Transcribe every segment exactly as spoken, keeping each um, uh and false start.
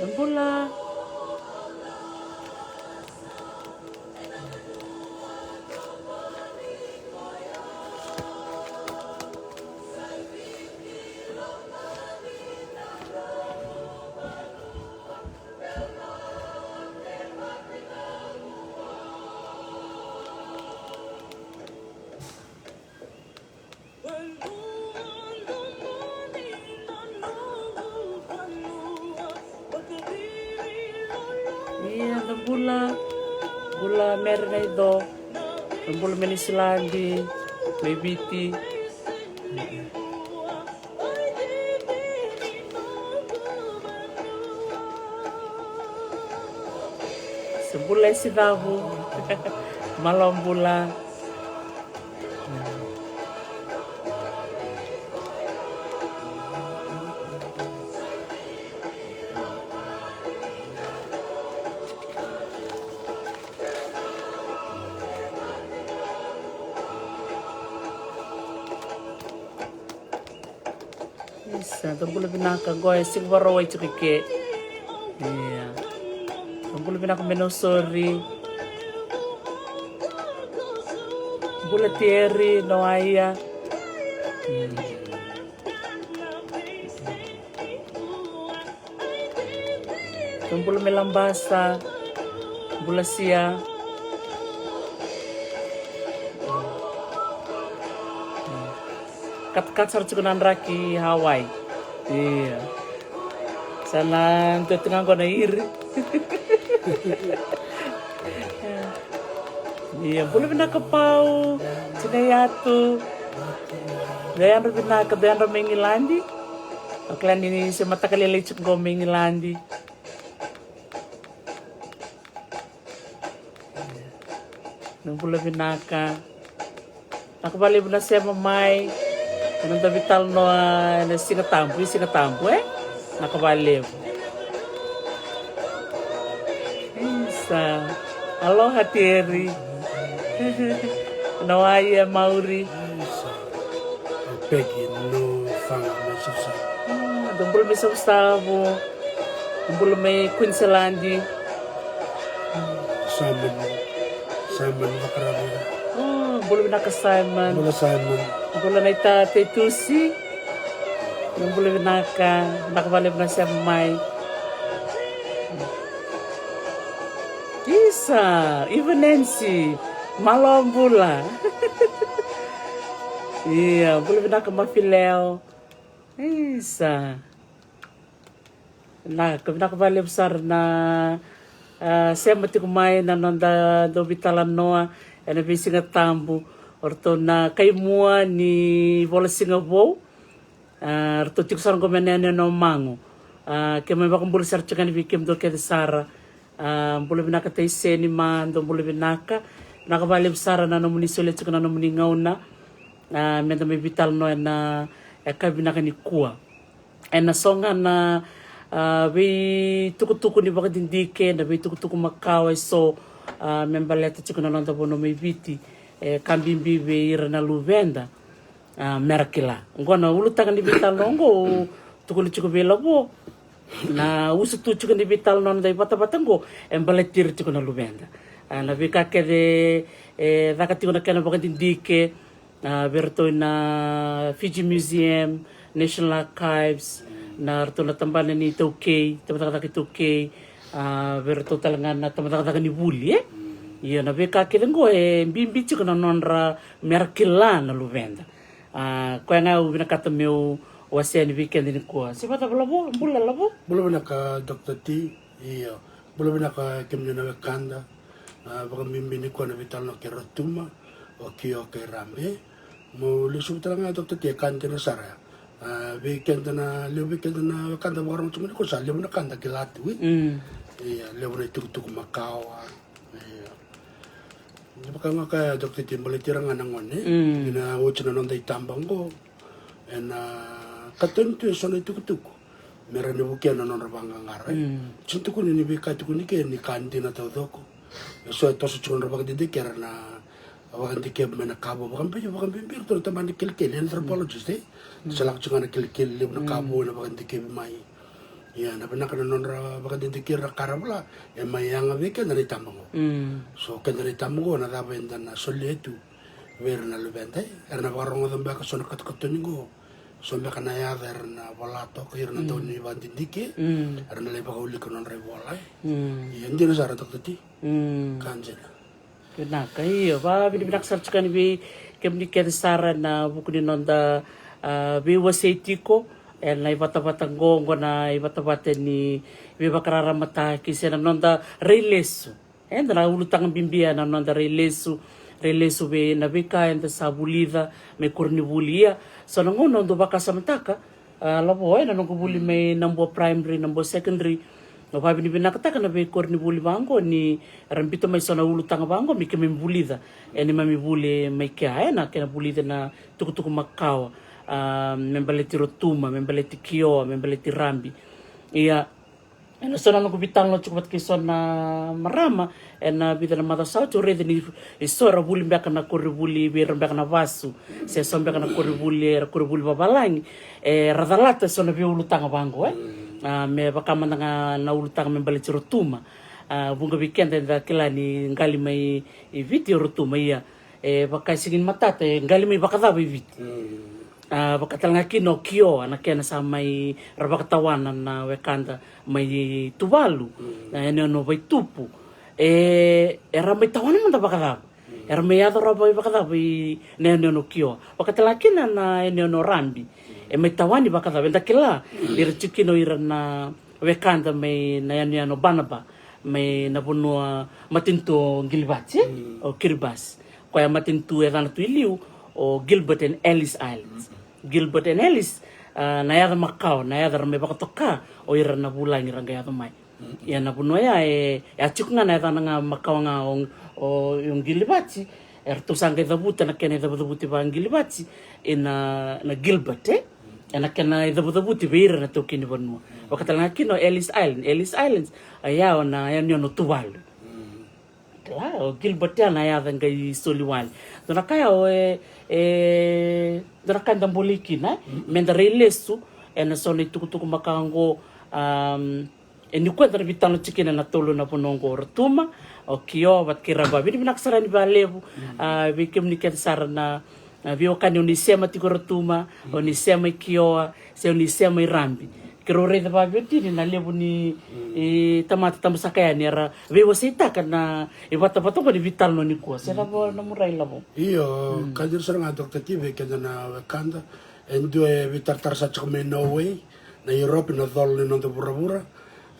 Bula. Ia, da bula, bula Mere na ido, da bula me Niusiladi, me Viti. Se bula e Sicavu, malo bula. Isa, da bula vinaka, qo e siga Vakarauwai tiko i ke. Ia. Da bula vinaka me Nausori. Bula Tieri, Noaia. Hmm. Bula me Labasa, bula Sia. Katakata sara tiko na draki Hawaii. Ia. Sa na dua tiko ga qo na iri. Ia, bula vinaka Pau, Tina Yatu. Dou yadra vinaka, dou yadra mai Igiladi. Au kila ni se mataka lailai tiko qo mai Igiladi. Na bula vinaka. Vinaka vakalevu na sema mai. Ena dau veitalanoa ena Siga Tabu, i Siga Tabu, e? Vinaka vakalevu. Isa. Aloha Tieri. Noaia, Mauri. Isa. Pegi, no, Faga, me Susa. Ah, dou bula me Savusavu. Bula mai Queensland. Simon, Simon Vakarauwai. Oh, bula vinaka Simon. Bula Simon. Bula na ita Tetusi. Bula vinaka, vinaka vakalevu na sema mai. Isa, Iva Nancy, malo bula. Ia, bula vinaka Mafileo. Isa. Na, ka vinaka vakalevu sara na, ah, sema tiko mai na noda dau veitalanoa ena veisiga tabu. O ratou na kaimua ni vola siga vou. Ah, ratou tiko sara qo mai na yanuyanu o Magu. Ah, keimami vakabula sara tiko yani vei kemudou kece sara. Ah, bula vinaka Taiseni ma, dou bula vinaka. Vinaka vakalevu sara na nomuni solia tiko na nomuni gauna. Ah, meda mai veitalanoa ena, e, ka vinaka nikua. Ena so ga na, ah, veitukutuku ni vakadidike, na veitukutuku makawa eso, ah, me baleta tiko na noda vanua mai Viti, e, ka bibi vei ira na luveda, ah, mera kila. Qo na ulutaga ni veitalanoa qo, tukuni tiko vei Lavo. Na usutu tiko ni veitalanoa na noda ivatavata qo, e baleti ira tiko na luveda. Ah, na veika kece, e, caka tiko na kena vakadidike, ah, vei ratou na Fiji Museum, National Archives, na ratou na tabana ni iTaukei, tabacakacaka iTaukei, ah, vei ratou tale ga na tabacakacaka ni vuli, e? Ia na veika kece qo e bibi tiko na nodra mera kila na luveda. Ah, koya ga au vinakata meu wasea yani vei keda nikua. Se vakacava Lavo, bula Lavo? Bula vinaka Doctor T. Io, bula vinaka kemuni na wekada. Ah, vakabibi nikua na veitalanoa kei Ratuma, o Kio kei Rabe. Meu lesuva tale ga Doctor T, e ka dina sara ya. Ah, vei keda na, levu vei keda na wekada vakarorogo tiko mai nikua sa levu na ka da kila tu, e? Mm. Ia, levu na itukutuku makawa. Ia. Ni vaka ga kaya Doctor T, baleti ira ga na gone. Mm. Ena oti na noda itaba qo. Ena katoni tu eso na itukutuku me rawa ni vukea na nodra vaqaqara. Mm. Sega ni tukuni ni veika e tukuni ke ni ka dina taucoko. Eso e toso tiko na nodra vakadidike, era na vakadikevi mai na ka vou. Vakabibi, vakabibi iratou na tabana ni kelikeli, anthropologist, e? Mm. Sa lako tiko ga na kelikeli, levu na ka vou ena vakadikevi mai. Ia na vinaka na nodra vakadidike ira na ka ra vola, e mai yaga vei keda na itaba qo. So keda na itaba qo na cava eda na solia tu vei ira na luveda, e? Era na vakarogoca beka so na katokatoni qo, so beka na yaca era na vola toka, ira na dau ni vakadidike, era na lai vakaulika na nodra ivola, e? Ia dina sara, Doctor T. Ka dina. Vinaka, io, vakavinavinaka sara tiko yani vei kemuni kece sara na vuku ni noda, a, veiwasei tiko ena ivatavata qo, qo na ivatavata ni veivakararamataki se na noda rai lesu. Eda na ulutaga bibi ena noda rai lesu, rai lesu vei na veika eda sa vulica mai koronivuli. Ia so na gauna au dau vakasamataka, a, Lavo, ena noqu vuli mai Nabua Primary, Nabua Secondary, au vakavinavinakataka na veikoronivuli vaqo ni ra biuta mai so na ulutaga vaqo me keimami vulica ena neimami vuli mai kea, ena kena vulica na tukutuku makawa, a, me baleti Rotuma, me baleti Kioa, me baleti Rabi. Ia ena so na noqu veitalanoa tiko vata kei so na marama ena vica na macawa sa oti, au raica ni so era vuli beka na koronivuli vei ira beka na vasu, se so beka na koronivuli era koronivuli vavalagi, era calata so na veiulutaga vaqo, e? A, me vaka mada ga na ulutaga me baleti Rotuma. A, vuqa vei keda eda kila ni qali mai i Viti o Rotuma, ia e vaka e sega ni matata, e qali mai vakacava i Viti. A, vaka tale ga kina o Kioa, na kena sa mai ra vakatawana na wekada mai Tuvalu, na yanuyanu o Vaitupu. E, era mai tawana mada vakacava? Era mai yaco rawa mai vakacava i na yanuyanu o Kioa? Vaka tale ga kina na yanuyanu o Rabi, e mai tawani vakacava? Eda kila ni ra tiko kina o ira na wekada mai na yanuyanu o Banaba, mai na vanua matanitu o Qilivati, o Kiribati. Koya matanitu e yacana tu i liu o Gilbert and Ellice Islands. Gilbert and Ellice, a, na yaca makawa, na yaca ra mai vakatoka o ira na vulagi ra qai yaco mai. Ia na vanua ya e, e a tiko ga na yacana ga makawa ga o, o, o Qilivati, eratou sa qai cavuta na kena icavucavuti vaQilivati ina, na Gilbert, e? Ena kena icavucavuti vei ira na taukei ni vanua. Vaka tale ga kina o Ellice Island, Ellice Islands, a, ya o na yanuyanu o Tuvalu. Kila, o Gilbert ya na yaca qai soli wale. Dua na ka ya o e, e, dua na ka eda bolei kina, e? Meda rai lesu ena so na itukutuku makawa qo, a, e nikua eda na veitalanoa tiko kina na tolu na vanua qo, o Rotuma, o Kioa vata kei Rabi. Vakavinavinaka sara yani vakalevu, a, vei kemuni kece sara na, na veiwekani o ni sema tiko Rotuma, o ni sema i Kioa, se o ni sema i Rabi. Keirau raica vakaveitini na levu ni, e, tamata tabasaka yani era veiwaseitaka na ivatavata qo ni veitalanoa nikua. Se cava na nomu rai, Lavo? Io, ka dina sara ga, Doctor T, vei keda na wekada, e dua e veitaratara sa tiko mai Norway, na Europe, na colo ni noda vuravura.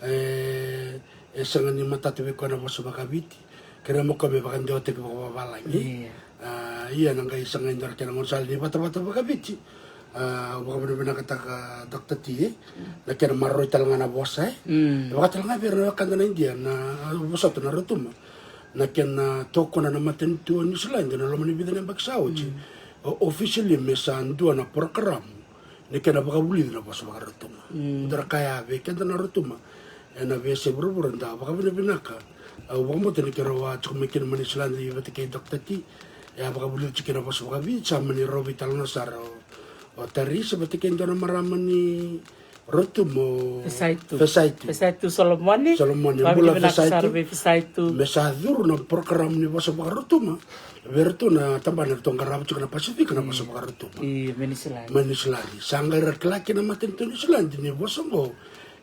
E, e sega ni matata vei koya na vosa vakaviti. Kerea mo koya me vakadewataki vakavavalagi. A, ia na qai sagai dua na kena gaunisala ni vatavata vakaviti. A, au vakavinavinakataka, Doctor T, e, na kena maroroi tale ga na vosa, e. E vaka tale ga vei ira na wekada na Idia, na, a, vosota na Rotuma. Na kena tokona na matanitu o Niusiladi ena loma ni vica na yabaki sa oti. O, officially me sa dua na porokaramu ni kena vakavulici na vosa vakaRotuma. Dua na ka ya vei keda na Rotuma ena veiyasai vuravura, da vakavinavinaka. Au vakabauta ni keirau a tiko mai kina mai Niusiladi vata kei Doctor T, e a vakavulici tiko kina na vosa vakaviti, sa mani rau veitalanoa sara o, o Tarisi vata kei dua na marama ni Rotuma, o Fesaitu. Fesaitu. Fesaitu Solomone. Solomone, bula Fesaitu. Vei Fesaitu. Me sa curu na porokaramu ni vosa vakaRotuma vei iratou na tabana eratou qarava tiko na Pasifika na vosa vakaRotuma. Io, mai Niusiladi. Mai Niusiladi. Sa qai ra kila kina na matanitu o Niusiladi ni vosa oqo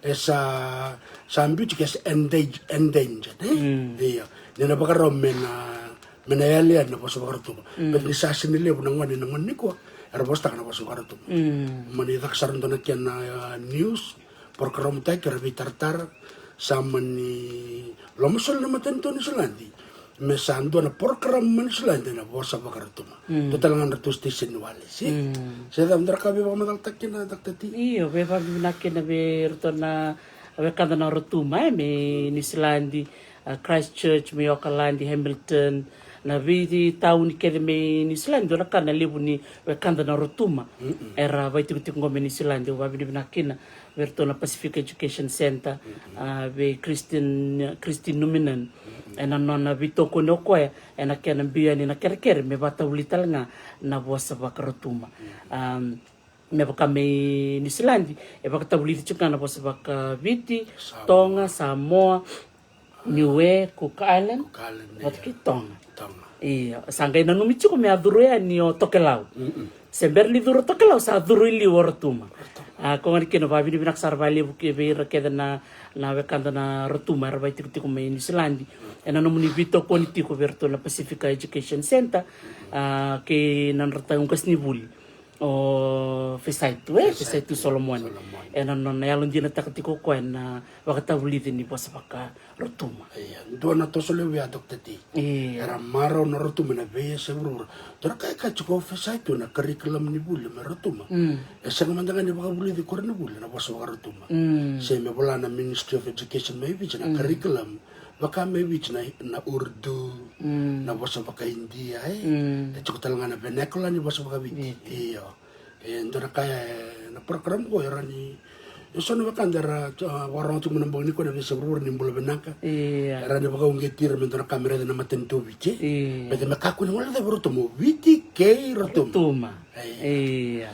e sa, sa biu tiko e sa endang-, endangered, e? Io. Ni na vakarau me na, me na yali yani na vosa vakaRotuma. Baleta ni sa sega ni levu na gone, na gone nikua era vosataka na vosa vakaRotuma. Mani caka sara dua na kena, a, news, porokaramu taki, era veitaratara, sa mani lomasoli na matanitu o Niusiladi me sa dua na porokaramu mai Niusiladi ena vosa vakaRotuma. Dua tale ga na ratou station ni wireless, e? Se cava, dua na ka veivakamatatataki kina, Doctor T? Io, veivakavinavinaka kina vei iratou na wekada na Rotuma, e, mai Niusiladi, a, Christchurch, mai Okaladi, Hamilton, na veitauni kece mai Niusiladi, dua na ka na levu ni wekada na Rotuma era vakaitikotiko qo mai Niusiladi. Au vakavinavinaka kina vei iratou na Pacific Education Centre, a, vei Christine, Christine Numinan, ena nona veitokoni o koya ena kena biu yani na kerekere me vakatavuli tale ga na vosa vakaRotuma. Am, Me vaka mai Niusiladi e vakatavulici tiko ga na vosa vaka Viti, Toga, Samoa, Niue, Cook Island, vata kei Toga. Ia, sa qai nanumi tiko me a curu yani o Tokelau. Se bera ni curu o Tokelau, sa curu i liu o Rotuma. A, ko gani kina, vavinavinaka sara valevu ki vei ira kece na, na wekada na Rotuma era vaitikotiko mai Niusiladi. Ena nomuni veitokoni tiko vei iratou na Pacifica Education Centre, a, kei na nodratou qasenivuli o Fesaitu, e, Fesaitu Solomone. Ena nona yalodinataka tiko o koya na vakatavulici ni vosa vaka Rotuma. Ia, dua na toso levu ya, Doctor T. Ia. Era marau na Rotuma na veiyasa e vuravura. Dua na ka e kaya tiko o Fesaitu na curriculum ni vuli mai Rotuma. E sega mada ga ni vakavulici koronivuli na vosa vaka Rotuma. Se me vola na Ministry of Education mai Viti na curriculum vaka mai Viti na, na Urdu, na vosa vaka Idia, e. E tiko tale ga na vernacular ni vosa vaka Viti. Io. E dua na ka ya, e, na program qo, e rawa ni, e so na wekada era, a, vakarorogo tiko mai na bogi nikua, na veiyasa e vuravura, ni bula vinaka. Ia. E rawa ni vakauqeti ira me dua na ka me raica na matanitu o Viti. Ia. Baleta me kakua ni guilecavi o Rotuma, o Viti kei Rotuma. Rotuma. Ia. Ia.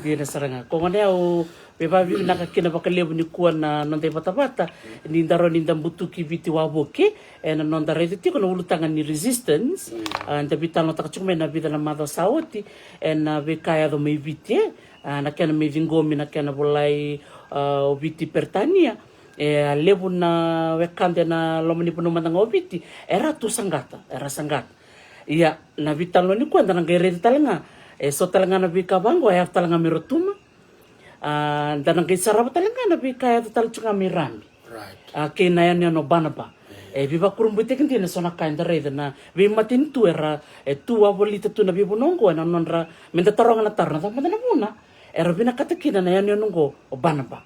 Dina sara ga. Ko gona au veivavinaka kina vakalevu nikua na noda ivatavata, ni da rawa ni da butuki Viti wavoki ena noda raica tiko na ulutaga ni resistance. A, da veitalanoataka tiko mai na vica na macawa sa oti ena veika e yaco mai Viti, e. A, na kena mai ciqomi na kena volai, a, o Viti Peritania. E, a levu na wekada ena loma ni vanua mada ga o Viti era tu saqata, era saqata. Ia, na veitalanoa nikua da na qai raica tale ga, e so tale ga na veika vaqo e yaco tale ga mai Rotuma. A, da na qai sarava tale ga na veika e yaco tale tiko ga mai Rabi. A, kei na yanuyanu o Banaba. E veivakurabuitaki dina e so na ka eda raica na veimatanitu era, e, tu wavolita tu na veivanua oqo ena nodra, me da taroga na taro, na cava mada na vuna era vinakata kina na yanuyanu oqo o Banaba.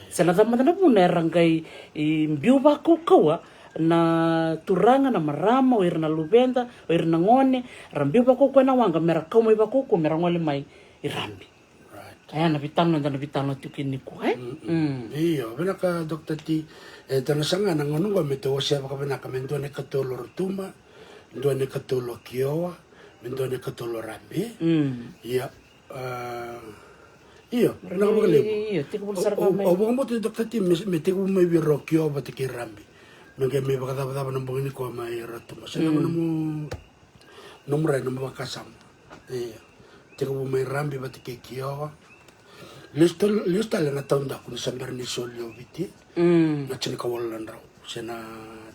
Se na cava mada na vuna era qai, i, biu vakaukauwa na turaga, na marama, o ira na luveda, o ira na gone, era biu vakaukauwa ena waqa mera kau mai vakaukauwa mera gole mai i Rabi. Right. Aya na veitalanoa eda na veitalanoa tiko kina nikua, e? Mm, mm. Io, vinaka, Doctor T. E, da na saga na gauna oqo me tou wasea vakavinaka me dua na ikatolu o Rotuma, dua na ikatolu o Kiowa, me dua na ikatolu o Rabi. Mm. Ia, a, io, vinaka vakalevu. Io, tekivu sara ga mai. Au vakabauta, Doctor T, me, me tekivu mai vei ira o Kiowa vata kei Rabi. Me qai mai vakacavacava na bogi nikua mai Rotuma. Se na nomu, nomu rai, nomu vakasama. Io. Tekivu mai Rabi vata kei Kiowa. Lesu tale, lesu tale na taudaku ni sa bera ni soli o Viti. Mm. Na tinikawalu na drau. Se na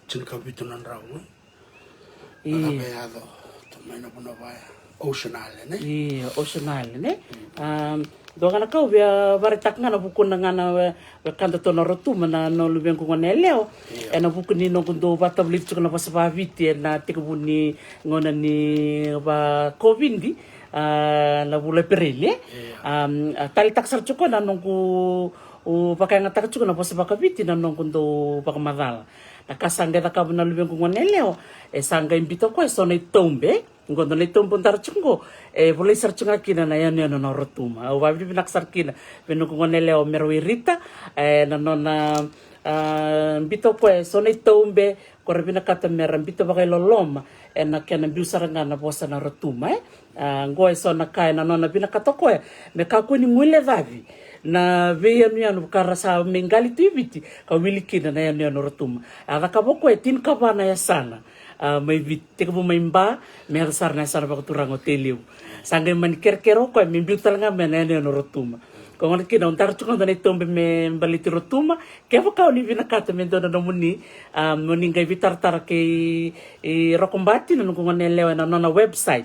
tinikavitu na drau, e? Io. Na cava e yaco tu mai na vanua vaya. Ocean Island, e? Io, Ocean Island, e? Mm. Um, dua ga na ka au via vakaraitaka ga na vukuna ga na we-, wekadatou na Rotuma, na noqu luvequ goneyalewa. Io. Ena vuku ni noqu dau vakatavulici tiko na vosa vakaViti ena tekivu ni gauna ni vakaCOVID, a, na vula Epereli, e? Io. Um, a, taleitaka sara tiko na noqu, u, vakayagataka tiko na vosa vakaViti na noqu dau vakamacala. Na ka sa qai cakava na luvequ goneyalewa, e sa qai biuta o koya e so na itaube. Qo dua na itaube au dara tiko qo, e volai sara tiko ga kina na yanuyanu na Rotuma. Au vavinavinaka sara kina vei noqu goneyalewa Mero Wairita, e, na nona, a, biuta o koya e so na itaube ko ra vinakata mera biuta vakailoloma ena kena biu sara ga na vosa na Rotuma, e. A, qo e so na ka ena nona vinakata o koya me kakua ni guilecavi na veiyanuyanu ka ra sa mai qali tu i Viti ka wili kina na yanuyanu Rotuma. A cakava o koya e tinikava na yasana, a, mai Viti, tekivu mai Ba me yaco sara na yasana vakaturaga o Tailevu. Sa qai mani kerekere o koya me biu tale ga mai na yanuyanu Rotuma. Ko gona kina au dara tiko ga dua na itaube me baleti Rotuma. Kevaka o ni vinakata me dua na nomuni, a, mo ni qai veitaratara kei, i, Roko Bati, na noqu goneyalewa, ena nona website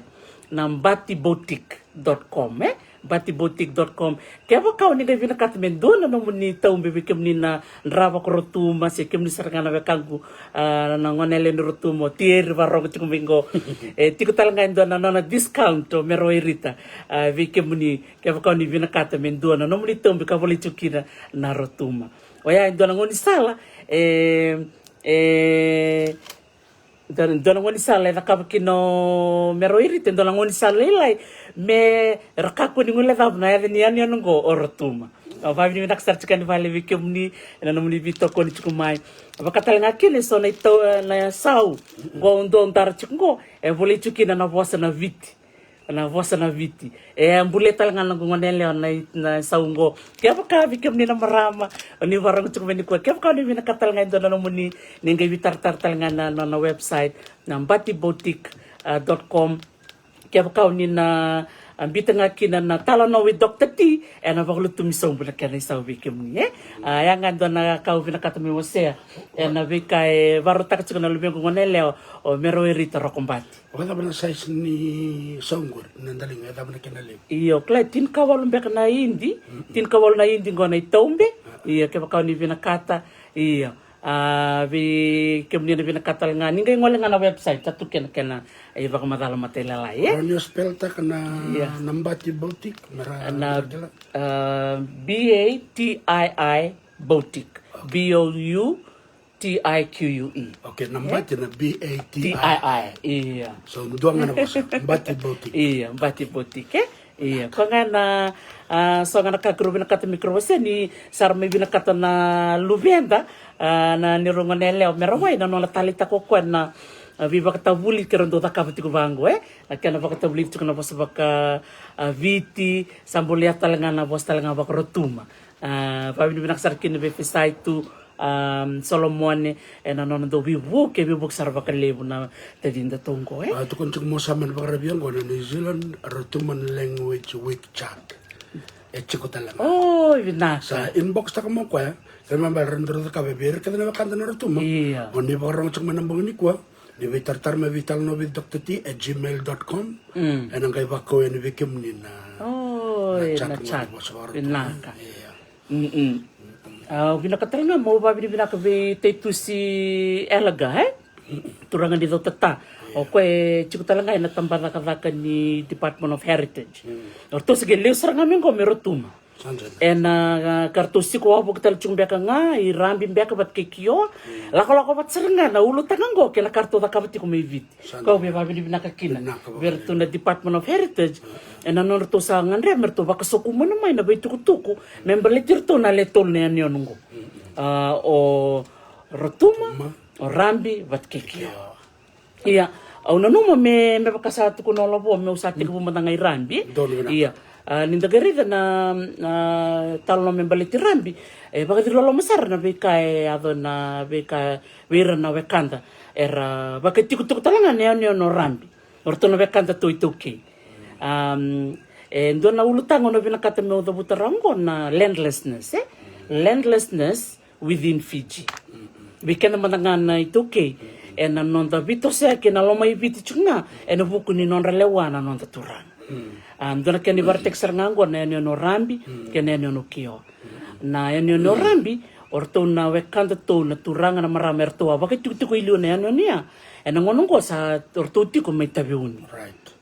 na bati boutique dot com, e? bati boutique dot com. Kevaka o ni qai vinakata me dua na nomuni taube vei kemuni na dra vakaRotuma, se kemuni sara ga na wekaqu, a, na goneyalewa ni Rotuma, o Tieri vakarogo tiko mai qo. E tiko tale ga e dua na nona discount o Mero Wairita, a, vei kemuni, kevaka o ni vinakata me dua na nomuni taube ka volai tiko kina na Rotuma. Oya e dua na gaunisala, e, e, dua, dua na gaunisala e cakava kina o Mero Wairita, e dua na gaunisala lailai me ra kakua ni guilecava na yaca ni yanuyanu qo o Rotuma. Au vavinavinaka sara tiko yani vale vei kemuni ena nomuni veitokoni tiko mai. Vaka tale ga kina e so na itau, na yasau qo au dau dara tiko qo, e volai tiko kina na vosa na Viti. Na vosa na Viti. E bula tale ga na noqu gone yalewa na, na isau qo. Kevaka vei kemuni na marama o ni vakarogo tiko mai nikua, kevaka o ni vinakata tale ga e dua na nomuni, ni qai veitaratara tale ga na, na, na website, na bati boutique dot com. Kevaka o ni na, a, biuta ga kina na Talanoa with Doctor T, ena vakalutumi sobu na kena isau vei kemuni, e? A, ya ga e dua na ka au vinakata meu wasea ena veika e vakarautaka tiko na luvequ gone yalewa, o Mero Erita Rokobati. Vakacava na size ni sau qori, na daliga, e cava na kena levu? Io, kila e tinikawalu beka na idi, tinikawalu na idi qo na itaube. Io, kevaka o ni vinakata, io. A, vei kemuni na vinakata tale ga, ni qai gole ga na website, sa tu kena, kena ivakamacala matailalai, e? Rawa ni o spell taka na, na bati boutique, me ra na, a, B A T I I boutique. B O U T I Q U E. Okay, na bati na B A T I. T I I, io. So, dua ga na vosa, bati boutique. Io, bati boutique, e? Io, koya ga na, a, so ga na ka keirau vinakata me keirau wasea ni sa ra mai vinakata na luveda, a, na neirau gone yalewa me ra wai na nona taleitaka o koya na, a, veivakatavuli keirau dau cakava tiko vaqo, e? Na kena vakatavulici tiko na vosa vaka, a, Viti, sa bula tale ga na vosa tale ga vakaRotuma. A, vakavinavinaka sara kina vei Fesaitu, a, Solomone, ena nona dau veivuke, veivuke sara vakalevu na tacidatou qo, e? A, tukuna tiko mo sa mani vakaravi qo na New Zealand Rotuma Language Week chart. E tiko tale ga. O, vinaka. Sa inbox taka mo koya, kena ibalebale ra dau cakava vei ira kece na wekada na Rotuma. Io. O ni vakarogo tiko mai na bogi nikua, ni veitaratara mai vei Talanoa with Doctor T at gmail dot com. Mm. Ena qai vakau yani vei kemuni na, o, na, e, chat na mo chat. Vosa vakaRotuma. Vinaka. Io. Mm-mm. A, au vinaka tale ga, meu vakavinavinaka vei Taitusi Elgar, e? Turaga ni Cautata. O koya e tiko tale ga ena tabacakacaka ni Department of Heritage. Mm. O ratou se qai lesu sara ga mai qo mai Rotuma. Sa dina. Ena, a, ka ratou siko wavoki tale tiko beka ga i Rabi beka vata kei Kioa. Mm. Lakolako vata sara ga na ulutaga qo kei na ka ratou cakava tiko mai Viti. Sa dina. Koya au via vakavinavinaka kina. Vinaka vakalevu. Vei iratou na Department of Heritage. Mm. Ena nodratou sa gadreva me ratou vakasokumuna mai na veitukutuku me baleti iratou na le tolu na yanuyanu qo. Mm. A, o Rotuma, Rotuma, o Rabi vata kei Kioa. Kioa. Ia, au nanuma me, me vaka sa tukuna o Lavo, meu sa tekivu mada ga i Rabi. Donu vinaka. Ia, a, ni da qai raica na, na talanoa me baleti Rabi, e vakaciriloloma sara na veika e yaco na veika vei ira na wekada era vakatikotiko tale ga na yanuyanu o Rabi. O ratou na wekadatou iTaukei. Am, e dua na ulutaga au na vinakata meu cavuta rawa qo na landlessness, e? Landlessness within Fiji. Vei keda mada ga na iTaukei, ena noda veitosoyaki ena loma i Viti tiko ga, ena vuku ni nodra lewa na noda turaga. A, dua na kena ivakaraitaki sara ga oqo na yanuyanu o Rabi kei na yanuyanu o Kioa. Na yanuyanu o Rabi, o ratou na wekadatou na turaga na marama eratou a vakaitikotiko i liu na yanuyanu ya. Ena gauna oqo sa o ratou tiko mai Taveuni. Right.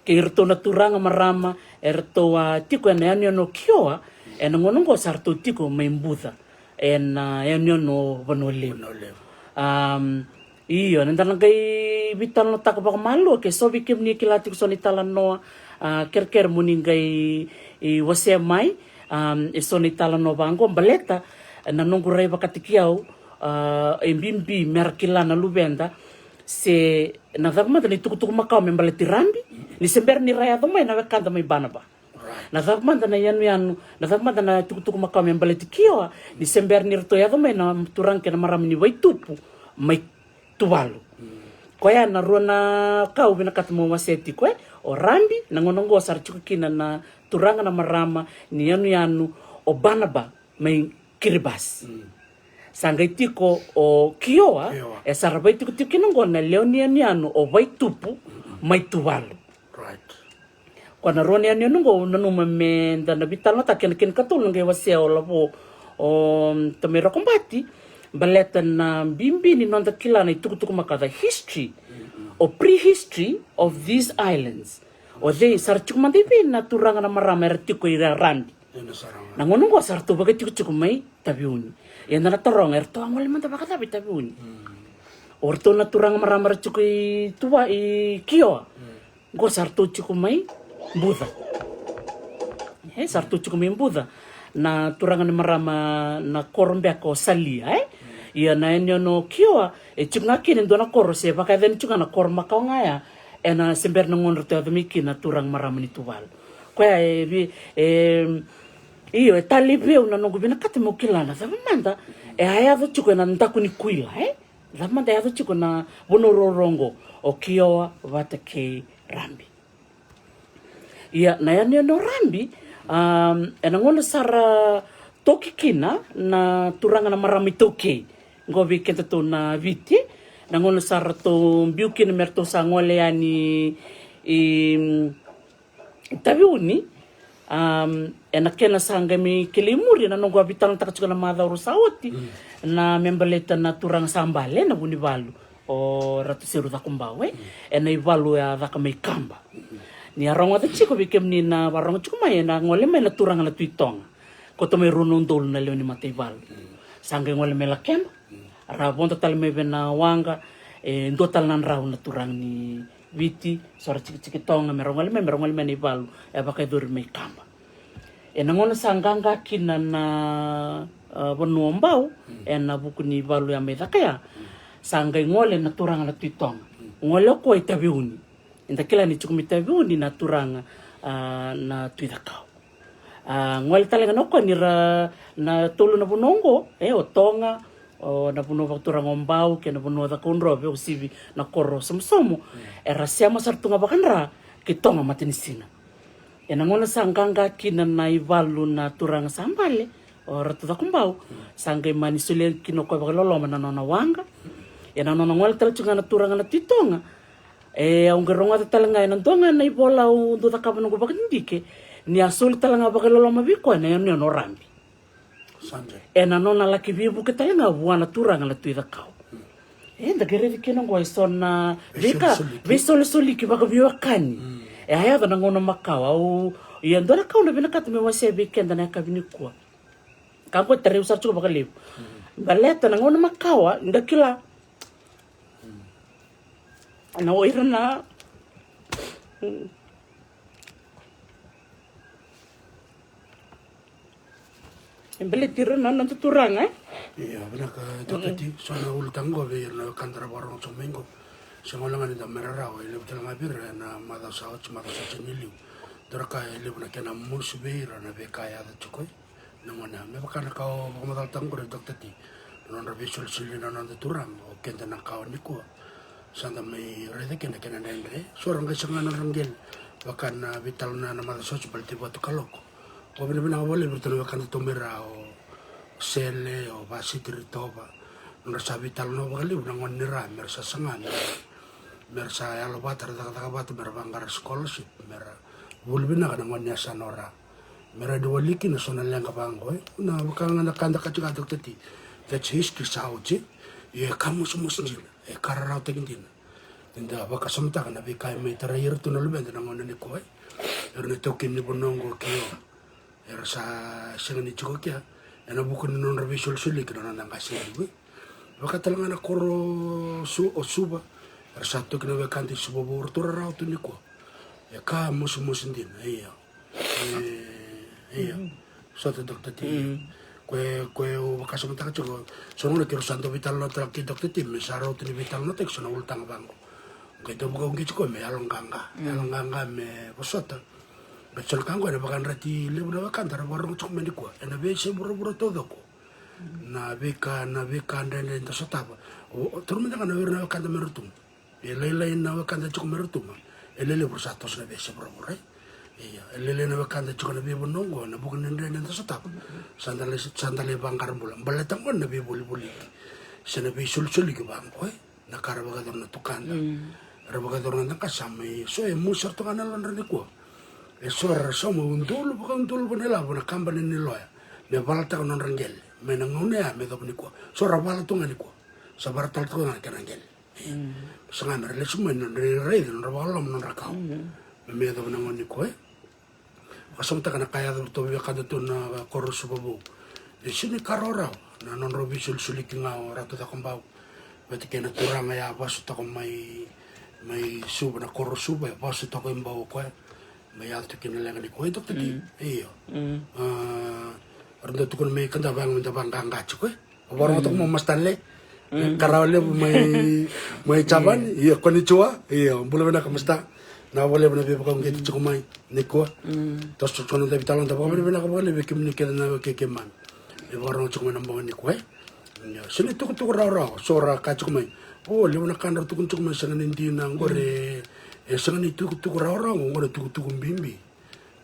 Kei iratou na turaga marama eratou a tiko ena yanuyanu o Kioa, ena gauna oqo sa ratou tiko mai Buca, ena yanuyanu o Vanua Levu. Vanua Levu. Am, io, eda na qai veitalanoataka vakamalua, ke so vei kemuni e kila tiko so na italanoa, a, kerekere mo ni qai, i, wasea mai, am, e so na italanoa vaqo, baleta na noqu rai vakataki au, a, e bibi mera kila na luveda, se na cava mada na itukutuku makawa me baleti Rabi, ni se bera ni ra yaco mai na wekada mai Banaba. Right. Na cava mada na yanuyanu, na cava mada na itukutuku makawa me baleti Kioa, ni se bera ni ratou yaco mai na turaga kei na marama ni Vaitupu mai Tuvalu. Mm. Koya na rua na ka au vinakata meu wasea tiko, e? O Rabi, na gauna oqo sa ra tiko kina na turaga na marama ni yanuyanu o Banaba mai Kiribati. Mm. Sa qai tiko o Kioa, e sa ra vaitikotiko kina oqo na lewe ni yanuyanu o Vaitupu mai Tuvalu. Right. Koya na rua na yanuyanu oqo au nanuma me da na veitalanoataka, kena, kena ikatolu na qai wasea o Lavo, o Tamai Rokobati, baleta na bibi ni noda kila na itukutuku makawa, the history or prehistory of these islands. O cei, sa ra tiko mada i vei na turaga na marama era tiko i Rabi? Ena sara ga. Na gauna oqo sa ratou vakaitikotiko mai Taveuni. Ia eda na taroga, eratou a gole mada vakacava i Taveuni? Mm. O ratou na turaga marama era tiko i Tuva, i Kioa. Mm. Oqo sa ratou tiko mai Buca. E, sa ratou tiko mai Buca. Na turaga ni marama na koro beka o Salia, e? Mm. Ia na yanuyanu o Kioa, e tiko ga kina e dua na koro, se vakayacani tiko ga na koro makawa ga ya. Ena se bera na gauna ratou yaco mai kina na turaga marama ni Tuvalu. Koya e vi e io, e talevi au na noqu vinakata meu kila na cava mada e a yaco tiko ena daku ni kuila, e? Cava mada e yaco tiko na vanua rorogo o Kioa vata kei Rabi. Ia na yanuyanu o Rabi, um, ena gauna sa ra toki kina na turaga na marama iTaukei qo vei kedatou na Viti, na gauna sa ratou biu kina me ratou sa gole yani i, i Taveuni. Um, ena kena sa qai mai kilai muri na noqu a veitalanoataka tiko na macawa rua sa oti, na me baleta na turaga sa bale na Vunivalu o Ratu Seru Cakobau, e? Ena ivalu e a caka mai Kaba. Ni a rogoca tiko vei kemuni na vakarogo tiko mai, ena gole mai na turaga na Tui Toga. Koto mai rua na udolu na lewe ni mataivalu. Sa qai gole mai Lakeba. Ra vodo tale mai vei na waqa, e dua tale na drau na turaga ni Viti, so ra tikitiki Toga, me ra gole mai, me ra gole mai na ivalu e a vakayacori mai Kaba. Ena gauna sa qaqa kina na, a, vanua o Bau, ena vuku ni valu e a mai caka ya, sa qai gole na turaga na Tui Toga. Gole o koya i Taveuni. Eda kila ni tiko mai Taveuni na turaga, a, na Tui Cakau. A, gole tale ga na o koya ni ra na tolu na vanua oqo, e, o Toga, o na vanua vakaturaga o Bau kei na vanua o Cakaudrove, o sivi na koro o Somosomo. Era sema sara tu ga vakadra kei Toga Matanisina. Ena gauna sa qaqa kina na ivalu na turaga sa bale o Ratu Cakobau, sa qai mani solia kina o koya vakaloloma na nona waqa. Ena nona gole tale tu ga na turaga na Tui Toga, e, au qai rogoca tale ga ena dua ga na ivola au dau cakava noqu vakadidike, ni a soli tale ga vakaloloma vei koya na yanuyanu o Rabi. Ena nona laki veivuke tale ga vua na turaga na Tui Cakau. E, da qai raici kina oqo e so na veika veisolisoli ki vakaveiwekani. E a yaco na gauna makawa, au, ia dua na ka au na vinakata me wasea vei keda na yakavi nikua. Ka qo e tarai au sara tiko vakalevu. Baleta na gauna makawa, da kila. Na o ira na, mm. E baleti ira na noda turaga, e? Ia, vinaka, Dokita Ti, so na ulutaga qo vei ira na wekada ra vakarogo tiko mai qo. Se gole ga ni da mai rarawa, e levu tale ga vei ira ena macawa sa oti, macawa sa oti ni liu. Dua na ka e levu na kena mosi vei ira na veika e yaco tiko, e. Na gone ya, me vaka na ka o vakamacalataka qori, Dokita Ti, na nodra veisolisoli na noda turaga, o keda na kawa nikua. Sa da mai raica kina kena dredre, so ra qai saga na nodra qele. Vaka na veitalanoa na macawa sa oti baleti Vatukaloko. Au vakavinavinaka vakalevu vei iratou na wekada tu mai ra, o Sele, o Vasiti Ritova. Nodra sa veitalanoa vakalevu na gone ni ra, me ra sa saga, me ra, me ra sa yalo vata, ra cakacaka vata, me ra vaqara scholarship, me ra vuli vinaka na gone yasana o Ra. Me ra dau wali kina so na leqa vaqo, e. Na vaka ga na ka da kaci ga, Dokita Ti. That's history sa oti. Ia e ka mosamosa dina, e ka rarawataki dina. Ni da vakasamataka na veika e mai tarai ira tu na luveda na gauna nikua, e. Era na taukei ni vanua oqo, Kioa. Era sa sega ni tiko kea ena vuku ni nodra veisolisoli kei na noda qase levu, e. Vaka tale ga na koro Su-, o Suva. Era sa toki na wekada i Suva vou, ratou rarawa tu nikua. E ka mosamosa dina, ia. E, ia. Sota, Dokita Ti. Koya, koya au vakasamataka tiko. So na gauna keirau sa dau veitalanoataka kei Dokita Ti, me sa rauta ni veitalanoataki so na ulutaga vaqo. Qai dau vakauqeti koya me yaloqaqa. Yaloqaqa me vosota. Baleta so na ka qo ena vakayadrati levu na wekada ra vakarorogo tiko mai nikua ena veiyasai vuravura taucoko. Na veika, na veika dredre da sotava. O, o, taura mada ga na o ira na wekada mai Rotuma. E lailai na wekada tiko mai Rotuma. E lelevu ra sa toso na veiyasai vuravura, e. Ia, e lailai na wekada tiko na veivanua oqo, na vuku ni dredre da sotava. Sa da lai, sa da lai vaqara bula. Baleta qo na veivolivoliti se na veisolisoliki vaqo, e. Na ka ra vakayacora na tukada. Ra vakayacora na noda qase, sa mai so e mosi sara tu ga na yalodra nikua. E so era sauma, udolu vakaudolu vakailavo na kabani ni loya me valataka na nodra qele mai na gauna ya me yacova nikua. So ra vala tu ga nikua. Sa vakarautaka tu ga na kena qele. Saga me ra lesu mai na nodra iraici, na nodra vakaloloma, na nodra kawa. Me, me yacova na gauna nikua, e. Vakasamataka na ka e yaco vei iratou veiwekada tu na koro Suva vou. E sega ni ka rawarawa na nodrau veisolisoliki ga o Ratu Cakobau vata kei na turaga ya, vasu toka mai, mai Suva, na koro Suva, e vasu toka i Bau o koya. Mai yaco tu kina na leqa nikua, e, Dokita Ti. Io. A, ra dau tukuna mai, ka da vaqo, da vaqaqa tiko, e. Au vakarogotaka mai o Master Stanley. Ka rawa levu mai, mai Japani. Io, konnichiwa. Io, bula vinaka, masta. Na vakalevu na veivakauqeti tiko mai nikua. Toso tiko na davi talanoa, vakavinavinaka vakalevu vei kemuni kece na wekai keimami e vakarorogo tiko mai na bogi nikua, e. Io, sega ni tukutuku rawarawa, so ra kaya tiko mai, o, levu na ka drau tukuna tiko mai sega ni dina, qori e sega ni tukutuku rawarawa, qori tukutuku bibi.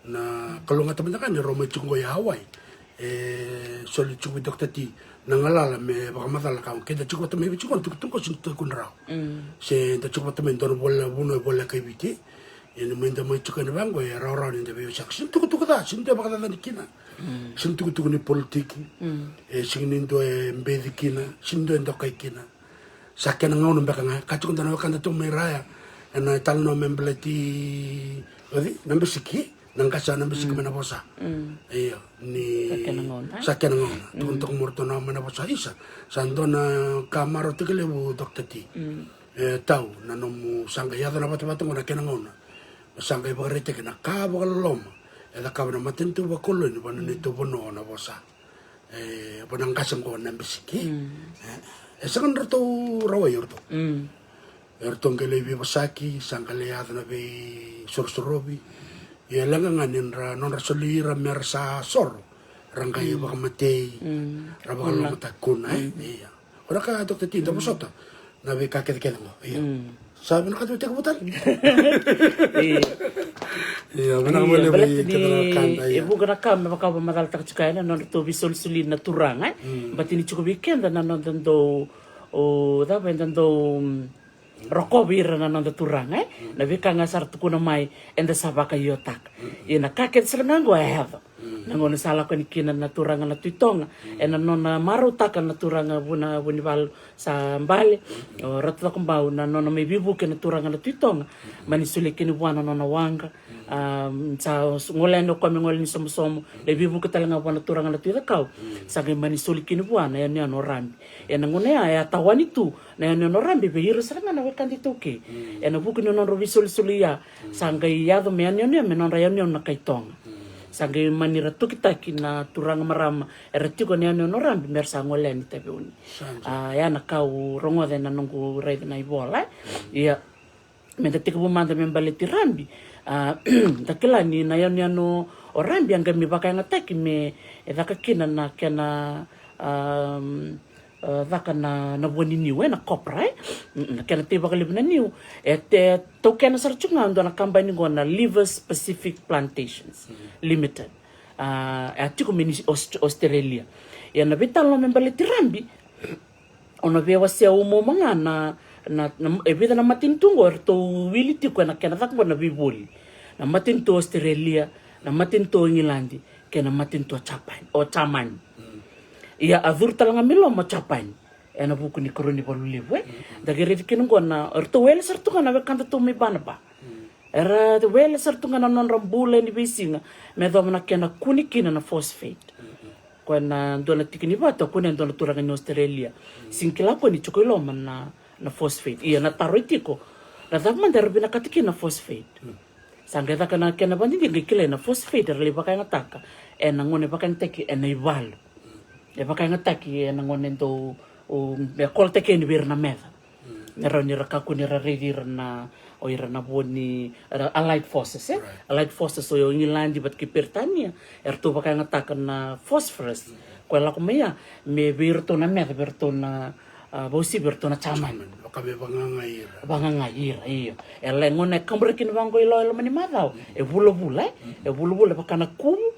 Na kalougata mada ga ni rau mai tiko qo i Hawaii, e soli tiko vei Doctor T na galala me vakamacala ka keda tiko vata mai Viti qo na tukutuku qo sega ni tukuni rawa. Se da tiko vata mai dua na vole, vanua e voleka i Viti. Ia ni mai da mai tiko ena vaqo e rawarawa ni da veiwasaka, sega ni tukutuku ca, sega ni dua e vakacacani kina. Sega ni tukutuku ni politiki. E sega ni dua e beci kina, sega ni dua e dokai kina. Sa kena gauna beka ga, ka tiko dua na wekada tu mai Raya ena italanoa me baleti, oci, Nabesiki, na qase Nabesiki mai Navosa. Io, ni sa kena gauna, sa kena gauna. Tukuna toka mo ratou na mai Navosa, isa, sa dua na ka marautaki levu Doctor T. E tau na nomu sa qai yaco na vatavata qo na kena gauna, sa qai vakaraitaki na ka vakaloloma e cakava na matanitu vakoloni vua na neitou vanua o Navosa. E, vua na qase qo Nabesiki. E, e sega ni ratou rawai o ratou. E ratou qai lai veivosaki, sa qai lai yaco na veisorosorovi. Ia e leqa ga ni ra, nodra soli ira me ra sa soro, ra qai vakamatei, ra vakalolomataki, kuna, e. Ia. O na ka Doctor T, da vosota na veika kecekece qo. Ia. Sa vinakata me tekivu tale. Ia. Ia, vinaka vakalevu. Baleta ni keda na wekada, ia, e vuqa na ka me vaka au vakamacalataka tiko yani na nodratou veisolisoli na turaga, e. Baleta ni tiko vei keda na noda dau, o, cava, eda dau, mm, rokovi ira na noda turaga, e. Na veika ga sa ra tukuna mai, eda sa vakaiotaka. Ia na ka kece sara ga qo e yaco. Na gauna sa lako yani kina na turaga na Tui Toga ena nona marautaka na turaga Vuna, Vunivalu sa bale, o Ratu Cakobau, na nona mai veivuke na turaga na Tui Toga, mani solia kina vua na nona waqa. A, sa gole yani o koya me gole ni somosomo, lai veivuke tale ga vua na turaga na Tui Cakau. Sa qai mani soli kina vua na yanuyanu o Rabi. Ena gauna ya e a tawani tu na yanuyanu o Rabi vei ira sara ga na wekada iTaukei. Ena vuku ni nodrau veisolisoli ya, sa qai yaco me yanuyanu ya me nodra yanuyanu na kai Toga. Sa qai mani ra tokitaki na turaga marama era tiko ena yanuyanu o Rabi me ra sa gole yani i Taveuni. A, ya na ka au rogoca ena noqu raica na ivola, e. Ia, me da tekivu mada me baleti Rabi. A, da kila ni na yanuyanu o Rabi a qai mai vakayagataki me, e, caka kina na kena, a, a, caka na, na vua ni niu, e, na copra, e. Na kena tei vakalevu na niu. E, e taukena sara tiko ga e dua na kabani qo na Livers Pacific Plantations Limited. A, e a tiko mai Aus-, Australia. Ia na veitalanoa me baleti Rabi, au na via wasea umauma ga na, na, na, e vica na matanitu qo eratou wili tiko ena kena caka qo na veivoli. Na matanitu o Australia, na matanitu o Igiladi, kei na matanitu o Japani, o Jamani. Ia a curu tale ga mai loma o Japani ena vuku ni karua ni valu levu, e. Da qai raica kina qo na, eratou wele sara tu ga na wekadatou mai Banaba. Era wele sara tu ga na nodra bula ni veisiga me yacova na kena kune kina na phosphate. Koya na dua na tiki ni vatu a kunea e dua na turaga ni Australia. Sega ni kila o koya ni tiko i loma na, na phosphate. Ia na taro e tiko, na cava mada era vinakata kina na phosphate? Sa qai caka na kena vakadidike, qai kilai na phosphate era lai vakayagataka ena gauna e vakayagataki ena ivalu. E vakayagataki ena gauna e dau, o, e kolataki yani vei ira na meca. Me rawa ni ra kakua ni ra raici ira na, o ira na vo ni, era, Allied Forces, e? Allied Forces o Igiladi vata kei Peritania, eratou vakayagataka na phosphorus. Koya lako mai ya me vei iratou na meca, vei iratou na, a, vauci vei iratou na Jamani. Vaka me vagagai ira. Vagagai ira, io. E lai gauna e kaburaki kina vaqo i lawa e loma ni macawa, e vulavula, e? E vulavula, e vaka na kuvu.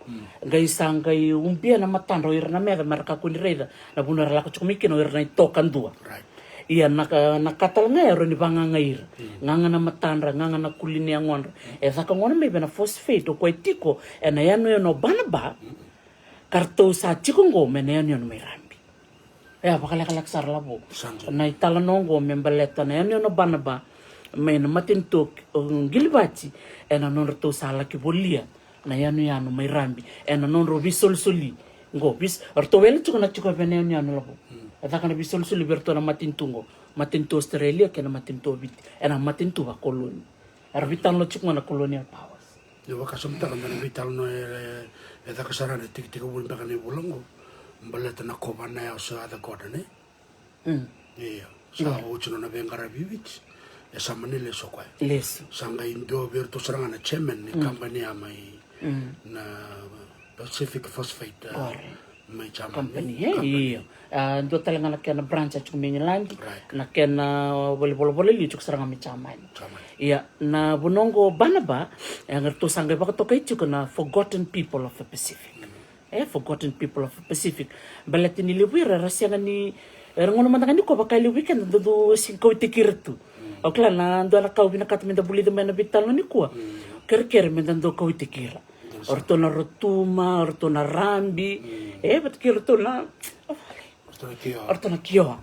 Qai sa qai ubia na matadra o ira na meca me ra kakua ni raica na vanua era lako tiko mai kina o ira na itoka dua. Ia na ka, na ka tale ga e rawa ni vagagai ira. Gaga na matadra, gaga na kuli ni yagodra. E caka gona mai vei na phosphate o koya e tiko ena yanuyanu o Banaba. Ka ratou sa tiko qo mai na yanuyanu mai Rabi. E a vakalekaleka sara lavo. Na italanoa qo me baleta na yanuyanu o Banaba mai na matanitu o Qilivati, ena nodratou sa laki volia na yanuyanu mai Rabi ena nodrau veisolisoli qo. Vis-, eratou wele tiko na tiko vei na yanuyanu lavo. E caka na veisolisoli vei iratou na matanitu qo, matanitu Australia kei na matanitu o Viti, ena matanitu vakoloni. Era veitalanoa tiko ga na colonial powers. Ni vakasamataka, dua na veitalanoa e, e caka sara na tikitiki vuli beka ni vula qo, baleta na kovana ya o Sir Arthur Gordon, e? Io, sa oti nona veiqaravi i Viti. E sa mani lesu o koya. Lesu. Sa qai dua vei iratou sara ga na chairman ni kabani ya mai na Pacific Phosphate, a, mai Germany. Company, e? Io. A, dua tale ga na kena branch a tiko mai England. Right. Na kena vale volavola liu tiko sara ga mai Germany. Germany. Ia, na vanua oqo Banaba, e, eratou sa qai vakatokai tiko na Forgotten People of the Pacific. E, Forgotten People of the Pacific. Baleta ni levu ira era sega ni, era gauna mada ga nikua vaka e levu vei keda da dau sega kauaitaki ira tu. Au kila na dua na ka au vinakata meda vulica mai na veitalanoa nikua. Kerekere meda dau kauaitaki ira. O ratou na Rotuma, o ratou na Rabi. E, vata kei ratou na, o ratou na Kioa.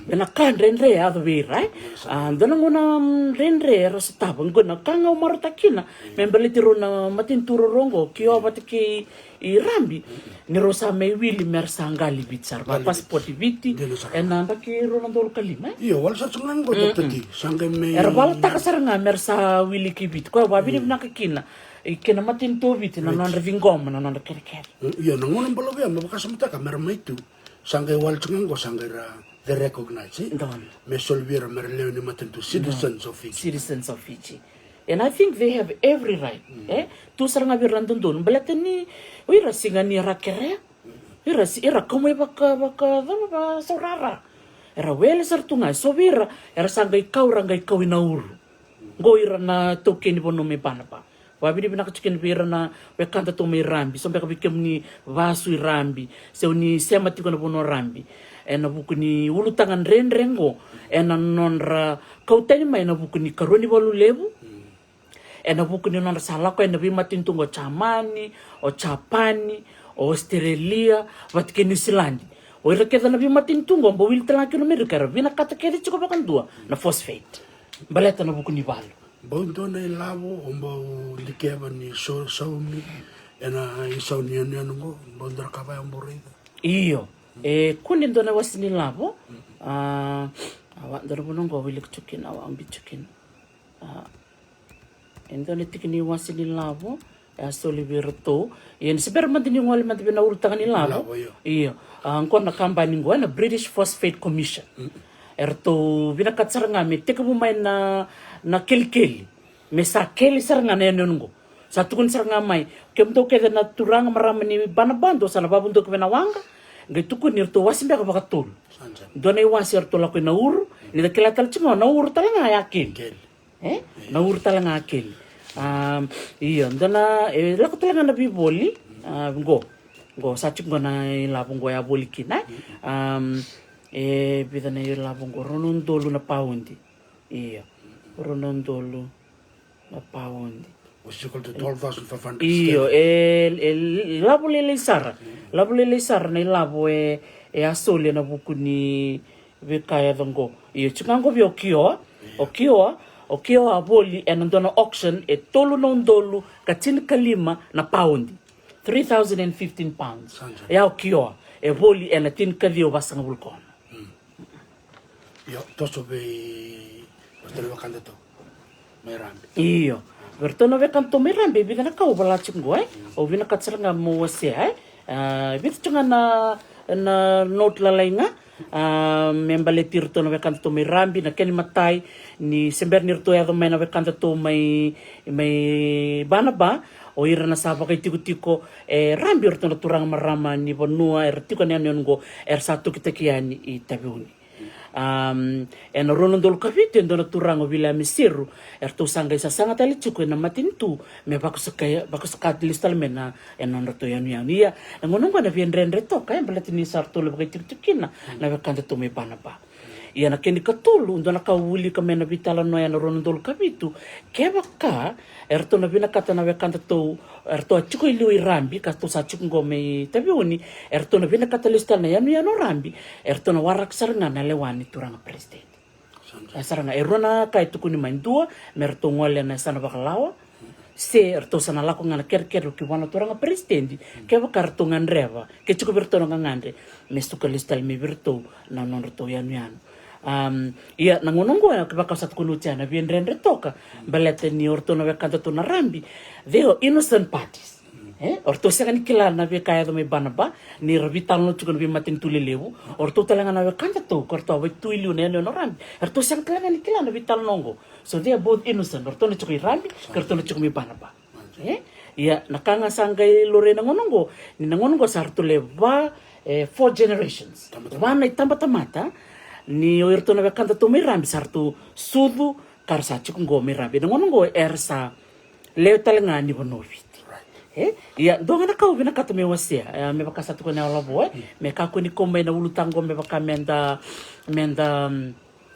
Me na ka dredre e yaco vei ira, e. A, dua na gauna, mm, dredre era sotava. Qo na ka ga au marautaka kina me baleti rau na matanitu roro oqo, Kioa vata kei Rabi, ni rau sa mai wili me ra sa qali Viti sara. Qali Viti. Passport i Viti. Dina sara. Ena yabaki rua na udolu ka lima, e? Io, wale sara tu ga qo, Doctor T. Sa qai mai era valataka sara ga me ra sa wili ki Viti. Koya au vakavinavinaka kina. I kena matanitu o Viti, na nodra ciqoma, na nodra kerekere. Mm, io, na gauna balavu ya, me vakasamataka me ra mai tu. Sa qai wale tu ga qo, sa qai ra, they recognize, e? Donu. Me soli vei ira me ra lewe ni matanitu, citizens of Fiji. Citizens of Fiji. And I think they have every right, e? Tu sara ga vei ira na dodonu. Baleta ni, o ira sega ni ra kerea. Ira si, ira kau mai vaka, vaka, vaka, vaka, saurara. Era wele sara tu ga, so vei ira, era sa qai kau, ra qai kau i Nauru. Qo ira na taukei ni vanua mai Banaba. Vakavinavinaka tiko kina vei ira na wekadatou mai Rabi. So beka vei kemuni vasu i Rabi, se o ni sema tiko na vanua o Rabi. Ena vuku ni ulutaga dredre qo, ena nodra kau tani mai ena vuku ni karua ni valu levu. Ena vuku ni nodra sa lako yani na veimatanitu qo, o Jamani, o Japani, o Australia, vata kei Niusiladi. O ira kece na veimatanitu qo, bau wili tale ga kina o Merika, era vinakata kece tiko vakadua na phosphate. Baleta na vuku ni valu. Bau dua na ilavo o bau dikeva ni so, saumi ena isau ni yanuyanu qo, bau dua na ka vaya o bau raica. Io. E kune dua na iwase ni lavo. A, a, dua na vanua qo au wilika tu kina, au biu tu kina. A, e dua na tiki ni iwase ni lavo e a soli vei iratou. Ia ni se bera mada ni gole mada vei na ulutaga ni lavo. Lavo, io. Io. A, qo na kabani qo, e na British Phosphate Commission. Eratou vinakata sara ga me tekivu mai na, na kelikeli. Me sa keli sara ga na yanuyanu qo. Sa tukuni sara ga mai, kemudou kece na turaga, marama ni Banaba, dou sa na vakavudoki vei na waqa. Qai tukuni eratou wase beka vakatolu. Dua na iwase eratou lako i Nauru. Ni da kila tale tiko ga o Nauru tale ga e a keli. Keli. E? Nauru tale ga keli. Am, io, dua na, e lako tale ga na veivoli. A, qo. Qo, sa tiko qo na ilavo qo e a voli kina, e? Am, e vica na ilavo qo, rua na udolu na paudi. Io. Rua na udolu na paudi. Was equal to twelve thousand five hundred sterling. Io, e, e lavo lailai sara. Lavo lailai sara na ilavo e, e a soli ena vuku ni veika e yaco qo. Io, tiko ga qo vei o Kioa. O Kioa, o Kioa a voli ena dua na auction e tolu na udolu ka tinikalima na paudi. Three thousand and fifteen pounds. Sa dina. Ia o Kioa e voli ena tinikaciwa vasagavulu ka ono. Io, toso vei, vei ratou na wekadatou mai Rabi. Io. Vei ratou na wekadatou mai Rabi, e vica na ka au vola tiko qo, e? Au vinakata sara ga meu wasea, e? A, e vica tiko ga na, na note lalai ga. A, me baleti iratou na wekadatou mai Rabi, na kena imatai, ni se bera ni ratou yaco mai na wekadatou mai, mai Banaba, o ira na sa vakaitikotiko e Rabi, o iratou na turaga, marama ni vanua era tiko ena yanuyanu qo, era sa tokitaki yani i Taveuni. Am, ena rua na udolu ka vitu, e dua na turaga o Viliame Seru, eratou sa qai sasaga tale tiko ena matanitu me vakasuka, vakasuka lesu tale mai na, ena nodratou yanuyanu. Ia, na gauna qo na via dredre toka, e baleta ni sa ratou lai vakaitikotiko kina na wekadatou mai Banaba. Ia na kena ikatolu, dua na ka au wilika mai na veitalanoa ena rua na udolu ka vitu, kevaka eratou na vinakata na wekadatou, eratou a tiko i liu i Rabi, ka ratou sa tiko qo mai Taveuni, eratou na vinakata lesu tale na yanuyanu o Rabi, eratou na waraka sara ga na lewa ni turaga peresitedi. E sara ga, e rua na ka e tukuni mai, dua, me ratou gole ena yasana vakalawa, se ratou sa na lako ga na kerekere ki vua na turaga peresitedi, kevaka ratou gadreva, ke tiko vei ratou na gagadre, me suka lesu tale mai vei ratou na nodratou yanuyanu. Am, ia, na gauna qo, kevaka au sa tukuna oti ya, na via dredre toka, baleta ni o ratou na wekadatou na Rabi, they are innocent parties. E, o ratou sega ni kila na veika e yaco mai Banaba, ni ra veitalanoa tiko na veimatanitu lelevu. O ratou tale ga na wekadatou, ko ratou a vaitu i liu na yanuyanu o Rabi. O ratou sega tale ga ni kila na veitalanoa oqo. So they are both innocent. O ratou na tiko i Rabi, ko ratou na tiko mai Banaba. E, ia, na ka ga sa qai laurai na gauna oqo, ni na gauna oqo sa ratou lewe va, e, four generations. Tabatamata. Va na itabatamata, ni o iratou na wekadatou mai Rabi, sa ratou sucu, ka ra sa tiko oqo mai Rabi. Na gauna oqo, era sa lewe tale ga ni vanua o Viti. E? Ia, dua ga na ka au vinakata meu wasea, e, me vaka sa tukuna o Lavo, e? Me kakua ni kau mai na ulutaga oqo me vaka meda, meda, mm,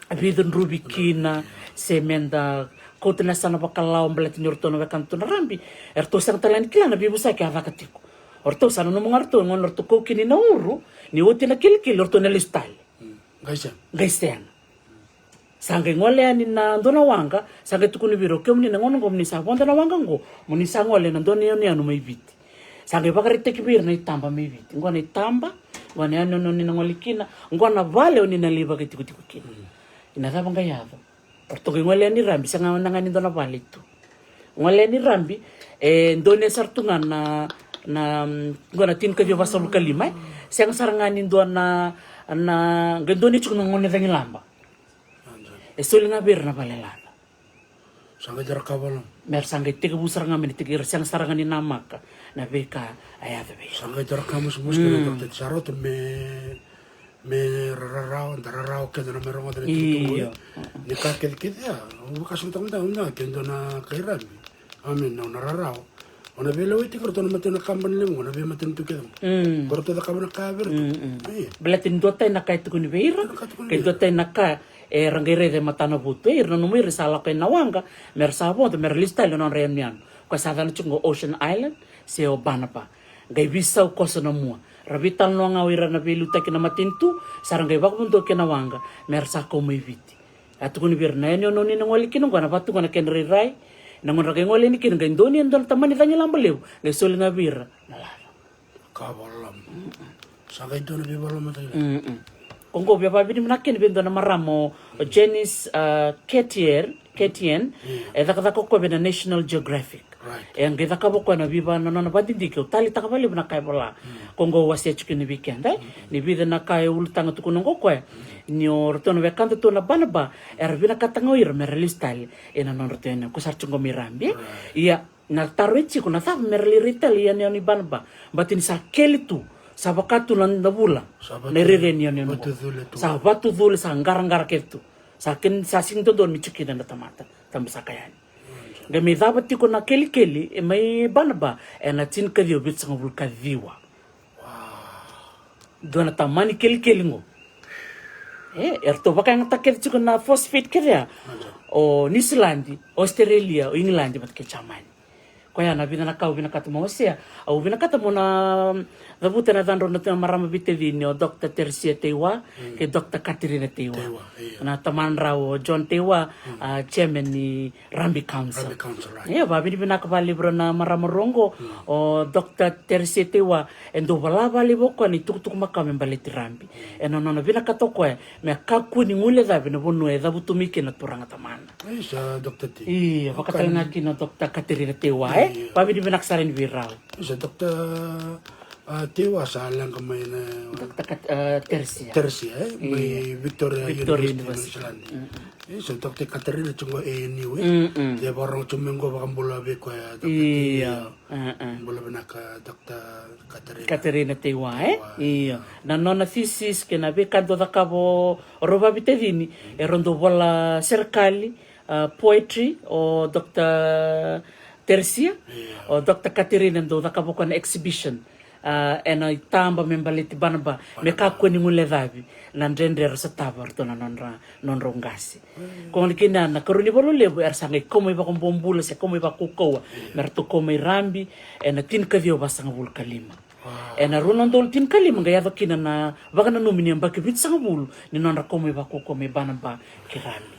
veicudruvi kina, se meda kauta na yasana vakalawa baleta ni o ratou na wekadatou na Rabi, e ratou sega tale ni kila na veivosaki a caka tiko. O ratou sa nanuma ga ratou, gauna ratou kau kina i Nauru, ni oti na kelikeli, o ratou na lesu tale. Qai sega. Qai sega. Sa qai gole yani na dua na waqa, sa qai tukuni vei ira, o kemuni na gauna oqo mo ni sa vodo na waqa oqo, mo ni sa gole na dua na yanuyanu mai Viti. Sa qai vakaraitaki vei ira na itaba mai Viti. Oqo na itaba, oqo na yanuyanu o ni na gole kina, oqo na vale o ni na lai vakaitikotiko kina. Ina cava qai yaco? O ratou qai gole yani Rabi, sega na ga ni dua na vale tu. Gole yani Rabi, e donuya sara tu ga na, na, mm, oqo na tinikaciwa vasagavulu ka lima, e. Sega sara ga ni dua na, na, qai donuya tiko na gone cagilaba. E soli ga vei ira na vale laca. Sa qai dua na ka vale. Me ra sa qai tekivu sara ga me na teki ira, sega sara ga ni namaka na veika a yaco vei ira. Sa qai dua na ka mosimosi kei na, mm, doctor, sa rauta me, me ra rarawa, da rarawa keda na me rogoca na itukutuku. Io. Ni ka kecekece ya, au vakasamataka mada, au na ke dua na kai Rabi. Amen, au na rarawa. Au na veilewai tiko ratou na matai na kabani levu, au na veimatanitu kece. Mm. Ko ratou cakava na ka vei ratou. Mm, mm. Io. Baleta ni dua tani na ka e tukuni vei ira, dua na ka tukuni vei ira, ke dua tani na ka era qai raica e matanavotu. E, ira nanuma ira sa lako yani na waqa, me ra sa vodo, me ra lesu tale na nodra yanuyanu. Ko sa yacana tiko qo Ocean Island, se o Banaba. Qai veisau koso na mua. Ra veitalanoa ga o ira na veiliutaki na matanitu, sa ra qai vakavodoki na waqa, me ra sa kau mai Viti. A tukuni vei ira na yanuyanu o ni na gole kina oqo, na vatu oqo na kena irairai. Na gauna ra qai gole yani kina, qai donuya e dua na tamani cagilaba levu, qai soli ga vei ira na laca. Ka vakaloloma. Sa qai dua na veivakalolomataki. Mm-mm. Ko qo via vakavinavinaka kina vei dua na marama o, o Janice, ah, Ketier, Ketien, e cakacaka o koya vei na National Geographic. Right. E qai cakava o koya na veiva-, na nona vakadidike, au taleitaka vakalevu na ka e vola. Mm. Ko qo au wasea tiko kina vei keda, e? Mm. Ni vica na ka e ulutaga tukuna qo o koya. Mm. Ni o ratou na wekadatou na Banaba, era vinakata ga o ira me ra lesu tale ena nodratou yanuyanu, ko sa ra tiko qo mai Rabi. Right. Ia, na taro e tiko, na cava me ra lai rai tale i yanuyanu i Banaba? Baleta ni sa keli tu, sa vaka tu na, na vula. Sa vatu-, na irairai ni yanuyanu qo. Vatucule tu. Sa vatucule, sa qaraqara kece tu. Sa ken-, sa sega ni dodonu me tiko kina na tamata, tabasaka yani. Qai mai cava tiko na kelikeli, e mai Banaba, ena tinikaciwa vitusagavulu ka ciwa. Dua na tamani kelikeli qo. E, eratou vakayagataka kece tiko na phosphate kece ya. O Niusiladi, Australia, o Igiladi, vata kei Jamani. Koya na vica na ka au vinakata mo wasea. Au vinakata mo na cavuta na yacadra na tui marama veitacini, o Doctor Teresia Teiwa, mm, kei Doctor Katerina Teiwa. Teiwa, io. Na tamadrau o John Teiwa, mm, a chairman ni Rabi Council. Rabi Council, right. Ia, vakavinavinaka vakalevu vei ira na marama rua qo, mm, o Doctor Teresia Teiwa, e dau vola vakalevu o koya na itukutuku makawa me baleti Rabi. Mm. Ena nona vinakata o koya, me kakua ni guilecavi na vanua e cavutu mai kina na turaga tamana. Isa, Doctor T. Io, vakatalega kina o Doctor Katerina Teiwa, e? Io. Vakavinavinaka sara yani vei rau. Isa, Doctor, ah, Teiwa sa leqa mai na Doctor Kat-, ah, Teresia. Teresia, e? Io. Mai Victoria, Victoria University, University. New Zealand. Mm-mm. Isa, Doctor Katerina tiko qo A N U, e? Mm-mm. Ia vakarorogo tiko mai qo, vakabula vei koya, Doctor T. Io. Io. Ah, ah. Bula vinaka, Doctor Katerina. Katerina Teiwa, e? Teiwa. Io. Na nona thesis kei na veika dau cakava o rau vakavitacini, e rau dau vola serekali, ah, poetry, o Doctor Teresia, io, o Doctor Katerina dau cakava o koya na exhibition, ah, ena itaba me baleti Banaba, me kakua ni guilecavi na dredre era sotava o ratou na nodra, nodrau qase. Ko gona kina na ikarua ni valu levu era sa qai kau mai vakabobula se kau mai vakaukauwa, io, me ratou kau mai Rabi ena tinikaciwa vasagavulu ka lima. Wow. Ena rua na udolu tinikalima qai yaco kina na vakananumi ni yabaki vitusagavulu ni nodra kau mai vakaukauwa mai Banaba ki Rabi.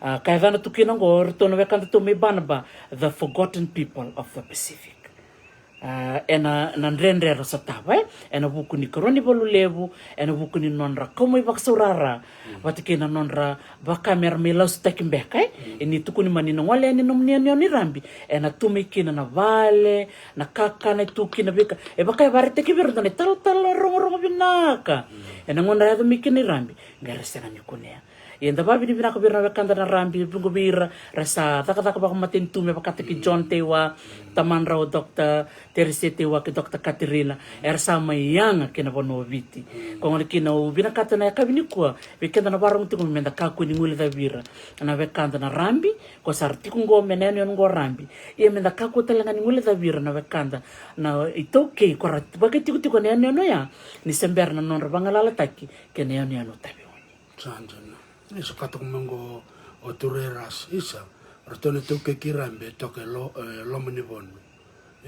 Ah, ka yacana tu kina qo, o ratou na wekadatou mai Banaba, the forgotten people of the Pacific. Ah, ena, na dredre era sotava, e? Ena vuku ni ikarua ni valu levu, ena vuku ni nodra kau mai vakasaurara, mm, Vata kei na nodra vaka me ra mai lasutaki beka, e? E ni tukuni mai ni na gole yani na nomuni yanuyanu i Rabi, e na tu mai kina na vale, na kakana e tu kina veika. E vaka e vakaraitaki vei ira dua na italatala rogorogo vinaka. E na gauna ra yaco mai kina i Rabi, qai ra sega ni kunea. Ia da vakavinavinaka vei ira na wekada na Rabi, vuqa vei ira ra sa cakacaka vakamatanitu me vakataki John Teiwa, tamadrau Doctor Terese Teiwa kei Doctor Katerina, era sa mai yaga ki na vanua o Viti. Ko gona kina au vinakata na yakavi nikua vei keda na vakarorogo tiko me da kakua ni guilecavi ira na wekada na Rabi, ko sa ra tiko qo mai na yanuyanu qo Rabi. Ia me da kakua tale ga ni guilecavi ira na wekada na iTaukei, ko ra vakaitikotiko na yanuyanu oya, ni se bera na nodra vagalalataki kei na yanuyanu taveuni. Sa dina. Isa, ka toka mai qo o Tureras, isa, ratou na iTaukei kei Rabi e toka e lo-, e loma ni vonu.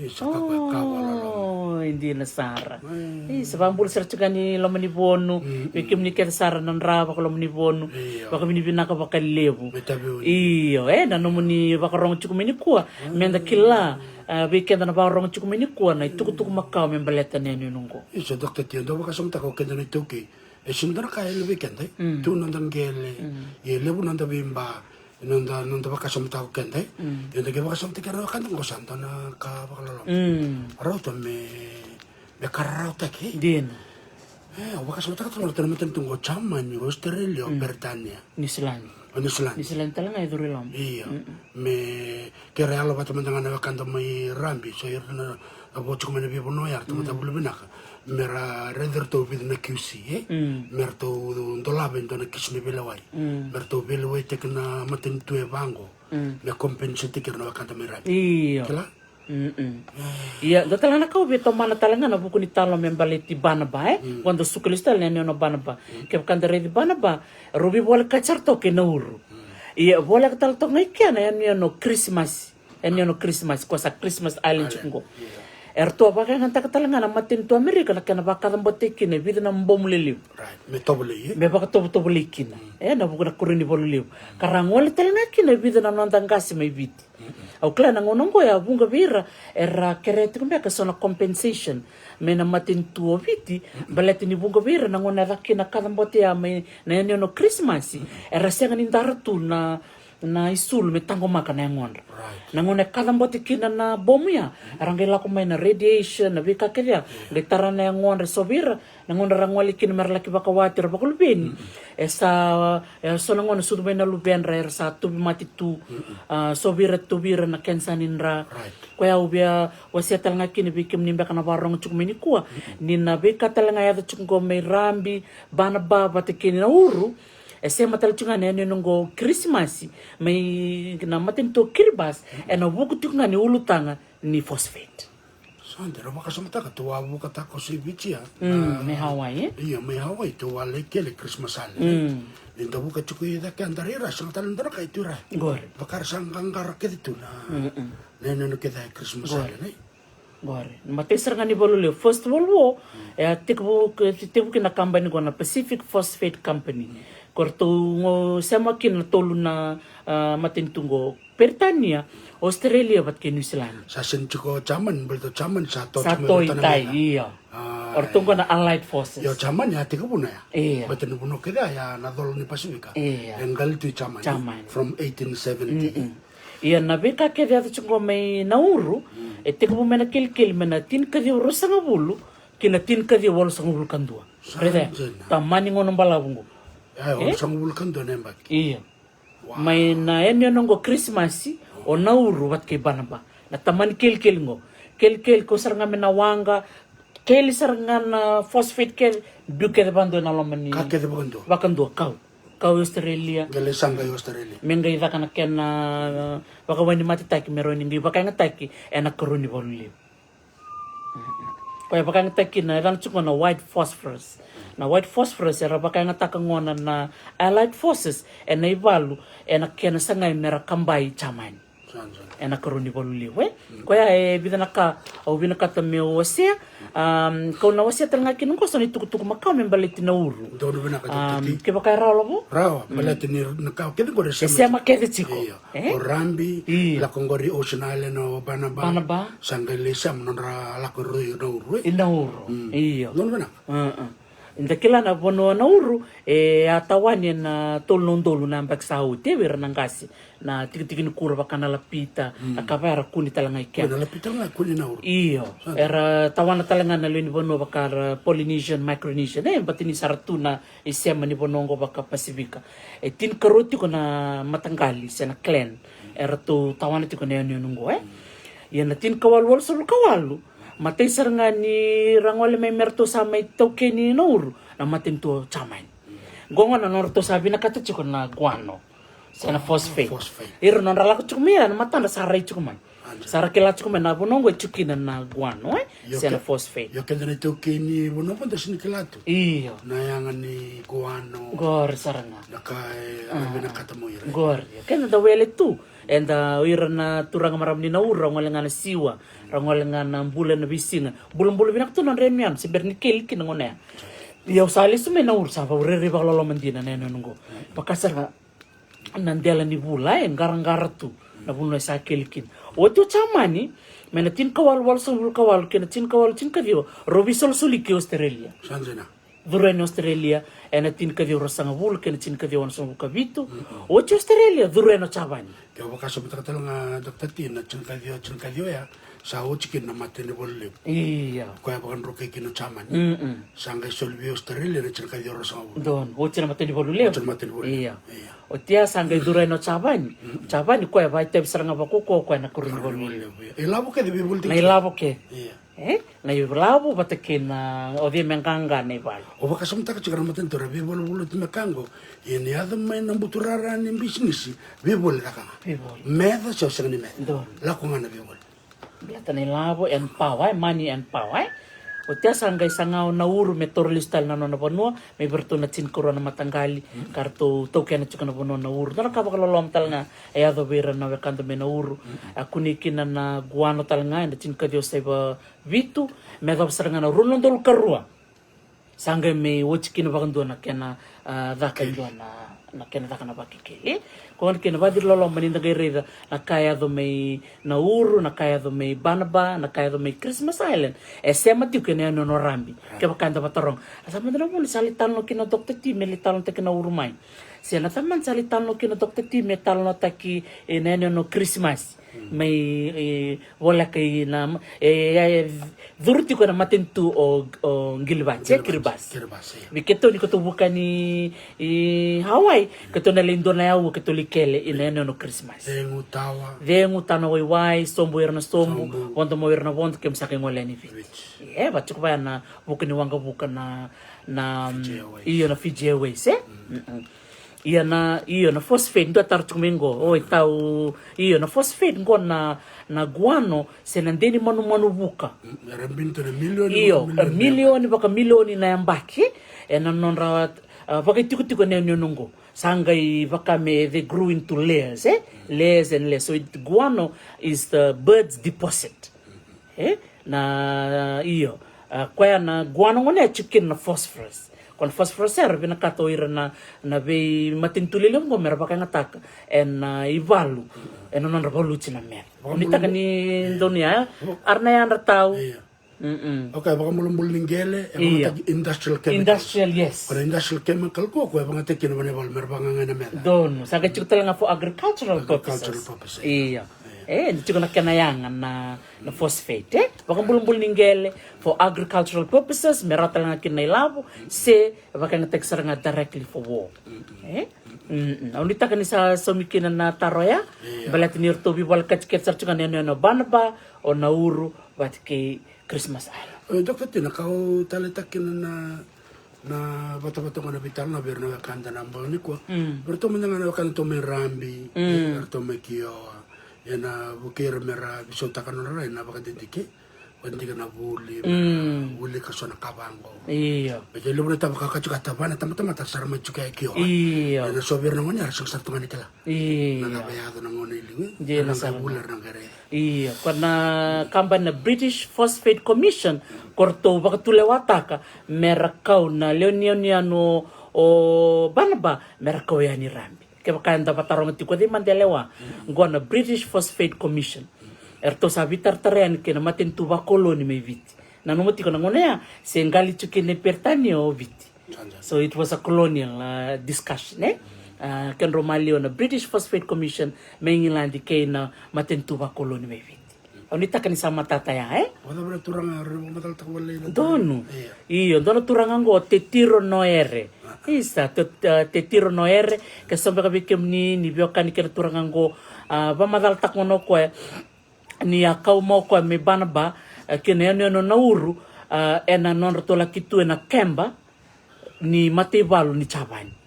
Isa, ka ko e ka vakaloloma. Oi, dina sara. Isa, vakabula sara tiko ga ni loma ni vonu. Vei kemuni kece sara na dra vakaloma ni vonu. Io. Vakavinavinaka vakalevu. Me taveuni. Io, e, na nomuni vakarorogo tiko mai nikua. Me da kila, a, vei keda na vakarorogo tiko mai nikua na itukutuku makawa me baleta na yanuyanu qo. Isa, Doctor Tia, dau vakasamataka o keda na iTaukei. E sega ni dua na ka e levu vei keda, e? Tu noda qele, e levu noda veiba, noda, noda vakasamataka o keda, e? Eda qai vakasamataki ira na wekada qo sa dua na ka vakaloloma. Rauta me, me ka rarautaki, e? Dina. E, au vakasamataka tu na matanitu qo, Jamani, Australia, Peritania. Niusiladi. O Niusiladi. Niusiladi tale ga e curu i loma. Io. Me kere yalo vata mada ga na wekada mai Rabi, so ira na vo tiko mai na veivanua ya, ratou matavuvuli vinaka. Me ra raici ratou vica na Q C, e? Me ratou dolava e dua na kisi ni veilewai. Me ratou veilewaitaki na matanitu e vaqo. Me compensate-taki ira na wekada mai Rabi. Io. Kila? Ia, dua tale ga na ka au via tomana tale ga na vuku ni talo me baleti Banaba, e? Qo da suka lesu tale na yanuyanu o Banaba. Kevaka da raici Banaba, rau veivolekati sara toka kei Nauru. Ia, voleka tale toka ga i kea na yanuyanu o Kirisimasi. Yanuyanu o Kirisimasi, ko sa Christmas Island tiko qo. Eratou a vakayagataka tale ga na matanitu Amerika na kena vakacabote kina e vica na bomu lelevu. Right. Me tovolei, e? Me vakatovotovolei kina. E, na vuku na karua ni valu levu. Ka ra gole tale ga kina e vica na noda qase mai Viti. Au kila na gauna oqo e a vuqa vei ira era kerea tiko beka eso na compensation mai na matanitu o Viti, baleta ni vuqa vei ira na gauna e caka kina na kacabote ya mai na yanuyanu o Kirisimasi, era sega ni dara tu na, na isulu me taqomaka na yagodra. Right. Na gauna e kacabote kina na bomu ya, era qai lako mai na radiation, na veika kece ya, qai tara na yagodra, so vei ira na gauna ra gole kina me ra laki vakawati, ra vakaluveni. E sa, e so na gauna sucu mai na luvedra era sa tauvimate tu. A, so vei ira, tauvimate tu na kenisa ni dra. Right. Koya au via wasea tale ga kina vei kemuni beka na vakarorogo tiko mai nikua, ni na veika tale ga e yaco tiko qo mai Rabi, Banaba vata kei Nauru, e sema tale tiko ga na yanuyanu qo Kirisimasi mai na matanitu o Kiribati, ena vuku tiko ga ni ulutaga ni phosphate. Sa dina, rau vakasamataka, tou a vuka takoso i Viti ya. Mm, mai Hawaii, e? Io, mai Hawaii, tou a lai kele Christmas ale. Mm. Ni da vuka tiko i cake, a da rai ra, sega tale ni dua na ka e tu i ra. Qori. Vaka ra sa qaqara kece tu na, mm-mm, na yanuyanu kece ya e Christmas ale, ne? Qori. Na imatai sara ga ni valu levu, First World War, e a tekivu, tekivu kina na kabani qo na Pacific Phosphate Company. Ko ratou qo sema kina na tolu na, a, matanitu qo. Peritania, Australia vata kei Niusiladi. Sa sega ni tiko o Jamani, baleta o Jamani sa to, sa tiko mai to i Peritania. Tai, io. A, o ratou qo na Allied Forces. Io, Jamani a tekivu na ya. Io. Baleta ni vanua kece ya na colo ni Pasifika. Io. E qali tu i Jamani. Jamani. From eighteen seventy. Mm-mm. Ia na veika kece yaco tiko qo mai Nauru, mm, e tekivu mai na kelikeli mai na tinikaciwa ruasagavulu ki na tinikaciwa walusagavulu ka dua. Sa dina. Raica, tamani gauna balavu qo. Ia, e? Walusagavulu ka dua na yabaki. Io. Wow. Mai na yanuyanu qo Kirisimasi, o Nauru vata kei Banaba. Na tamani kelikeli qo. Kelikeli kau sara ga mai na waqa, keli sara ga na phosphate kece, biu kece vakadua ena loma ni. Ka kece vakadua. Vakadua, kau. Kau i Australia. Qai lai saqa i Australia. Me qai caka na kena, a, vakawaimatetaki, me rawa ni qai vakayagataki ena karua ni valu levu. Koya e vakayagataki kina, e yacana tiko na white phosphorus. Na white phosphorus era vakayagataka gona na Allied Forces ena ivalu, ena kena sagai me ra kabai Jamani. Sa dina. Ena karua ni valu levu, e? Mm. Koya e vica na ka au vinakata meu wasea. Am, kau na wasea tale ga kina qo so na itukutuku makawa me baleti Nauru. Donu vinaka. Am, tati. Kevaka e rawa, Lavo? Rawa, mm, baleta ni na ka kece qori e sema. E sema kece tiko. Io. E? O Rabi, io, lako qori Ocean Island o Banaba. Banaba. Sa qai lai sema nodra lako i Nauru, e? I Nauru. Mm. Io. Donu vinaka. Uh-uh. Eda kila na vanua o Nauru e a tawani ena tolu na udolu na yabaki sa oti, e, vei ira na qase, na tikitiki ni kuro vaka na lapita, na ka va era kune tale ga i kea. Na lapita ga e kune i Nauru. Io. Era tawana tale ga na lewe ni vanua vaka ra Polynesian, Micronesian, e, baleta ni sa ra tu na isema ni vanua oqo vaka Pasifika. E tinikarua tiko na mataqali se na clan eratou tawana tiko na yanuyanu oqo, e. Ia na tinikawalu walusagavulu ka walu, matai sara ga ni ra gole mai me ratou sa mai taukeni Nauru na matanitu o Jamani. Qo gona na nodratou sa vinakata tiko na guano se na phosphate. Ira nodra lako tiko mai, ira na matadra sa rai tiko mai. Sa ra kila tiko mai na vanua oqo e tiko kina na guano, e, se na phosphate. Io, keda na itaukei ni vanua oqo da sega ni kila tu. Io. Na yaga ni guano. Qori sara ga. Na ka e, a, vinakata mo ira. Qori. Keda da wele tu. Eda, o ira na turaga marama ni Nauru, ra gole ga na siwa, ra gole ga na bula ena veisiga. Bulabula vinaka tu na nodra yanuyanu, se bera ni keli kina gona ya. Ia au sa lesu mai Nauru, sa vaurerei vakaloloma dina na yanuyanu oqo. Vaka sara ga na dela ni vula e qaraqara tu na vanua e sa keli kina. Oti o Jamani, mai na tinikawalu walusagavulu ka walu kei na tinikawalu tinikaciwa, rau veisolisoli ki Australia. Sa dina. Curu yani Australia ena tinikaciwa ruasagavulu kei na tinikaciwa onosagavulu ka vitu. Oti Australia, curu yani o Jamani. Ke o vakasamataka tale ga, Doctor T, na tinikaciwa, tinikaciwa ya, sa oti kina na matanivalu levu. Ia. Koya vakadrukai kina o Jamani. Sa qai soli vei Australia na tinikaciwa ruasagavulu. Donu, oti na matanivalu levu. Oti na matanivalu levu. Ia. Oti ya sa qai curu yani o Jamani. Jamani koya vakaitavi sara ga vakaukaua o koya na kurunivalu levu. Ilavo kece veivoli tiko. Na ilavo kece. Ia. E, na ilavo vata kei na o cei me qaqa na ivalu. O vakasamataka tiko na matanitu ra veivaluvalu tu me ka qo. Ia ni yaco mai na buturara ni bisinisi, veivoli caka ga. Veivoli. Meca se o sega ni meca. Donu. Lako ga na veivoli. Baleta na ilavo and power, e, money and power, e. Oti ya sa qai saga o Nauru me toro lesu tale na nona vanua, mai vei iratou na tinikarua na mataqali, ka ratou taukena tiko na vanua o Nauru. Dua na ka vakaloloma tale ga e yaco vei ira na wekada mai Nauru. A kunei kina na guano tale ga ena tinikaciwa saiva vitu, me yacova sara ga na rua na udolu ka rua. Sa qai mai oti kina vakadua na kena, a, caka e dua na, na kena caka na vakekeli. Koya gona kei na vakaciri loloma ni da qai raica na ka e yaco mai Nauru, na ka e yaco mai Banaba, na ka e yaco mai Christmas Island. E sema tiko ena yanuyanu o Rabi. Kevaka eda vataroga. A sa mada na vuna sa lai talanoa kina o Doctor T me lai talanoataki Nauru mai. Se na tamani sa lai talanoa kina o Doctor T me talanoataki, e, na yanuyanu o Krismasi. Mai, e, voleka i na, e, e, e, curu tiko ena matanitu o, o Qilivati, e, Kiribati. Kiribati, ia. Vei keitou ni keitou vuka ni, e, Hawaii, keitou na lai dua na yaua, keitou lai kele ina yanuyanu o Krismasi. Cegu, tawa. Cegu, tawa na waiwai, sobu ira na sobu, sobu, vodo mai ira na vodo, keimami sa qai gole yani i Viti. Viti. E, vaka tiko vaya na vuku ni waqavuka na, na, Fiji Airways. Io, na Fiji Airways, e? Mm. Ia na, io, na phosphate, dua taro tiko mai qo. O, e tau, io, na phosphate qo na, na guano se na dei ni manumanu vuka. Mm, era bini tu na milioni. Io, vaka milioni, e, milioni vaka milioni na yabaki. Ena nodra, a, vakaitikotiko na yanuyanu qo. Sa qai vaka me they grew into layers, e? Layers and layers. So it, guano is the bird's deposit. E? Na, io. A, koya na guano gona e tiko kina na phosphorus. Ko na phosphorus era vinakata o ira na, na veimatanitu lelevu qo mera vakayagataka ena, a, ivalu, ena nodra valuti na meca. Nuitaka ni donu ya, e? Era na yadra tau. Io. Mm-mm. Okay, vakabulabula ni qele, e, io, vakayagataki industrial chemical. Industrial, yes. Ko na industrial chemical ko, ko e vakayagataki kina vanua e valu mera vakayaga na meca. Donu, sa qai tiko tale ga for agricultural purposes. Agricultural purposes. Io. Io. E, ni tiko na kena yaga na, na phosphate, e? Vakabulabula ni qele for agricultural purposes, me rawa tale ga kina na ilavo, se vakayagataki sara ga directly for war. Mm-mm. E? Mm-mm. Au nuitaka ni sa saumi kina na taro ya, io, baleta ni ratou veivolekati kece sara tiko ga na yanuyanu o Banaba, o Nauru, vata kei Christmas Island. E, Doctor T, na ka au taleitaka kina na, na vatavata qo na veitalanoa vei ira na wekada na bogi nikua. Mm. Vei iratou mada ga na wekada tou mai Rabi, mm, vei iratou mai Kioa. Ia na vukei ira mera veisautaka nodra rai na vakadidike. Vakadidike na vuli, mm, mera wilika so na ka vaqo. Io. Baleta e levu na tabaka ka tiko a tavana, tabatamata sa ra mai tiko e Kioa. Io. Ia na so vei ira na gone era sega sara tu ga ni kila. Io. Na cava e yaco na gauna i liu, e? Dina sara. Era na qai vuli, era na qai raica. Io, ko na kabani na British Phosphate Commission, ko ratou vakatulewataka mera kau na lewe ni yanuyanu o, o Banaba, mera kau yani Rabi. Kevaka eda vataroga tiko, o cei mada e lewa? Mm. Qo na British Phosphate Commission. Eratou sa veitaratara yani kei na matanitu vakoloni mai Viti. Nanuma tiko na gauna ya se qali tu kina e Peritania o Viti. So it was a colonial uh, discussion, eh? Uh, kedrau maliwa na British Phosphate Commission mai Igiladi kei na matanitu vakoloni mai Viti. Au nuitaka ni sa matata ya, eh? Donu. Io, dua na turaga oqo o Tetiro Noere. Isa, Te- uh, Tetiro Noere. Ke so beka vei kemuni ni veiwekani kei na turaga oqo, uh, vamacalataka gona o koya ni a kau mai o koya mai Banaba, uh, kei na yanuyanu o Nauru, uh, ena nodratou laki tu ena keba ni mataivalu ni Japani.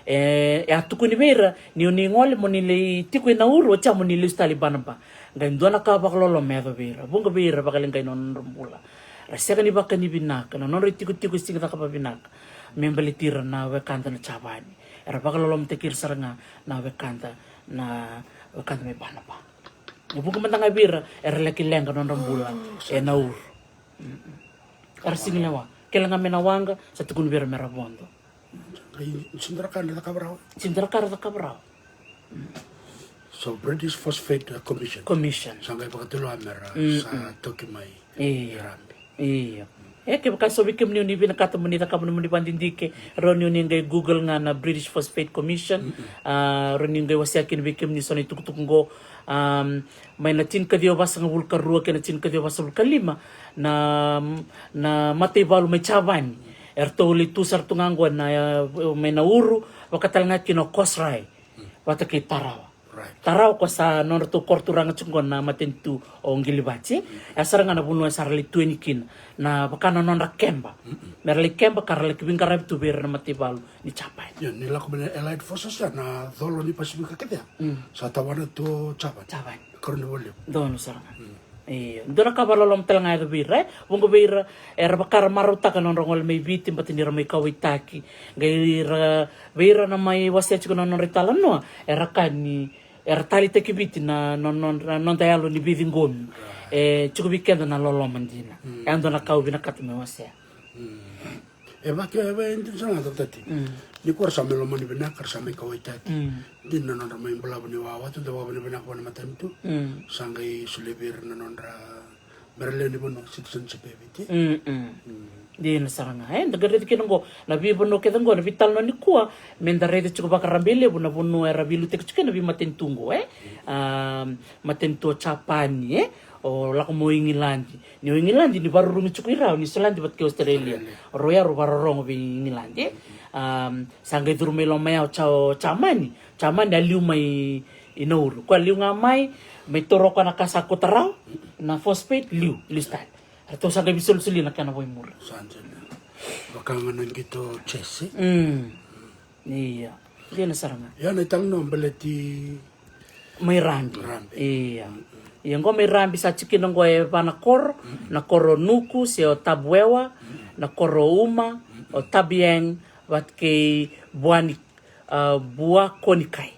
E, e a tukuni vei ira ni o ni gole mo ni lai tiko i Nauru, oti ya mo ni lesu tale i Banaba. Qai dua na ka vakaloloma e yaco vei ira, vuqa vei ira vakaleqai na nodra bula. Ra sega ni vakani vinaka na nodra itikotiko e sega ni caka vavinaka me baleti ira na wekada na Japani. Era vakalolomataki ira sara ga na wekada, na wekada mai Banaba. E vuqa mada ga vei ira era laki leqa na nodra bula e Nauru. Era sega ni lewa. Kele ga mai na waqa, sa tukuni vei ira me ra vodo. Qai sega ni dua na ka era cakava rawa. Sega ni dua na ka era cakava rawa. So British Phosphate Commission. Commission. Sa qai vakatulewa me ra sa toki mai. Io. Rabi. Io. E kevaka so vei kemuni o ni vinakata mo ni cakava nomuni vakadidike, rawa ni o ni qai Google ga na British Phosphate Commission. A, rawa ni qai wasea kina vei kemuni so na itukutuku oqo. Um, mai na tinikaciwa vasagavulu ka rua kei na tinikaciwa vasagavulu ka lima na, na mataivalu mai Japani. Eratou lai tu sara tu ga oqo na, mai Nauru, vaka tale ga kina o Kosrae vata kei Tarawa. Tarawa ko sa nodratou koro turaga tiko oqo na matanitu o Qilivati. E a sara ga na vanua e sa ra lai tu yani kina na vaka na nodra keba. Me ra lai keba ka ra laki veiqaravi tu vei ira na mataivalu ni Japani. Io, ni lako mai na Allied Forces ya na colo ni Pasifika kece ya. Sa tawana tu o Japani. Japani. Karua ni Vua Levu. Donu sara ga. Io, dua na ka vakaloloma tale ga e yaco vei ira, e vuqa vei ira era vaka ra marautaka na nodra gole mai Viti, baleta ni ra mai kauwaitaki. Qai ira vei ira na mai wasea tiko na nodra italanoa, era kaya ni era taleitaki Viti na, na, na, na noda yalo ni veiciqomi. E tiko vei keda na loloma dina. E a dua na ka au vinakata me wasea. E vaka e vaka e dina sara ga, Doctor T. Ni ko ra sa mai lomani vinaka, ra sa mai kauwaitaki. Dina na nodra mai balavu ni wawa tu, da vakavinavinaka vua na matanitu. Sa qai solia vei ira na nodra, me ra lewe ni vanua, citizenship e Viti. Dina sara ga, e, da qai raica kina oqo na veivanua kece oqo, na veitalanoa nikua, me da raica tiko vakarabailevu na vanua era veiliutaki tiko kina na veimatanitu oqo, e. A, matanitu o Japani, e, o lako mai o Igiladi. Ni o Igiladi ni vakarurugi tiko i ra o Niusiladi vata kei Australia. Rau ya rau vakarorogo vei Igiladi, e. Am, sa qai curu mai loma ya o Ja-, o Jamani. Jamani a liu mai i Nauru. Koya a liu ga mai, mai taura o koya na ka sa kauta rawa, na phosphate, liu, liu start. Ratou sa qai veisolisoli na kena vo i muri. Sa dina. Vaka ga na qito Jesse. Mm. Ia. Dina sara ga. Ia na italanoa baleti mai Rabi. Rabi. Ia. Ia qo mai Rabi sa tiko kina qo e va na koro, na koro Nuku se o Tabuewa, na koro Uma, o Tabiang, vata kei Buani, a, Buakonikai.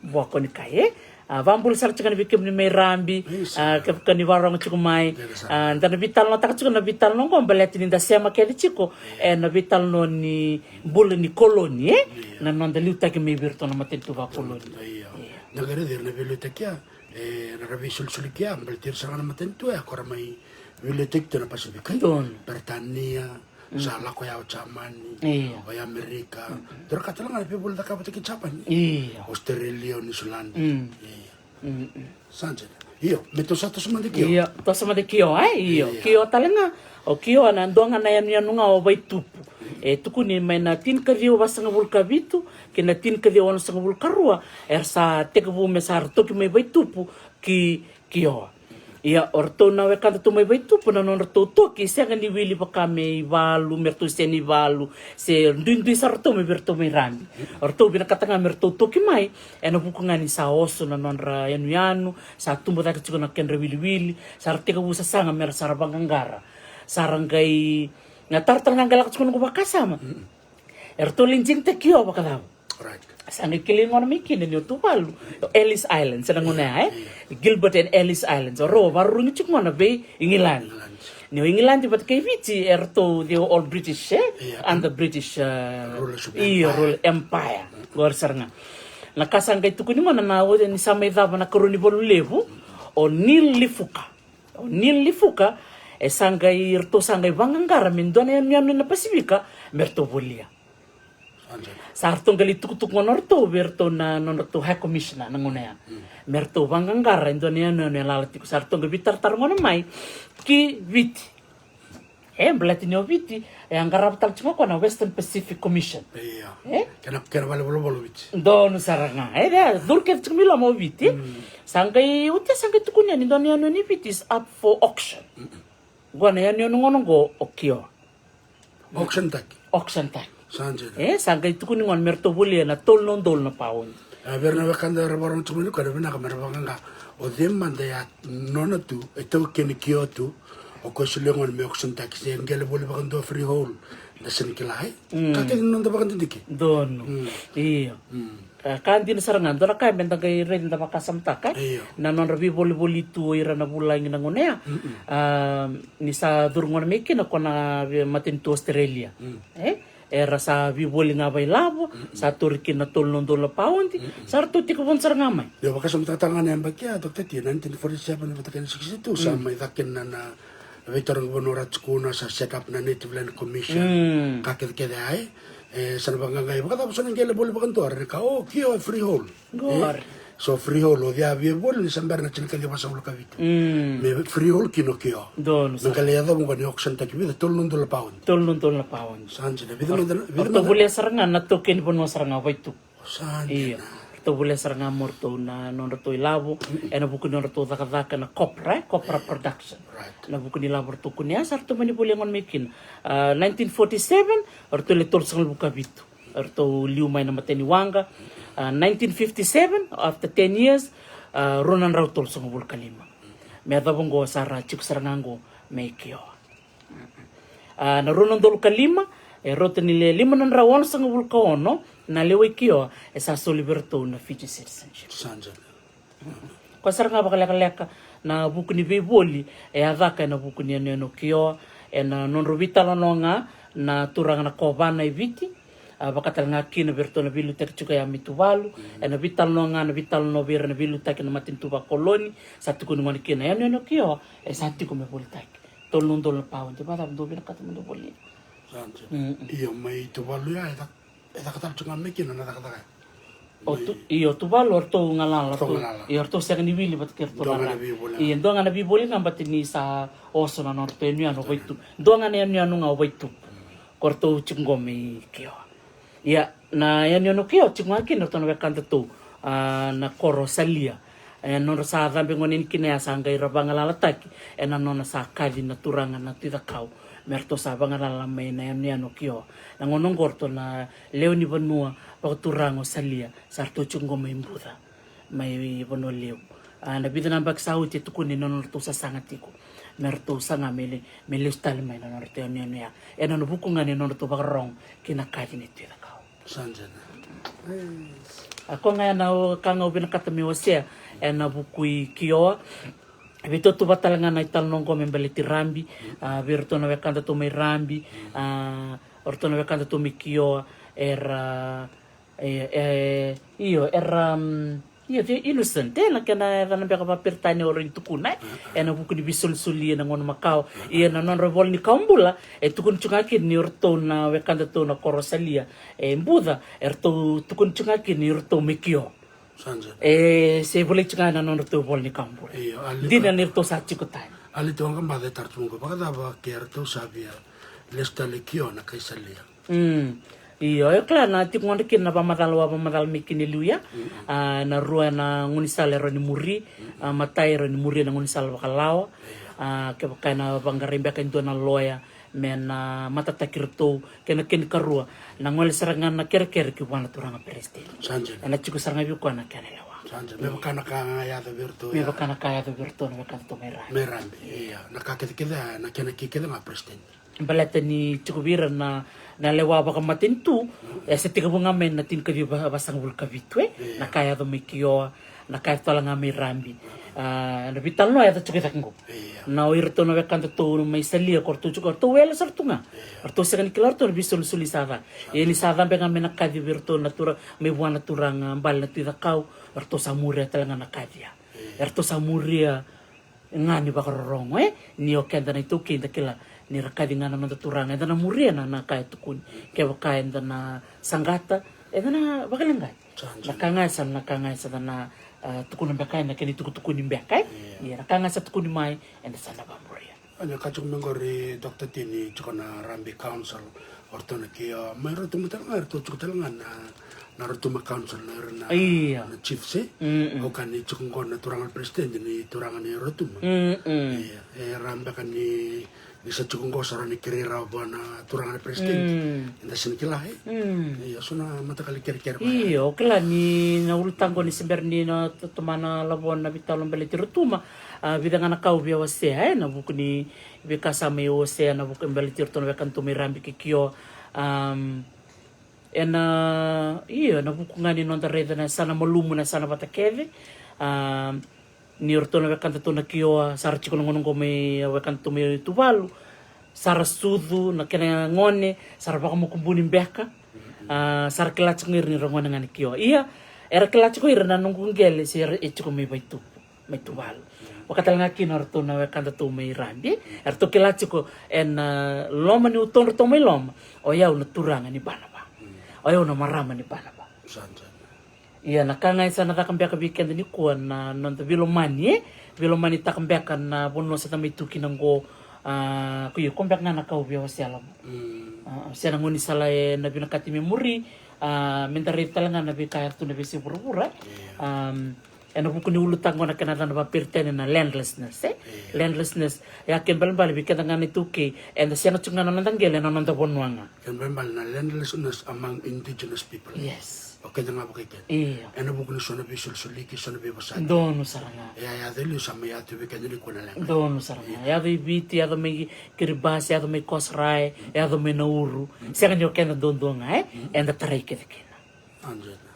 Buakonikai, e? A, vakabula sara tiko ga na vei kemuni mai Rabi, a, kevaka ni vakarogo tiko mai, a, da na veitalanoataka tiko na veitalanoa oqo baleta ni da sema kece tiko ena veitalanoa ni bula ni koloni, e? Na noda liutaki mai vei iratou na matanitu vakoloni. Io. Na qai raici ira na veiliutaki ya, e, ra veisolisoli kea, baleti ira sara ga na matanitu ya ko ra mai veiliutaki tu na Pasifika. Donu. Peritania, sa lako ya o Jamani, o ya Amerika. Dua na ka tale ga na veivula cakava vata kei Japani. Io. Australia, o Niusiladi. Io. Sa dina. Io, me tou sa toso mada kio. Io, toso mada kio, e? Io. Kio tale ga. O kio na dua ga na yanuyanu ga o Vaitupu. E tukuni mai na tinikaciwa vasagavulu ka vitu kei na tinikaciwa onosagavulu ka rua, era sa tekivu me sa ra toki mai Vaitupu ki Kioa. Ia, o ratou na wekada tu mai Vaitupu, na nodratou toki, sega ni wili vaka me ivalu, me ratou sega ni valu, se duidui sara ratou mai vei ratou mai Rabi. O ratou vinakata ga me ratou toki mai, ena vuku ga ni sa oso na nodra yanuyanu, sa tubu cake tiko na kedra wiliwili, sa ra tekivu sasaga me ra sa ra vaqaqara. Sa ra qai, na taro tale ga qai lako tiko noqu vakasama. E ratou lai digitaki Kioa vakacava? Sa qai kilai gona mai kina ni o Tuvalu, o Ellice Islands, ena gauna ya, e? Gilbert and Ellice Islands. O rau a vakarurugi tiko gona vei Igiladi. Ni o Igiladi vata kei Viti, e ratou, they were all British, e? Under British, uh, rule empire. Qori sara ga. Na ka sa qai tukuni gona na, ni sa mai cava na ikarua ni valu levu, o Neil Lifuka. O Neil Lifuka, E sa qai, ratou sa qai vaqaqara me dua na yanuyanu ena Pasifika me ratou volia. Sa ratou qai lai tukutuku gona o ratou vei ratou na nodratou High Commissioner na gauna ya, me ratou vaqaqara e dua na yanuyanu e lala tiko. Sa ratou qai veitaratara gona mai ki Viti. E baleta ni o Viti e a qarava tale tiko ga o koya na Western Pacific Commission. Ia. E? Kena, kena vale volovolo Viti. Donu sara ga. E, e curu kece tiko mai loma o Viti. Sa qai, oti ya sa qai tukuni yani e dua na yanuyanu i Viti is up for auction. Qo na yanuyanu gona qo o Kioa. Auction taki. Auction taki. Sa dina. E, sa qai tukuni gona me ratou volia na tolu na udolu na pauni. A, vei ira na wekada era vakarorogo tiko mai nikua, na vinaka me ra vaqaqa. O cei mada ya nona tu, e taukeni Kioa tu, o koya solia gona me auction taki, se qele voli vakadua freehold, da sega ni kila, e? Ka kece ni noda vakadidike. Donu. Io. Ka, ka dina sara ga, dua na ka me da qai raica, da vakasamataka, e? Io. Na nodra veivolivoli tu o ira na vulagi na gauna ya. A, ni sa curu gona mai kina o koya na vei-, matanitu Australia. E? Era sa veivoli ga vakailavo, sa tauri kina na tolu na udolu na pauni, sa ratou tekivu sara ga mai. Io, vakasamataka ga na yabaki ya, Doctor T, nineteen forty-seven vata kei na sixty-two, sa mai caka kina na, na veitarogi vanua ra tukuna, sa set up na Native Land Commission. Ka kece kece ya, e? E, sa na vaqaqai vakacava so na qele voli vakadua, ra na kaya, o, Kioa e freehold. Qori. E, so freehold, o cei a via voli ni sa bera na tinikaciwa vasagavulu ka vitu. Me freehold kina o Kioa. Donu sara. Me qai lai yacova qo ni auction taki vica, tolu na udolu na pauni. Tolu na udolu na pauni. Sa dina, vica mada na, vica mada na. Ratou volia sara ga na taukeni vanua sara ga o Vaitupu. Sa dina. Io. Ratou volia sara ga mo ratou na nodratou ilavo, ena vuku ni nodratou cakacaka na copra, e? Copra production. Right. Na vuku ni ilavo ratou kunea, sa ratou mani volia gona mai kina. A, nineteen forty-seven, ratou le tolusagavulu ka vitu. Eratou liu mai na mataniwaqa. A, nineteen fifty-seven, after ten years, a, rua na drau tolusagavulu ka lima. Me yacova oqo sa ra tiko sara ga oqo mai Kioa. A, na rua na udolu ka lima, e rauta ni le lima na drau onosagavulu ka ono na lewe i Kioa e sa soli vei iratou na Fiji citizenship. Sa dina. Koya sara ga vakalekaleka na vuku ni veivoli e a caka ena vuku ni yanuyanu o Kioa, ena nodrau veitalanoa ga na turaga na kovana e Viti, a, vaka tale ga kina vei iratou na veiliutaki tiko ya mai Tuvalu, ena veitalanoa ga, na veitalanoa vei ira na veiliutaki na matanitu vakoloni, sa tukuni gona kina na yanuyanu o Kioa e sa tiko me volitaki. Tolu na udolu na pauni, vakacava dou vinakata me dou volia? Sa dina. Io, mai Tuvalu ya, e caka E caka tale tu ga mai kina na cakacaka. O Tu-, io, Tuvalu o ratou galala, ratou galala. Io, ratou sega ni wili vata kei ratou galala. Dua ga na veivoli ga. Io, dua ga na veivoli ga, baleta ni sa oso na nodratou yanuyanu o Vaitupu. Dua ga na yanuyanu ga o Vaitupu. Ko ratou tiko qo mai Kioa. Ia, na yanuyanu o Kioa tiko ga kina ratou na wekadatou, a, na koro o Salia. E, nodra sa cabe gone yani kina ya sa qai ra vagalalataki ena nona sa kaci na turaga na Tui Cakau me ratou sa vagalala mai na yanuyanu o Kioa. Na gauna oqo ratou na lewe ni vanua vakaturaga o Salia sa ratou tiko qo mai Buca, mai Vanua Levu. A, na vica na yabaki sa oti e tukuni na nodratou sasaga tiko me ratou saga me le-, me lesu tale mai na nodratou yanuyanu ya. Ena nona vuku ga ni nodratou vakarorogo ki na kaci ni Tui Cakau. Sa dina. A, koya ga ya na ka ga au vinakata meu wasea ena vuku i Kioa. Veitautauva tale ga na italanoa oqo me baleti Rabi. A, vei iratou na wekadatou mai Rabi. A, o iratou na wekadatou mai Kioa era, e, e, io, era, mm, io, they innocent, e, na kena yacana beka vakaperitania au rawa ni tukuna, e, ena vuku ni veisolisoli ena gauna makawa. Ia na nodra ivola ni kawa bula e tukuni tu ga kina ni o iratou na wekadatou na koro o Salia e Buca, eratou tukuni tu ga kina ni o iratou mai Kioa. Sa dina. E se volai tu ga na nodratou ivola ni kawa bula. Io, a levu. Dina ni ratou sa tiko tani. A levu tu ga, baca e tara tu ga qo, vakacava ke ratou sa via lesu tale i Kioa na kai Salia? Mm. Io, e kila na tiko gona kina na vakamacala au a vakamacala mai kina e liu ya. Mm. A, na rua na gaunisala e rawa ni muri. Mm. A, matai e rawa ni muri na gaunisala vakalawa. Io. A, kevaka ena vaqarai beka e dua na loya me na matataki iratou, kei na kena ikarua, na gole sara ga na kerekere ki vua na turaga peresitedi. Sa dina. Ena tiko sara ga vei koya na kena lewa. Sa dina. Me vaka na ka ga yaco vei iratou ya. Me vaka na ka yaco vei iratou na wekadatou mai Rabi. Mai Rabi, io. Na ka kecekece ya, na kena ki kece ga peresitedi. Baleta ni tiko vei ira na, na lewa vakamatanitu, e se tekivu ga mai na tinikaciwa vasagavulu ka vitu, e? Io. Na ka yaco mai Kioa, na ka yaco tale ga mai Rabi. A, na veitalanoa e yaco tiko e cake qo. Io. Na o iratou na wekadatou mai Salia, ko ratou tiko, ratou wele sara tu ga. Io. Ratou sega ni kila o ratou na veisolisoli sa caka. Sa dina. Ia ni sa cabe ga mai na kaci vei iratou na tura, mai vua na turaga bale na Tui Cakau, ratou sa muria tale ga na kaci ya. Io. Eratou sa muria ga ni vakarorogo, e? Ni o keda na iTaukei da kila ni ra kaci ga na noda turaga, eda na muria na, na ka e tukuni. Kevaka eda na saqata, eda na vakaleqai. Na ka ga e sa, na ka ga e sa da na, ah, tukuna beka, e na kena itukutukuni beka, e? Ia na ka ga e sa tukuni mai, eda sa na vamuria. Ena ka tiko mai qori, Doctor Tini, tiko na Rugby Council, o ratou na kei, ah, mai Rotuma tale ga, eratou tiko tale ga na, na Rotuma Council, na ira na, na chiefs, e? Au kaya ni tiko qo na turaga na president ni turaga ni Rotuma. Ia, e ra beka ni, ni sa tiko qo sa ra ni kerei rawa vua na turaga na president. Eda sa ni kila, e? Ia, so na mataqali kerekere vaya. Io, o kila ni na ulutaga ni se bera ni na tomana lavo na veitalanoa baleti Rotuma. A, vica ga na ka au via wasea, e, na vuku ni veika sa mai wasea, na vuku baleti iratou na wekadatou mai Rabi kei Kioa. Am, ena, io, na vuku ga ni noda raica na yasana malumu, na yasana vata kece. Am, ni iratou na wekadatou na Kioa, sa ra tiko na gauna oqo mai, a, wekadatou mai Tuvalu. Sa ra sucu na kena gone, sa ra vakamakubuni beka. A, sa ra kila tiko ga ira ni ra gone ga ni Kioa. Ia, era kila tiko ira na noqu qele se era e tiko mai Vaitupu, mai Tuvalu. Vaka tale ga kina o ratou na wekadatou mai Rabi, eratou kila tiko ena, a, loma ni utodratou mai loma, o yau na turaga ni Banaba. O yau na marama ni Banaba. Ia na ka ga e sa na caka beka vei keda nikua na noda veilomani, e? Veilomanitaka beka na vanua sa da mai tu kina oqo, a, ko io, ko beka ga na ka au via wasea lavo. A, se na gaunisala e na vinakati me muri, a, me da raica tale ga na veika eratou na veisei vuravura. Am, ena vuku ni ulutaga na kena yacana vaperitania na landlessness, e? Landlessness, e a ke balebale vei keda ga na iTaukei, eda sega tiko ga na noda qele na noda vanua ga. Kena balebale na landlessness among indigenous people. Yes. O keda ga vakai keda. Io. Ena vuku ni so na veisolisoliki, so na veivosaki. Donu sara ga. E a yaco e liu sa mai yaco vei keda nikua na leqa. Donu sara ga. Yaco i Viti, yaco mai Kiribati, yaco mai Kosrae, yaco mai Nauru. Sega ni o keda duadua ga, e? Eda tarai kece kina. Anjeta.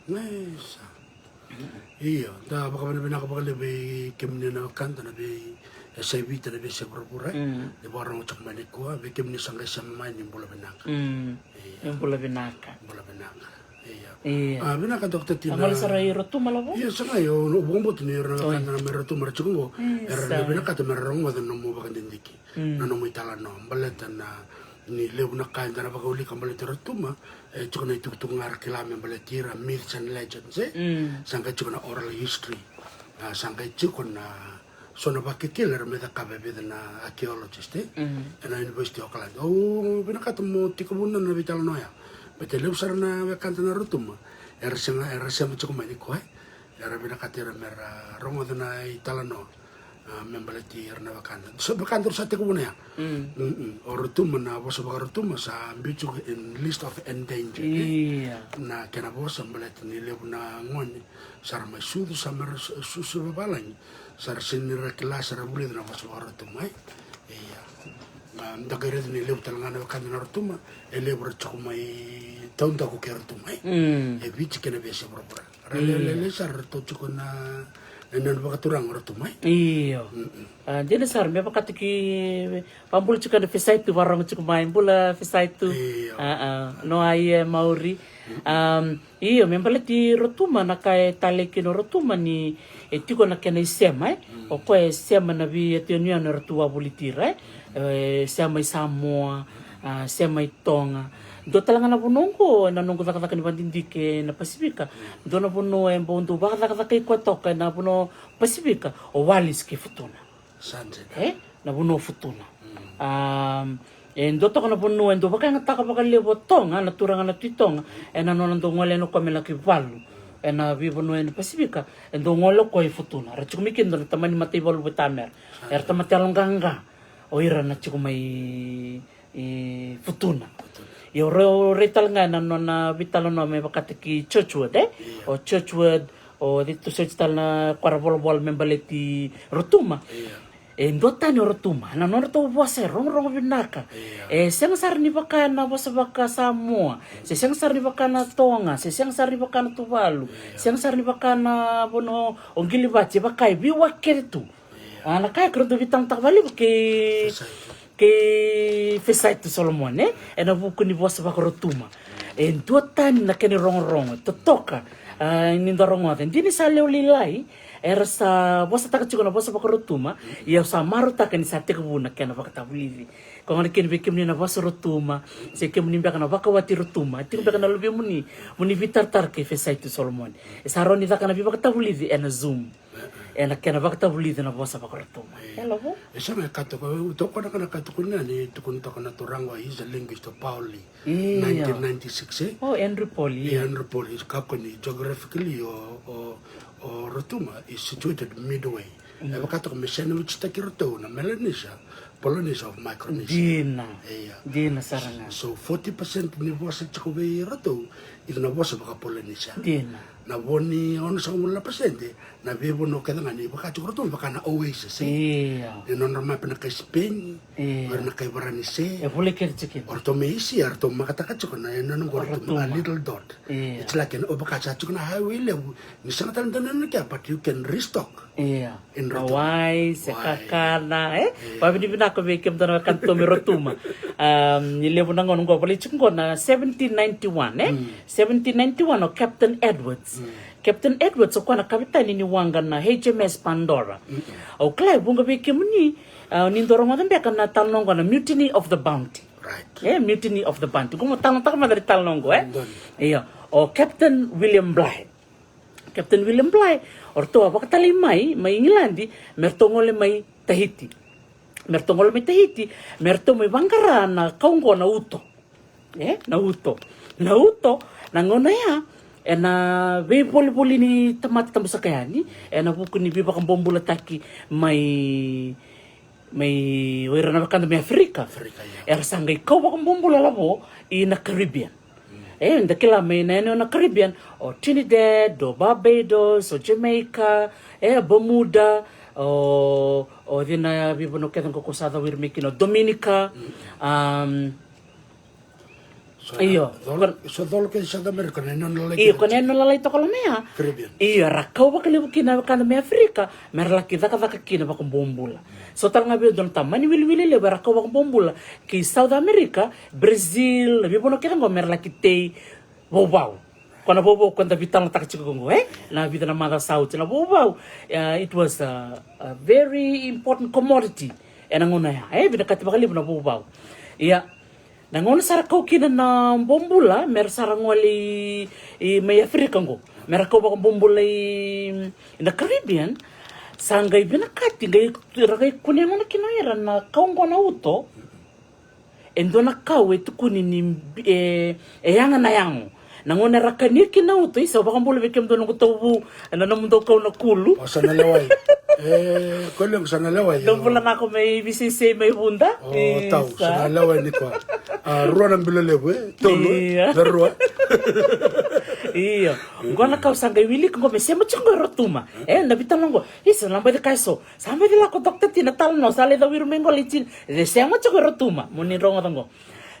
Gaisa. Io, da vakavinavinaka vakalevu vei kemuni na wekada na vei S I V, na veisei vuravura, e? Ni vakarorogo tiko mai nikua, vei kemuni sa qai sema mai ni bula vinaka. Io. Ni bula vinaka. Bula vinaka. Io. Io. A, vinaka, Doctor Tina. A gole sara i Rotuma lavo? Io, sa qai, au vakabauta ni ira na wekada na mai Rotuma ra tiko qo, era na vinakata me ra rogoca na nomu vakadidike, na nomu italanoa, baleta na, ni levu na ka eda na vakaulika baleti Rotuma, e tiko na itukutuku ga ra kila me baleti ira, myths and legends, e? Sa qai tiko na oral history. A, sa qai tiko na so na vakekeli era mai cakava e vica na archaeologist, e? Ena University of Auckland. Au vinakata mo tekivu na veitalanoa ya. Baleta levu sara na wekada na Rotuma era sega, era sema tiko mai nikua, e? Era vinakata ira me ra rogoca na italanoa, a, me baleti ira na wekada. So wekada ra sa tekivu na ya. O Rotuma, na vosa vakaRotuma sa biu tiko in list of endangered, e? Io. Na kena vosa baleta ni levu na gone sa ra mai sucu, sa mai ra su-, susu vavalagi, sa ra sega ni ra kila, sa ra vulica na vosa vakaRotuma, e? Ia. A, da qai raica ni levu tale ga na wekada na Rotuma, e levu ra tiko mai taudaku kei Rotuma, e? E Viti kei na veiyasai vuravura. Ra lewe lailai sara ratou tiko na, na, na vakaturaga o Rotuma, e? Io. A, dina sara, me vakataki, vakabula tiko na Fesaitu, vakarorogo tiko mai, bula Fesaitu. Io. A, a, no, a, ia, mauri. Am, io, me baleti Rotuma, na ka e talei kina o Rotuma ni e tiko na kena isema, e? O koya e sema na veiyanuyanu eratou a voliti ira, e? E sema i Samoa, a, sema i Toga. Dua tale ga na vanua oqo, ena noqu cakacaka ni vakadidike na Pasifika. Dua na vanua e bau dau vakacakacakai koya toka ena vanua Pasifika, o Wallis kei Futuna. Sa dina. E? Na vanua o Futuna. Am, e dua toka na vanua e dau vakayagataka vakalevu o Toga, na turaga na Tui Toga, ena nona dau gole yani o koya me laki valu ena veivanua ena Pasifika, e dau gole o koya i Futuna. Ra tiko mai kina dua na tamani mataivalu vakatamera. Era tamata yaloqaqa. O ira na tiko mai i Futuna. Io, ra, ra tale ga na nona veitalanoa me vakataki Churchward, e? Io. O Churchward, o cei tu, Church tale na kora volavola me baleti Rotuma. Io. E duatani o Rotuma, na nodratou vosa e rogorogo vinaka. Io. E sega sara ni vaka na vosa vaka Samoa, se sega sara ni vaka na Toga, se sega sara ni vaka na Tuvalu, io, sega sara ni vaka na vanua o Qilivati, e vaka e veiwaki kece tu. A, na ka e kuratou veitamataka vakalevu kei Fesaitu, kei Fesaitu Solomone, e? Ena vuku ni vosa vakaRotuma. E duatani na kena irogorogo, e totoka. A, ni dou rogoca, dina ni sa lewe lailai era sa vosataka tiko na vosa vakaRotuma. Ia au sa marautaka ni sa tekivu na kena vakatavulici. Ko gona kina vei kemuni na vosa Rotuma, se kemuni beka na vakawati Rotuma, tiko beka na luvemuni, mo ni veitaratara kei Fesaitu Solomoni. E sa rawa ni caka na veivakatavulici ena Zoom, ena kena vakatavulici na vosa vakaRotuma. Hello. E sa me ka toka, toka na ka toka ni tukuni toka na turaga, he's a linguist of Pauli. Io. Nineteen ninety-six, e? O Andrew Pauli, io. Andrew Pauli, ka ko ni geographically o, o, o Rotuma is situated midway. E vaka toka me sandwich taki ratou na Melanesia, Polynesia of Micronesia. Dina. Io. Dina sara ga. So forty percent ni vosa tiko vei ratou, ira na vosa vaka Polynesia. Dina. Na vo ni ono sagavulu na pasede, na veivanua kece ga ni vaka tiko ratou, vaka na oasis, e? Io. E nodra mape na kai Spain, io, o ira na kai Varanise. E volai kece tiko kina. O ratou mai Isia, o ratou makataka tiko na, e nona qo o ratou ma a little dot. Io. It's like an, o vaka sa tiko na highway levu, ni sega tale ni dua na nona kea, but you can restock. Io. In Rotuma. Wai, se kakana, e? Io. Vavinavinaka vei kemudou na wekada tomi Rotuma. Um, ni levu na gauna qo, volai tiko qo na seventeen ninety-one, e? Seventeen ninety-one, o Captain Edwards. Captain Edwards, o koya na kavetani ni waqa na H M S Pandora. Au kila e vuqa vei kemuni, a, ni dou rogoca beka na talanoa qo na Mutiny of the Bounty. Right. E, Mutiny of the Bounty. Qo mo talanoataka mada na talanoa qo, e? Io. O Captain William Bligh. Captain William Bligh, o ratou a vakatalai mai, mai Igiladi, me ratou gole mai Tahiti. Me ratou gole mai Tahiti, me ratou mai vaqara na kau qo na uto. E, na uto. Na uto, na gauna ya, ena veivolivoli ni tamata tabusaka yani, ena vuku ni veivakabobulataki mai mai o ira na wekada mai Aferika. Aferika, io. Era sa qai kau vakabobula lavo i na Caribbean. E, da kila mai na yanuyanu na Caribbean, o Trinidad, o Barbados, o Jamaica, e, Bermuda, o, o cei na veivanua kece qo ko sa cawiri mai kina, o Dominica, um, Io. So colo kei South America, na yanuyanu lalai. Io, ko na yanuyanu lalai toka loma ya. Caribbean. Io, era kau vakalevu kina na wekada mai Aferika, me ra laki cakacaka kina vakabobula. So tale ga vei au dua na tamani wiliwili levu, era kau vakabobula ki South America, Brazil, na veivanua kece qo me ra laki tei vauvau. Ko na vauvau ko da veitalanoataka tiko qo, e? Na vica na macawa sa oti na vauvau. Uh, it was a, a very important commodity. Ena gauna ya, e? Vinakati vakalevu na vauvau. Ia, na gauna sa ra kau kina na bobula, me ra sa ra gole i, i mai Aferika qo. Me ra kau vakabobula i, i na Caribbean, sa qai vinakati, qai, ra qai kunea gona kina o ira na kau qo na uto. E dua na kau e tukuni ni, e, e yaga na yago. Na gauna era kania kina na uto, isa, au vakabula vei kemudou noqu tauvu, ena nomudou kau na kulu. O, sa na lewai. E, ko lequ sa na lewai. Dou bula nako mai Viseisei mai Vuda. O, tau, sa na lewai ni koa. A, rua na bilo levu, e? Tolu, e? Io. Na rua. Io. Qo na kau sa qai wiliki qo me sema tiko qo e Rotuma. E, na veitalanoa qo. Isa, na baci kaya so. Sa baci lako Doctor T na talanoa, sa lai cawiri mai qo lai tini. E sema tiko e Rotuma. Mo ni rogoca qo.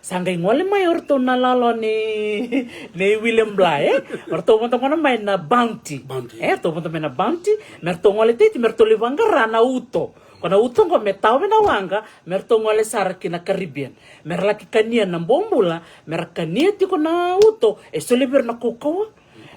Sa qai gole mai o ratou na lalo ni, ni William Bligh, e? O ratou vodo gona mai na Bounty. Bounty. E, ratou vodo mai na Bounty, me ratou gole Tahiti, me ratou lai vaqara na uto. Ko na uto qo me tawa mai na waqa, me ratou gole sara ki na Caribbean. Me ra laki kania na bobula, me ra kania tiko na uto, e solia vei ira na kaukauwa.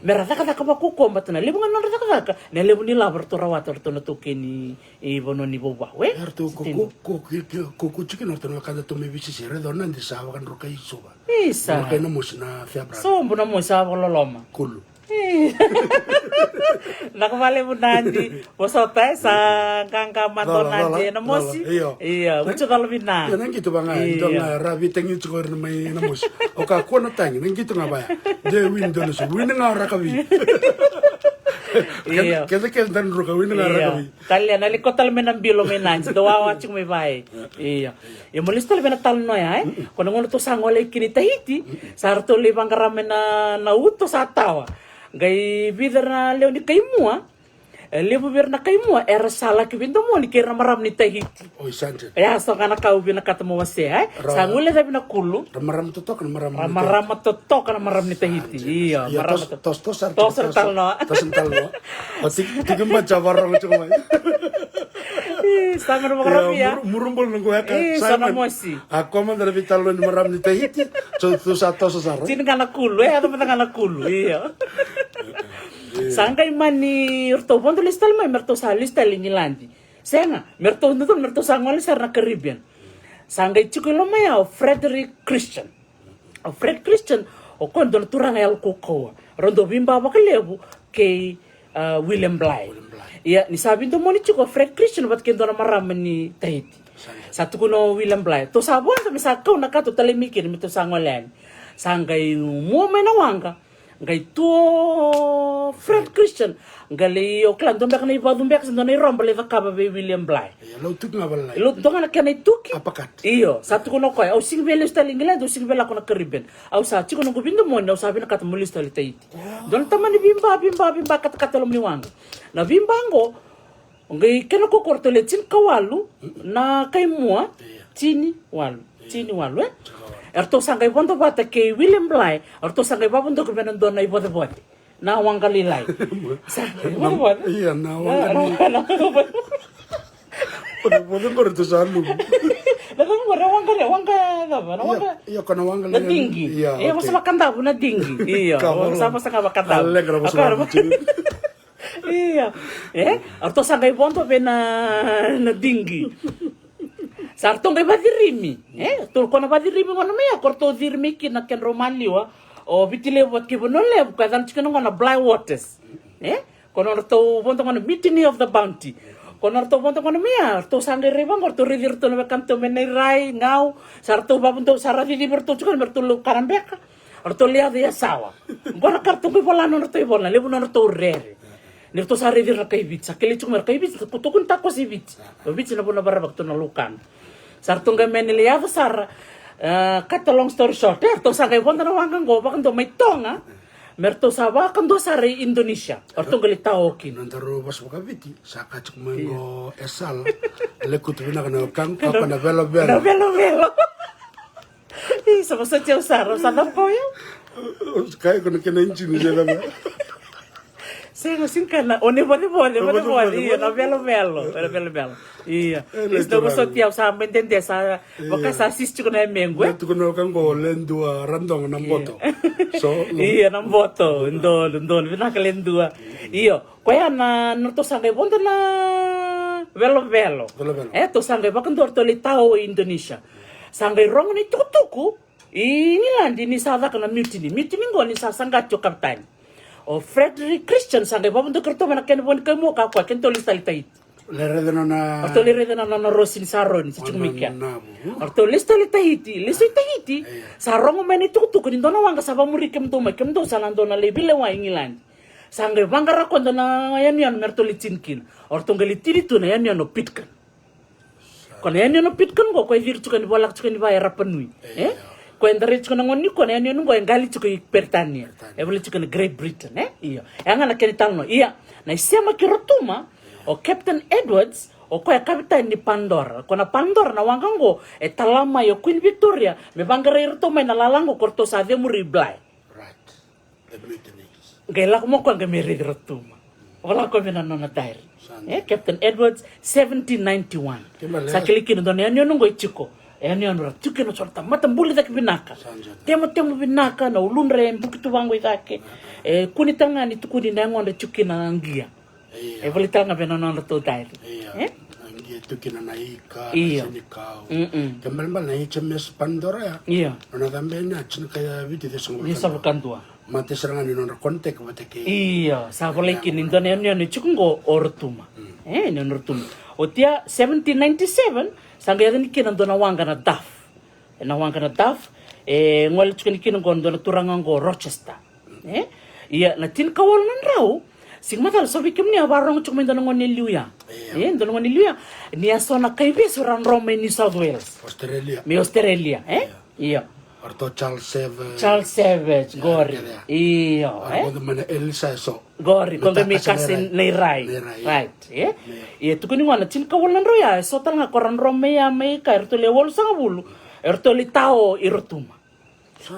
Me ra cakacaka vakaukauwa, baleta na levu ga na nodra cakacaka, na levu ni lavo ratou rawata, ratou na taukei ni, i vanua ni vauvau, e? Eratou ko, ko, ko, ko, ko, ko tiko na ratou na wekada tu mai Viseisei, raica o Nadi sa vakadrukai Suva. Isa. Drukai Namosi na Fair Brother. Sobu Namosi sa vakaloloma. Kulu. E. Naka valevu Nadi, vosota e sa qaqa mada o Nadi e Namosi. Io. Io, vucu calo vina. Io, na qito vaka ga, io, dua ga ra veitagi tiko ira mai Namosi. O ka kua na tagi, na qito ga vaya. De wini dua na su, wini ga o rakavi. Io. Kece, kece da druka, wini ga o rakavi. Talia, na liko tale mai na bilo mai Nadi, dou wawa tiko mai vaya. Io. Io, mo lesu tale mai na talanoa ya, e? Ko na gauna tou sa gole kina i Tahiti, sa ratou lai vaqara mai na, na uto sa tawa. Qai vica na lewe ni kaimua, e, levu vei ira na kaimua, era sa laki veidomoni kei ira na marama ni Tahiti. Oi, sa dina. Ia, so ga na ka au vinakata mo wasea, e? Sa guilecavi na kulu. Ra marama totoka na marama ni Tahiti. Ra marama totoka na marama ni Tahiti. Io, marama totoka. Toso, toso, toso na talanoa. Toso na talanoa. O tiki, tiki bati sa vakarorogo tiko mai. Io, sa mera vakarovi ya. Muru, muru bolo na qo ya ka. Io, sa na mosi. A kua mada na veitalanoa ni marama ni Tahiti. So, so sa toso sara. Tini ga na kulu, e, yaco mada ga na kulu, io. Sa qai mani ratou vodo lesu tale mai me ratou sa lesu tale i Igiladi. Sega, me ratou dodonu me ratou sa gole sara na Caribbean. Sa qai tiko i loma ya o Frederick Christian. O Fred Christian, o koya dua na turaga yalo kaukauwa. Rau dau veiba vakalevu kei, ah, William Bligh. Ia, ni sa veidomoni tiko o Fred Christian vata kei dua na marama ni Tahiti. Sa tukuna o William Bligh, tou sa vodo me sa kau na ka tou talai mai kina me tou sa gole yani. Sa qai mua mai na waqa. Qai tu o Fred Christian. Qai lai, o kila, dua beka na ivacu beka se dua na iroba lai cakava vei William Bligh. Ia, lotu ga vale lai. Lotu ga na kena ituki. Uppercut. Io, sa tukuna o koya, au sigi vei lesu tale i Igiladi, au sigi vei lako na Caribbean. Au sa tiko noqu veidomoni, au sa vinakata mo lesu tale i Tahiti. Dua na tamani veiba, veiba, veiba, katakata loma ni waqa. Na veiba oqo, qai kena kaukaua ratou le tinikawalu na kai mua. Ia. Tiniwalu. Ia. Tiniwalu, e? Tiniwalu. Eratou sa qai vodo vata kei William Bligh, eratou sa qai vavodoki vei na dua na ivocevoce. Na waqa lailai. Sa qai vodovodo. Ia, na waqa ni. Na waqa ni. Vodovodo qori ratou sa luvu. Na cava qori, waqa ni, waqa cava, na waqa. Ia, ko na waqa lailai. Na digi. Ia, okay. Ia, vosa vakadavu na digi. Ia, vosa, vosa ga vakadavu. Alegra, vosa vakadavu. Ia, e? Eratou sa qai vodo vei na, na digi. Sa ratou qai vacirimi, e? Ratou, ko na vacirimi gona mai ya, ko ratou ciri mai kina kedrau maliwa o Viti Levu vata kei Vanua Levu, ko yacana tiko kina gona Bligh Waters, e? Ko nodratou vodo gona Mutiny of the Bounty. Ko nodratou vodo gona mai ya, ratou sa qai rai vaqo, ratou raici iratou na wekanatou mai Nairai, Gau, sa ratou vavodo, sa ra cicivi iratou tiko me ratou laukana beka. Ratou lai yaco i Yasawa. Qo na ka ratou qai vola na nodratou ivola, na levu na nodratou rere. Ni ratou sa raici ira na kai Viti, sa kilai tiko mai na kai Viti, sa tukuni takosi Viti. O Viti na vanua varavaki ratou na laukana. Sa ratou qai mani lai yaco sara, e, cut a long story short, e, ratou sa qai vodo na waqa qo vakadua mai Toga. Me ratou sa vakadua sara i Indonesia. Ratou qai lai tao kina. Nodaru vosa vakaviti, sa ka tiko mai qo e sala. Lekutu vinaka na wekaqu, ka ko na velovelo. Na velovelo. Ih, sa vosoti au sara, au sa cava kau ya? Kai ko na kena injini se cava? Sega, sega kana, o ni vocevoce, vocevoce, io, na velovelo, na velovelo. Io. Io, sa vosoti au, sa mai dede, sa vaka sa sisi tiko na yamequ, e? Tukuna o ka qo, le dua radoga na boto. So, io, na boto, donu, donu, vinaka le dua. Io. Koya na, na ratou sa qai vodo na velovelo. Velovelo. E, ratou sa qai vakadua ratou lai tao i Indonesia. Sa qai rogo na itukutuku i Igiladi ni sa caka na mutiny. Mutiny qo ni sa saqati o kapitani. O Frederick Christian sa qai vavodoki iratou mai na kena vo ni kai mua ka koya, kena tou lesu tale i Tahiti. Lai raica na nona. Ratou lai raica na nona rosi ni sa roni, sa tiko mai kea. Ratou lesu tale i Tahiti, lesu i Tahiti. Sa rogo mai na itukutuku ni dua na waqa sa vamuri kemudou mai, kemudou sa na dua na lai veilewai i Igiladi. Sa qai vaqara koya dua na yanuyanu me ratou lai tini kina. O ratou qai lai tini tu na yanuyanu o Pitcairn. Ko na yanuyanu o Pitcairn qo, ko e ciri tiko ni volaka tiko ni va e Rapa Nui. E? Ko e darai tiko na gone ni ko na yanuyanu qo e qali tiko i Peritania. E volai tiko na Great Britain, e? Io. E a ga na kena italanoa. Ia, na isemaki Rotuma, o Captain Edwards, o koya e kapitani ni Pandora. Ko na Pandora na waqa qo, e tala mai o Queen Victoria, me vaqarai iratou mai na lala qo ko ratou sa cemuri i Bligh. Right. The mutineers. Qai lako mai o koya qai mai raici Rotuma. Vola o koya mai na nona diary. E, Captain Edwards, seventeen ninety-one. Sa kilai kina dua na yanuyanu qo e tiko. E yanuyanu ra tu kina so na tamata buli cake vinaka. Temotemo vinaka, na uludra e buki tu vaqo i cake. E kune tale ga ni tukuni na yagodra e tiko kina na qia. E volai tale ga vei na nodratou diary. E? Qai tu kina na ika, na senikau. Ke balebale na H M S Pandora ya. Io. Nona cabe na tini ka ya vitu ciwasagavulu ka dua. Mate sara ga ni nodra contact vata kei. Io, sa volai kina ni dua na yanuyanu e tiko qo o Rotuma. E, ni o Rotuma. Oti ya, seventeen ninety-seven, sa qai yaco yani kina dua na waqa na Duff. E na waqa na Duff, e gole tiko yani kina qo dua na turaga qo Rochester. E? Ia, na tinikawalu na drau, siga macala, so vei kemuni a vakarorogo tiko mai dua na gone e liu ya. E, dua na gone e liu ya. Ni a so na kaivesu ra dro mai New South Wales. Australia. Mai Australia, e? Ia. Oratou Charles Savage. Charles Savage, qori. Io, e? Oratou mai na Elisa e so. Qori, ko qai mai kase Nairai. Nairai. Right, e? Ia, tukuni gona, tinikawalu na drau ya, e so tale ga ko ra dro mai ya mai ka, eratou le walusagavulu, eratou le tao i Rotuma.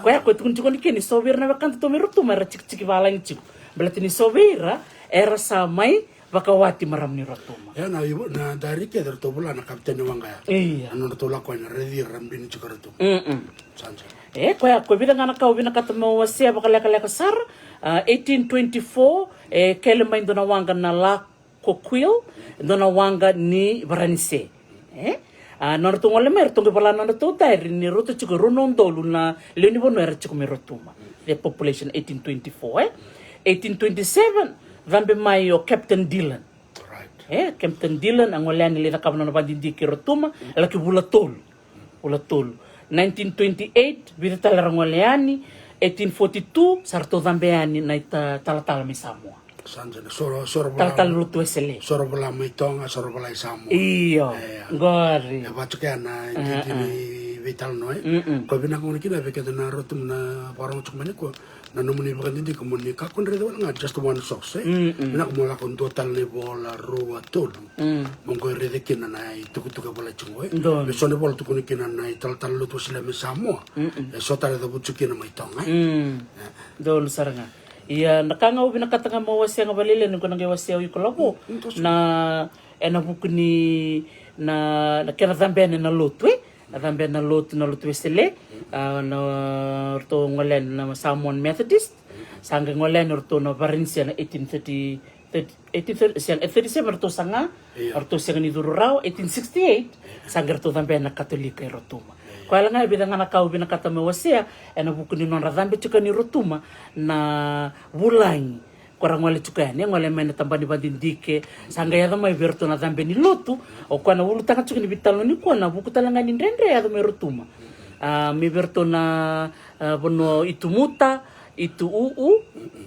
Koya ko e tukuni tiko ni kena ni so vei ira na wekadatou mai Rotuma era tikitiki valagi tiko. Baleta ni so vei ira era sa mai Vakawati, marama ni Rotuma. Ia na ivo- na dari kece ratou vola na kapiteni waqa ya. Ia. Na nodratou lako yani, raici ira, ra bini tiko Rotuma. Mm-mm. Sa dina. E koya, ko vica ga na ka au vinakata meu wasea vakalekaleka sara. A, eighteen twenty-four, e kele mai dua na waqa na La Coquille, dua na waqa ni Varanise. E? A, nodratou gole mai, ratou qai vola nodratou diary ni rauta tiko e rua na udolu na lewe ni vanua era tiko mai Rotuma. The population eighteen twenty-four, e? Eighteen twenty-seven, cabe mai o Captain Dillon. Right. E, Captain Dillon, a gole yani lai cakava nona vakadidike e Rotuma, e laki vula tolu. Vula tolu. Nineteen twenty-eight, vica tale era gole yani. Eighteen forty-two, sa ratou cabe yani na ita- talatala mai Samoa. Sa dina, so ra, so ra vola, talatala Lotu Wesele. So ra vola mai Toga, so ra vola i Samoa. Io, e, qori. E vatuka ya na, a, idina, a, ni veitalanoa, e. Mm-mm. Ko vinaka gona kina vei keda na Rotuma na vakarogo tiko mai nikua. Na nomuni vakadidike mo ni kakua ni raica wale ga just one source, e. Mm-mm. Vinaka mo lako dua tale na ivola, rua, tolu. Mm. Mo qai raica kina na itukutuku e volai tiko qo, e. Donu. Me so na ivola tukuni kina na italatala Lotu Wesele mai Samoa. Mm-mm. E so tale e cavuti kina mai Toga, e. Mm. E. Donu sara ga. Ia, na ka ga au vinakata ga meu wasea ga vakalailai, ni ko na qai wasea o iko Lavo. Mm, toso. Na, ena vuku ni, na, na kena cabe yani na lotu, e. Na cabe na lotu, na Lotu Wesele, a, na ratou gole yani na Samoan Methodist, sa qai gole yani o ratou na Varanise na eighteen thirty, thirty, eighteen thirty, sega, e thirty-seven ratou saga, io, ratou sega ni curu rawa, eighteen sixty-eight, io, sa qai ratou cabe yani na Katolika e Rotuma. Io. Koya la ga e vica ga na ka au vinakata meu wasea, ena vuku ni nodra cabe tiko yani Rotuma na vulagi. Ko ra gole tiko yani, e gole mai na tabana ni vakadidike, sa qai yaco mai vei iratou na cabe ni lotu. O koya na ulutaga tiko ni veitalanoa nikua, na vuku tale ga ni dredre e yaco mai Rotuma. A, mai vei iratou na, a, vanua Itumuta, Itu'u'u,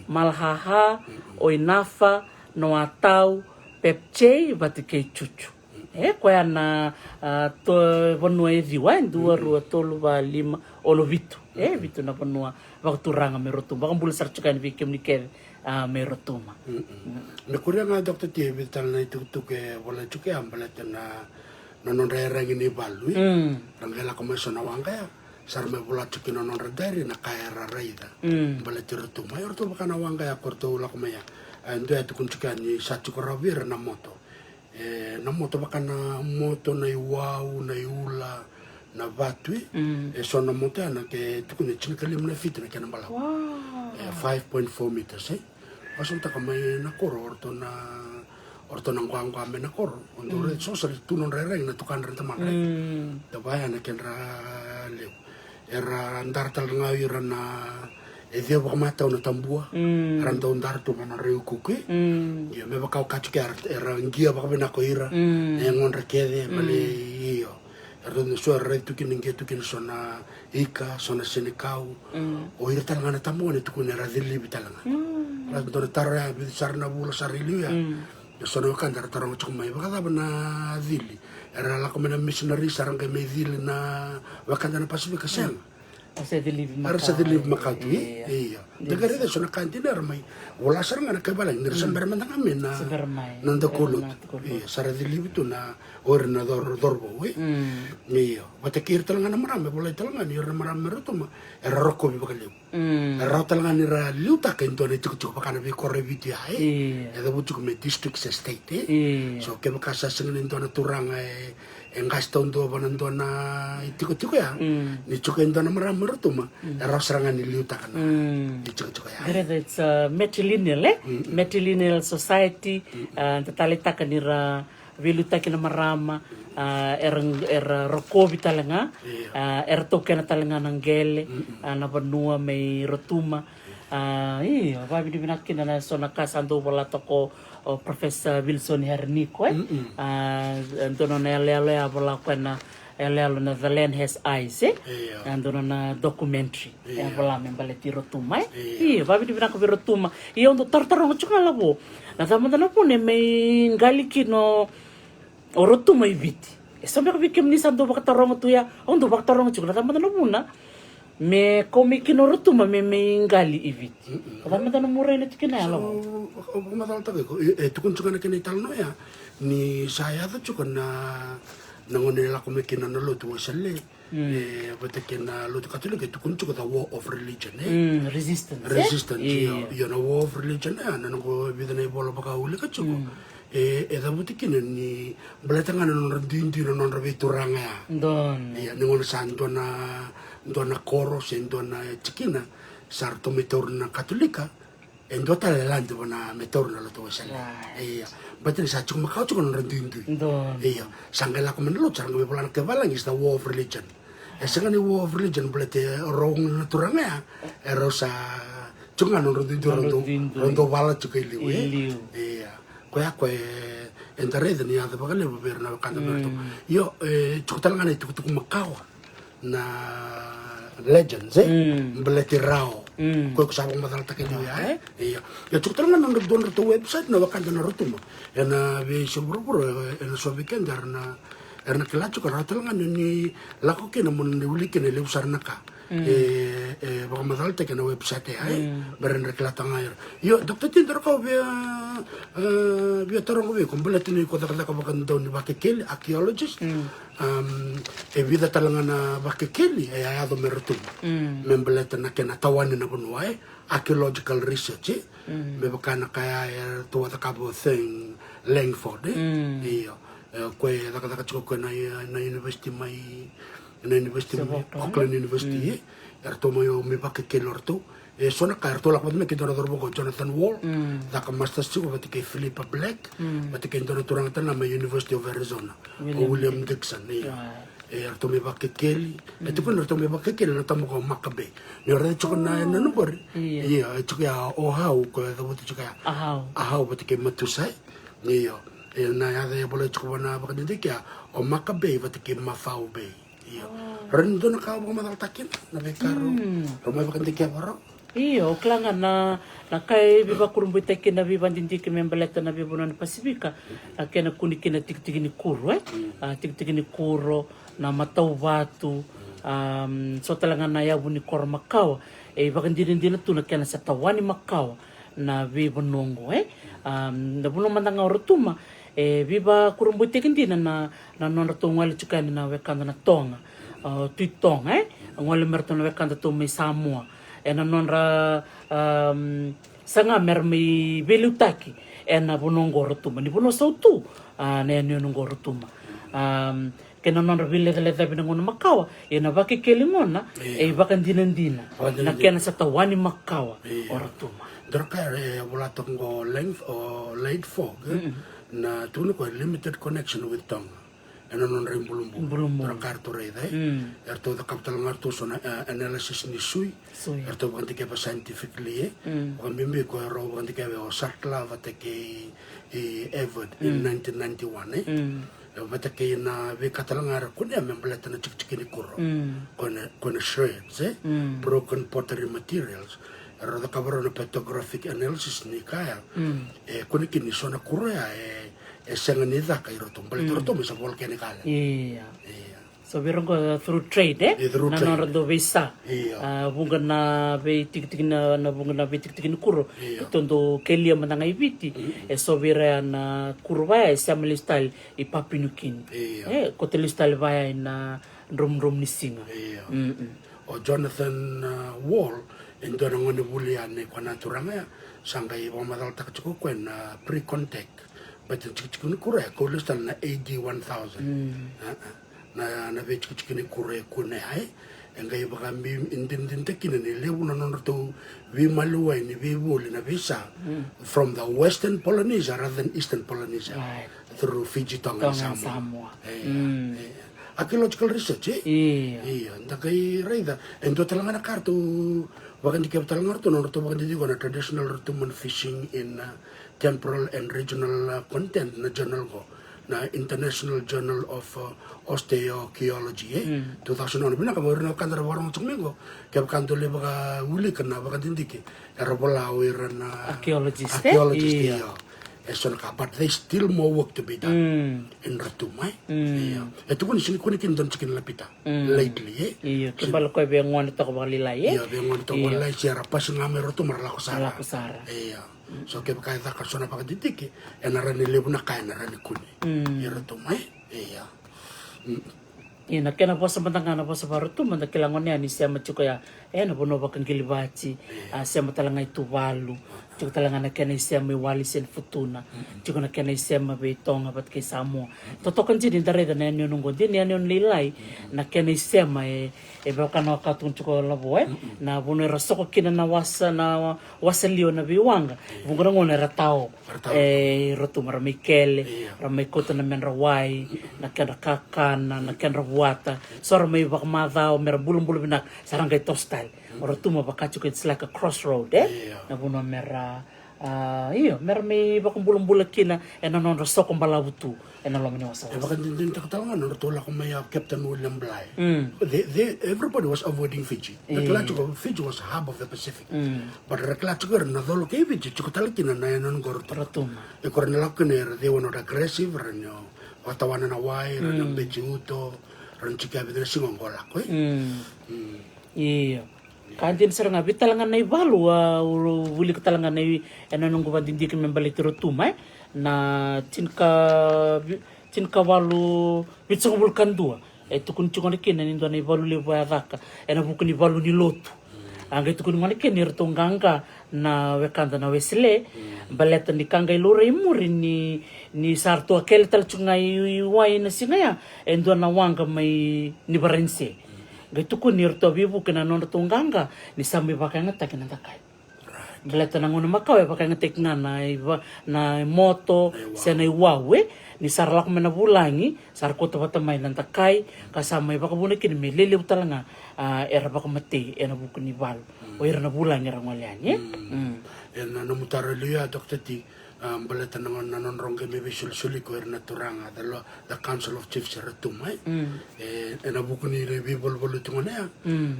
Malahaha, Oinafa, Noatau, Pepjei vata kei Cucu. E, koya na, a, to, vanua e ciwa, e, dua, rua, tolu, va, lima, ono, vitu. E, vitu na vanua vakaturaga mai Rotuma. Vakabula sara tiko yani vei kemuni kece, a, mai Rotuma. Mm-mm. Mm. Me kuria ga, Doctor T, e vica tale na itukutuku e volai tiko ya baleta na, na nodra iyaragi ni valu, e. Mm. Ra qai lako mai so na waqa ya, sa ra mai vola tiko kina na nodra diary na ka era raica. Mm. Baleti Rotuma. Ia o ratou vaka na waqa ya ko ratou lako mai ya. E dua e tukuni tiko ya ni sa tiko rawa vei ira na moto. E, na moto vaka na moto, na iwau, na iula, na vatu, e. Mm. E so na moto ya na ke tukuni tinikalima na fiti na kena balavu. Wow. E, five point four meters, e. Vakasamataka mai na koro, o ratou na, o ratou na quaqua mai na koro. O dou raica so sa tu na nodra iyaragi na tukadra na tamadra, e. Mm. Da vaya na kedra levu. Era dara tale ga o ira na, e ciwa vakamatau na tabua. Mm. Era dau dara tu mai na rai ukuku, e. Mm. Io, me vaka au kaya tiko, era, era qia vakavinaka o ira. Mm. E, yagodra kece, mm, baleta, io. Era dau so era rai tu kina, qia tu kina so na ika, so na senikau. Mm. O ira tale ga na tabua ni tukuni era cilivi tale ga. Mm. Era dau na taro ya, vica sara na vula sara i liu ya. Mm. E so na wekada era taroga tiko mai, vakacava na cili? Era lako mai na missionary, sa ra qai mai cili na wekada na Pasifika, sega. Mm. Era sa cilivi makawa. Era sa cilivi makawa tu, e? Io. Io. Da qai raica so na ka dina era mai vola sara ga na kai valagi, ni ra sa bera mada ga mai na, sa bera mai na noda, e, kaulotu. Io, sa ra cilivi tu na, o ira na cor-, corvou, e? Mm. Io. Vata kei ira tale ga na marama, e volai tale ga ni ira na marama mai Rotuma era rokovi vakalevu. Mm. E rawa tale ga ni ra liutaka e dua na itikotiko vaka na veikoro e Viti ya, e? Io. E cavuti tiko me district se state, e? Io. So kevaka sa sega ni dua na turaga e, e qase taudua vua na dua na itikotiko ya, mm, ni tiko e dua na marama mai Rotuma, mm, e rawa sara ga ni liutaka na, mm, itikotiko ya. It's, uh, matrilineal, e? Mm-mm. Matrilineal society, mm-mm, uh, da taleitaka ni ra veiliutaki na marama, a, era, era rokovi tale ga, io, a, era taukena tale ga na qele, mm-mm, a, na vanua mai Rotuma. A, io, vakavinavinaka kina na so na ka sa dau vola toka o Professor Wilson Hereniko, e? Mm-mm. A, dua na nona yaloyalo ya vola o koya na yaloyalo na The Land Has Eyes, e? Io. A, dua na nona documentary. Io. E vola me baleti Rotuma, e? Io. Io, vakavinavinaka vei Rotuma. Ia au dau tarotaroga tiko ga, Lavo. Na cava mada na vuna e mai qali kina o Rotuma i Viti? E so beka vei kemuni sa dau vakataroga tu ya, au dau vakataroga tiko, na cava mada na vuna me kau mai kina o Rotuma me mai qali i Viti? Mm-mm. Na cava mada na nomu rai ena tikina ya, Lavo? So, au vakamacalataka iko, e, e tukuni tiko ga na kena italanoa ya, ni sa yaco tiko na, na gauna e lako mai kina na Lotu Wesele, E vata kei na lotu Katolika e tukuni tiko the war of religion, e? Mm, resistance, e? Resistance, io. Io, na war of religion, e, na noqu vica na ivola vakaulika tiko. E, e cavuti kina ni baleta ga na nodra duidui na nodra veituraga ya. Dona. Ia, ni gauna sa dua na, dua na koro se dua na tikina sa ratou mai tauri na Katolika, e dua tale e lade vana me tauri na lotu Wesele. Ia, baleta ni sa tiko makawa tiko na nodra duidui. Dona. Ia, sa qai lako mai na lotu, sa ra qai mai vola na kai valagi is the war of religion. E sega ni war of religion baleta e rau na turaga ya, e rau sa tiko ga na nodra duidui, rau dau vala tiko i liu, e? I liu. Ia. Koya, koya e, eda raica ni yaco vakalevu vei ira na wekada vei ratou. Io, e tiko tale ga na itukutuku makawa na legends, e? Baleti Rao. Koya ko sa vakamacalataki liu ya, e? Ia. Ia, tiko tale ga na dua na ratou website na wekada na Rotuma. Ena veiyasai vuravura, e, ena so vei keda era na, era na kila tiko, rawa tale ga ni lako kina mo ni wili kina e levu sara na ka. E, e vakamacalataki ena website ya, e? Bera ni ra kila tale ga ira. Io, Doctor T, daru kau via, e, via taroga vei iko, baleta ni ko cakacaka vakadaunivakekeli, archaeologist. E vica tale ga na vakekeli e a yaco me Rotuma. Me baleta na kena tawani na vanua, e, archaeological research, e. Me vaka na ka ya e ratou a cakava o Thurn Langford, e. Io. E, o koya e cakacaka tiko o koya na, na university mai, na university mai Auckland University, e. E ratou mai, o, mai vakekeli o ratou. E so na ka e ratou lako vata mai kei dua na cauravou ko Jonathan Wall, caka masters tiko vata kei Philippa Black, vata kei dua na turaga tale ga mai University of Arizona, o William Dickson, ia. E ratou mai vakekeli. E tukuni ratou mai vakekeli na tabaka o Maccabee. Ni o raica tiko na, na nubari. Ia, e tiko ya o Ahau, ko e cavuti tiko ya Ahau. Ahau vata kei Matusa, e. Io. E na yaca e volai tiko vana vakadidike ya o Maccabee vata kei Maffau Bay. Io. Rau ni dua na ka vakamacalataki kina na veika rau, rau mai vakadikeva rau. Io, o kila ga na, na ka e veivakurabuitaki kina veivakadidike me baleta na veivanua ni Pasifika, na kena kune kina tikitiki ni kuro, e? A, tikitiki ni kuro, na matau vatu, am, so tale ga na yavu ni koro makawa, e ivakadinadina tu na kena sa tawani makawa na veivanua oqo, e? Am, na vanua mada ga o Rotuma, e veivakurabuitaki dina na, na nodratou gole tiko yani na wekada na Toga, a, Tui Toga, e? Gole me ratou na wekadatou mai Samoa. Ena nodra, am, saga me ra mai veiliutaki ena vanua oqo o Rotuma. Ni vanua sautu, a, na yanuyanu oqo o Rotuma. Am, kei na nodra veilecalecavi na gauna makawa, ia na vakekeli gona, e ivakadinadina na kena sa tawani makawa o Rotuma. Dua na ka e vola toka oqo o Lang-, o Lade Fogg, e, na tukuni koya limited connection with Tonga. Ena nodra ibulubulu. Ibulubulu. Dua na ka eratou raica, e. Eratou cakava tale ga eratou so na, e, analysis ni sui. Sui. Eratou vakadikeva scientifically, e. Vakabibi ko erau vakadikeva o Sattler vata kei, e, Everard in nineteen ninety-one, e. E vata kei na veika tale ga era kunea me baleta na tikitiki ni kuro. Ko na, ko na sherds, e? Broken pottery materials. Era cakava rau na petrographic analysis ni kaya. E kune kina ni so na kuro ya e, e sega ni caka i Rotuma. Baleta Rotuma sa volcanic island. Ia. Ia. So vei ira qo through trade, e? Ia, through trade. Na nodra dau veisa. Ia. A, vuqa na veitikitiki na, na vuqa na veitikitiki ni kuro. Ia. Eratou dau kelia mada ga i Viti. E so vei ira ya na kuro vaya e sema lesu tale i Papua New Guinea. Ia. E, koto lesu tale vaya ina dromudromu ni siga. Ia. O Jonathan, a, Wall, e dua na gonevuli ya nei koya na turaga ya, sa qai vakamacalataka tiko o koya na pre-contact. Baleta na tikitiki ni kuro ya, kau lesu tale na A D one thousand. A, a. Na, na veitikitiki ni kuro e kunea, e. E qai vakabibidinadinataki kina ni levu na nodratou veimaliwai ni veivoli na veisa from the Western Polynesia rather than Eastern Polynesia. Right. Through Fiji, Tonga, Tonga and Samoa. Samoa. E, e. Archaeological research, e? Ia. Ia, da qai raica. E dua tale ga na ka ratou vakadikeva tale ga ratou, na ratou vakadidike na traditional Rotuman fishing in, uh, temporal and regional, uh, content na journal qo, na International Journal of, uh, Osteoarchaeology, e? Two thousand one. Vinaka vei ira na wekada ra vakarorogo tiko mai qo, kevaka dou lai vakaulika na vakadidike, era vola o ira na archaeologist, e? Archaeologist, ia. Io. E so na ka, but there's still more work to be done in Rotuma, e? Ia. E tukuni sega ni kune kina dua na tikina lapita lately, e? Io, ke bale koya via gone toka vakalailai, e? Ia, via gone toka vakalailai, se ra pasi ga mai Rotuma ra lako sara. Ra lako sara. Ia. So kevaka e caka so na vakadidike, ena rawa ni levu na ka ena rawa ni kune i Rotuma, e? Ia. Ia na kena vosa mada ga na vosa vaRotuma, da kila gona ya ni sema tiko ya e na vanua vakaqilivati, a sema tale ga i Tuvalu, tiko tale ga na kena isema i Wallis and Futuna, tiko na kena isema vei Toga vata kei Samoa. Totoka dina ni da raica na yanuyanu oqo, dina ni yanuyanu lailai na kena isema e, e vaka na waka tukuna tiko Lavo e na vanua era soko kina na wasa, na wasa liwa na veiwaqa. Vuqa na gauna era tao e Rotuma, ra mai kele, ra mai kauta na medra wai, na kedra kakana, na kedra vuata. So ra mai vakamacawa mera bulabula vinaka, sa ra qai toso tale. O Rotuma vaka tiko it's like a crossroad e na vanua mera, a, io, mera mai vakabulabula kina e na nodra soko balavu tu e na loma ni wasawasa. E vakadinadinataka tale ga na nodratou lako mai ya o Captain William Bligh. They, they, everybody was avoiding Fiji. Da kila tiko Fiji was a hub of the Pacific. But ra kila tiko era na colo kei Fiji tiko tale kina na yanuyanu qo Rotuma. Rotuma. E ko ra na lako kina era, they were not aggressive, ra na vakatawana na wai, ra na beci uto, ra na tiko ya vei na siga oqo lako e. Io. Ka dina sara ga, vei tale ga na ivalu, a, au wilika tale ga na i, e na noqu vadidike me baleti Rotuma e na tinika, vi-, tinikavalu vitusagavulu ka dua. E tukuni tiko gona kina ni dua na ivalu levu a caka e na vuku ni valu ni lotu. A qai tukuni gona kina ni ratou qaqa na wekada na Wesele, baleta ni ka qai laurai i muri ni, ni sa ratou a kele tale tiko ga i, i wai na siga ya e dua na waqa mai ni Varanise. Qai tukuni ni ratou a veivuke na nodratou qaqa ni sa mai vakayagataki na dakai. Baleta na gauna makawa e vakayagataki ga na iva-, na moto se na iwau e, ni sa ra lako mai na vulagi, sa ra kauta vata mai na dakai, ka sa mai vakavuna kina me lelevu tale ga, a, era vakamatei e na vuku ni valu. O ira na vulagi era gole yani e. E na nomu taro e liu ya, Doctor T, a, baleta na, na nodrau qai mai veisolisoli ko ira na turaga, the lo-, the Council of Chiefs e Rotuma e. E, e na vuku ni veivaluvaluti gona ya,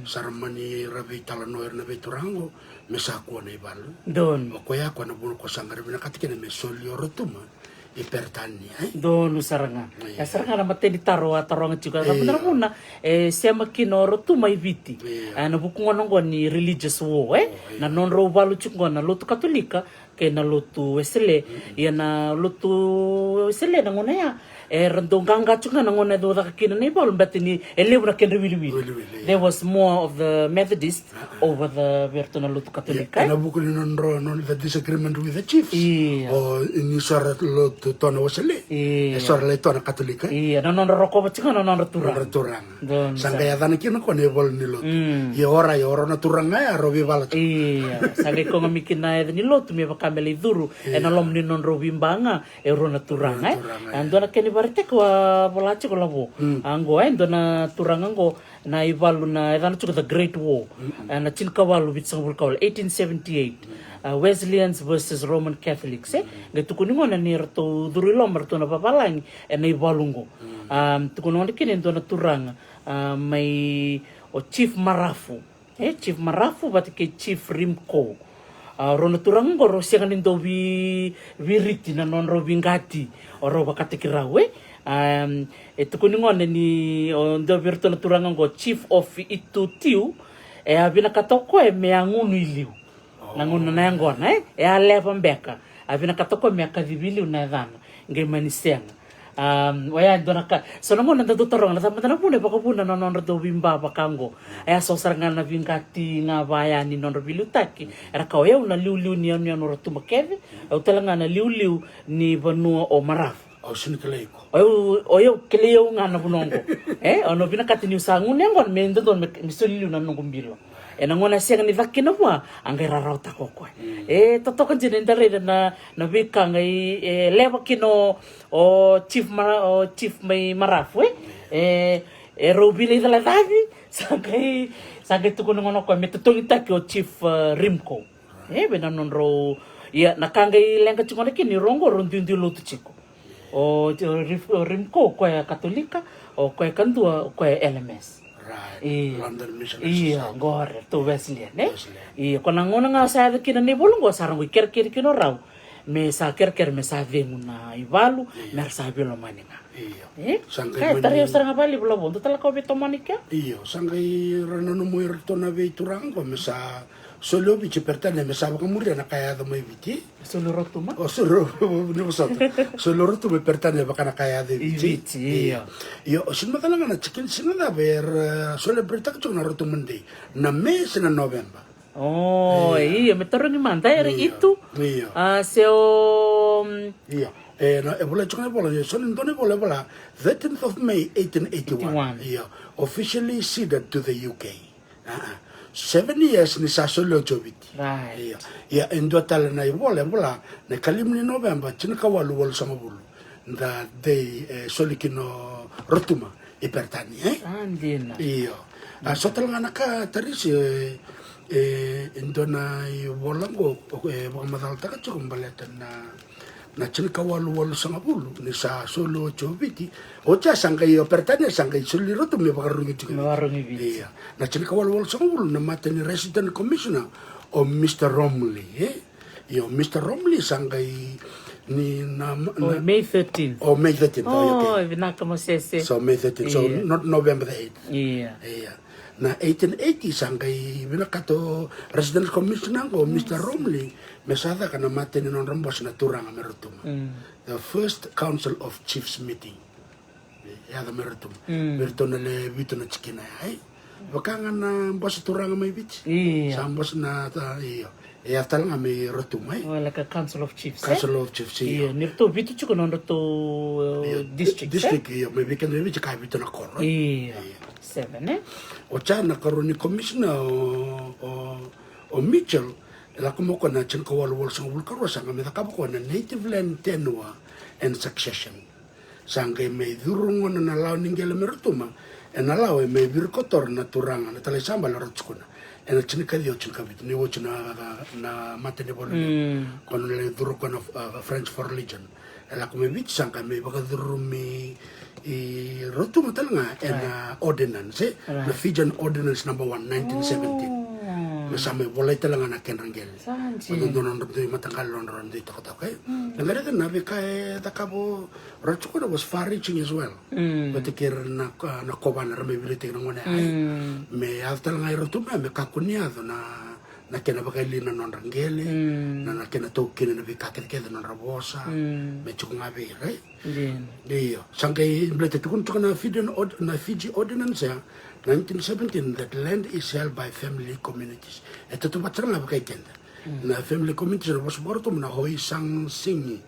sa ra mani ra veitalanoa ira na veituraga oqo me sa kua na ivalu. Donu. O koya ko na vuna ko sa qai ra vinakata kina me soli o Rotuma i Peritania e. Donu sara ga. E sara ga na matai ni taro a taroga tiko. Na vuna, na vuna e sema kina o Rotuma i Viti. E na vuku gona oqo ni religious war e. Na nodrau valu tiko oqo na lotu Katolika kei na lotu Wesele. Ia na lotu Wesele na gauna ya era dau qaqa tiko ga na gauna e dau caka kina na ivalu, baleta ni e levu na kedra wiliwili. There was more of the Methodist over the, vei ratou na lotu Katolika e. E na vuku ni nodrau, nodra disagreement with the chiefs. Io. O ni so ra lotu tu na Wesele, e so ra lai tu na Katolika e. Io, na nodra rokova tiko ga na nodra turaga. Nodra turaga. Sa qai yacana kina ko na ivalu ni lotu. Ia o ira, ia o rau na turaga ya rau veivala tiko. Io, sa qai koga mai kina na yaca ni lotu me vaka me lai curu e na loma ni nodrau veiba ga e rua na turaga e. A dua na kena ivakaraitaki au a vola tiko Lavo. A qo e dua na turaga qo na ivalu na yacana tiko the Great War. E na tinikavalu vitusagavulu ka walu, eighteen seventy-eight. A, Wesleyans versus Roman Catholics e. Qai tukuni gona ni ratou curu i loma ratou na vavalagi e na ivalu qo. A, tukuna gona kina e dua na turaga, a, mai o Chief Marafu. E, Chief Marafu vata kei Chief Rimco. A, rau na turaga qo rau sega ni dau vei, veiriti na nodrau veiqati o rau vakataki rau e. A, e tukuni gona ni o dua vei iratou na turaga qo Chief of Itutiu, e a vinakata o koya me a gunu i liu. Na gunu na yaqona e, e a leva beka. A vinakata o koya me a kacivi i liu na yacana. Qai mani sega. A, oya e dua na ka. So na gauna da dau taroga na cava mada na vuna e vakavuna na nodra dau veiba vaka qo. E a so sara ga na veiqati ga vaya ni nodra veiliutaki. Era kaya o yau na liuliu ni yanuyanu o Rotuma kece. Au tale ga na liuliu ni vanua o Marafu. Au sega ni kilai iko. O yau, o yau kilai au ga na vanua qo. E, au na vinakata niu sa gunu yaqona me dodonu me, me soli liu na noqu bilo. E na gauna a sega ni caka kina vua, a qai rarawataka o koya. E totoka dina ni da raica na, na veika qai, e, leva kina o, o Chief Mara-, o Chief mai Marafu e. E, e rau veilecalecavi, sa qai, sa qai tukuna gona o koya me totogitaki o Chief, e, Rimco. E, vei na nodrau, ia, na ka qai leqa tiko gona kina ni rau qo rau duidui lotu tiko. O, o Rif-, o Rimco o koya Katolika, o koya kadua o koya L M S. Right. Io. London Missionary Society. Io, qori, ratou Wesleyan e. Wesleyan. Io, ko na gauna ga sa yaco kina na ivalu qo sa ra qai kerekere kina o rau. Me sa kerekere me sa cegu na ivalu, me ra sa veilomani ga. Io. E? Sa qai ka e mani tarai au sara ga vakalevu Lavo, dua tale ka au veitomani kea? Io, sa qai ra nanuma o iratou na veituraga qo me sa Soli o Viti e Peritania me sa vakamuria na ka e yaco mai Viti. Soli o Rotuma. O soli o, ni vosota. Soli o Rotuma e Peritania vaka na ka e yaco i Viti. Viti, io. Io, o soli macala ga na tikina, siga cava era celebrate-taka tiko na Rotuma Day. Na Me se na November. O, io, me tarogi mada era itu. Io. A, se o Io. E, na, e volai tiko na ivola, io, so ni dua na ivola e vola, thirteenth of May, eighteen eighty-one. Eighty-one. Io. Officially ceded to the U K. Seven years ni sa soli o Joviti. Right. Io. Ia, e dua tale na ivola e vola, na ikalimu ni November, tinikawalu walusagavulu. The day e soli kina o Rotuma i Peritania, e? Sa dina. Io. A, so tale ga na ka, Tarisi, e, e dua na ivola qo e vakamacalataka tiko baleta na na tinikawalu walusagavulu ni sa soli o Joviti. Oti ya sa qai o Peritania sa qai soli Rotuma me vakarurugi tiko. Me vakarurugi Viti. Io. Na tinikawalu walusagavulu na mata ni Resident Commissioner o Mister Romilly, e? Io, Mister Romilly sa qai ni na, na, o May thirteenth. O May thirteenth. Oh, okay. Vinaka Mosese. So May thirteenth. So not November the eighth. Io. Io. Na eighteen eighty sa qai vinakata o Resident Commissioner qo o Mister Romilly me sa caka na mata ni nodra bose na turaga mai Rotuma. The first Council of Chiefs meeting. Yaco mai Rotuma. Vei ratou na le vitu na tikina ya, e? Vaka ga na bose turaga mai Viti. Io. Sa bose na, io. E yaco tale ga mai Rotuma, e? Like a Council of Chiefs, e? Council of Chiefs, io. Io, ni ratou vitu tiko na nodratou district, e? District, io. Mai vei keda mai Viti ka vitu na koro, e? Io. Seven, e? Oti ya na karua ni commissioner o, o, o Mitchell, e lako mai o koya na tinikawalu walusagavulu karua sa qai mai cakava o koya na Native Land Tenure and Succession. Sa qai mai curu gona na lawa ni qele mai Rotuma, ena lawa e mai virikotora na turaga na Talai Sabala era tukuna. Ena tinikaciwa tinikavitu ni oti na, na, na mata ni valu. Ko na lai curu ko na, a, French Foreign Legion. E lako mai Viti sa qai mai vakacurumi i Rotuma tale ga ena ordinance, e? Na Fijian Ordinance number one, nineteen seventeen. Me sa mai volai tale ga na kedra qele. Sa dina. Dua na nodra dui mataqali nodra dui tokatoka, e? Na qai raica na veika e cakava o Ratu Koda was far reaching as well. Vata kei ira na, na kovana era mai viritai na gone ai. Me yaco tale ga i Rotuma me kakua ni yaco na, na kena vakayalia na nodra qele, na, na kena taukena na veika kecekece na nodra vosa, me tiko ga vei ira, e? Io. Sa qai baleta tukuna tiko na Fijian ord-, na Fiji Ordinance ya, nineteen seventeen, that land is held by family communities. E tautauvata sara ga vaka i keda. Na family communities na vosa vakaRotuma na Hoisang Singi.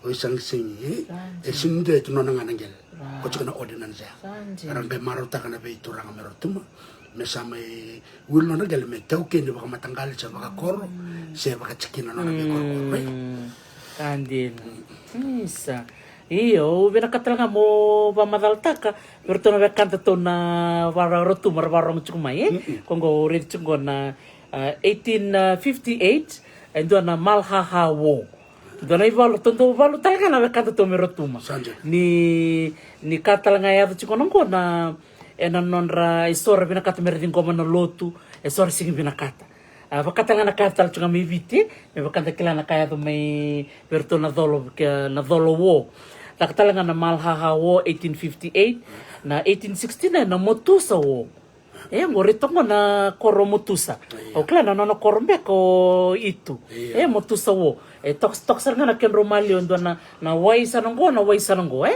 Hoisang Singi, e? E sini dua e tu nona ga na qele. Ko tiko na ordinance ya. Era qai marautaka na veituraga mai Rotuma me sa mai wili nodra qele me taukeni vakamataqali se vakakoro se vakatikina nona veikorokoro, e? Sa dina. Isa. Io, au vinakata tale ga mo vakamacalataka vei ratou na wekadatou na vara Rotuma ra vakarogo tiko mai, e? Ko qo au raici tiko qo na, a, eighteen fifty-eight, e dua na Malhaha War. Dua na ivalu, ratou dau valu tale ga na wekadatou mai Rotuma. Ni, ni ka tale ga e yaco tiko na qo na, ena nodra, eso ra vinakata me ra ciqoma na lotu, eso ra sega ni vinakata. A, vaka tale ga na ka yaco tale tiko ga mai Viti, me vaka da kila na ka yaco mai vei ratou na colo, ke na colo war. Caka tale ga na Malhaha War, eighteen fifty-eight, na eighteen sixty-nine, na Motusa War. E, qori toka qo na koro Motusa. Au kila na nona koro beka o Itu. E, Motusa War. E, toka, toka sara ga na kedrau maliwa e dua na, na wai sa na qo, na wai sa na qo, e?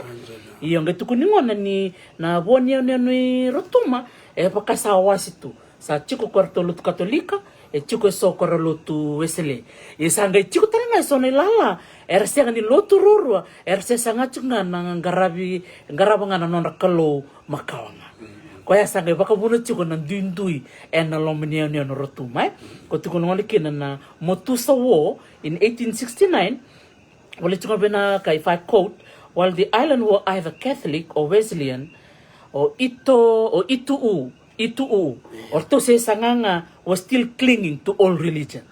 Io, qai tukuni gona ni na vo ni yanuyanu i Rotuma, e vaka sa wasi tu. Sa tiko ko ratou lotu Katolika, e tiko eso ko ra lotu Wesele. Ia sa qai tiko tale ga eso na ilala, era sega ni lotu ruarua, era se saga tiko ga na qaravi, qarava ga na nodra kalou makawa ga. Koya sa qai vakavuna tiko na duidui ena loma ni yanuyanu Rotuma, e? Ko tukuna gona kina na Motusa War in eighteen sixty-nine, volai tiko ga vei na ka, if I quote, while the island were either Catholic or Wesleyan, or Ito, or Ituu, Ituu, o ratou se saga ga was still clinging to old religion.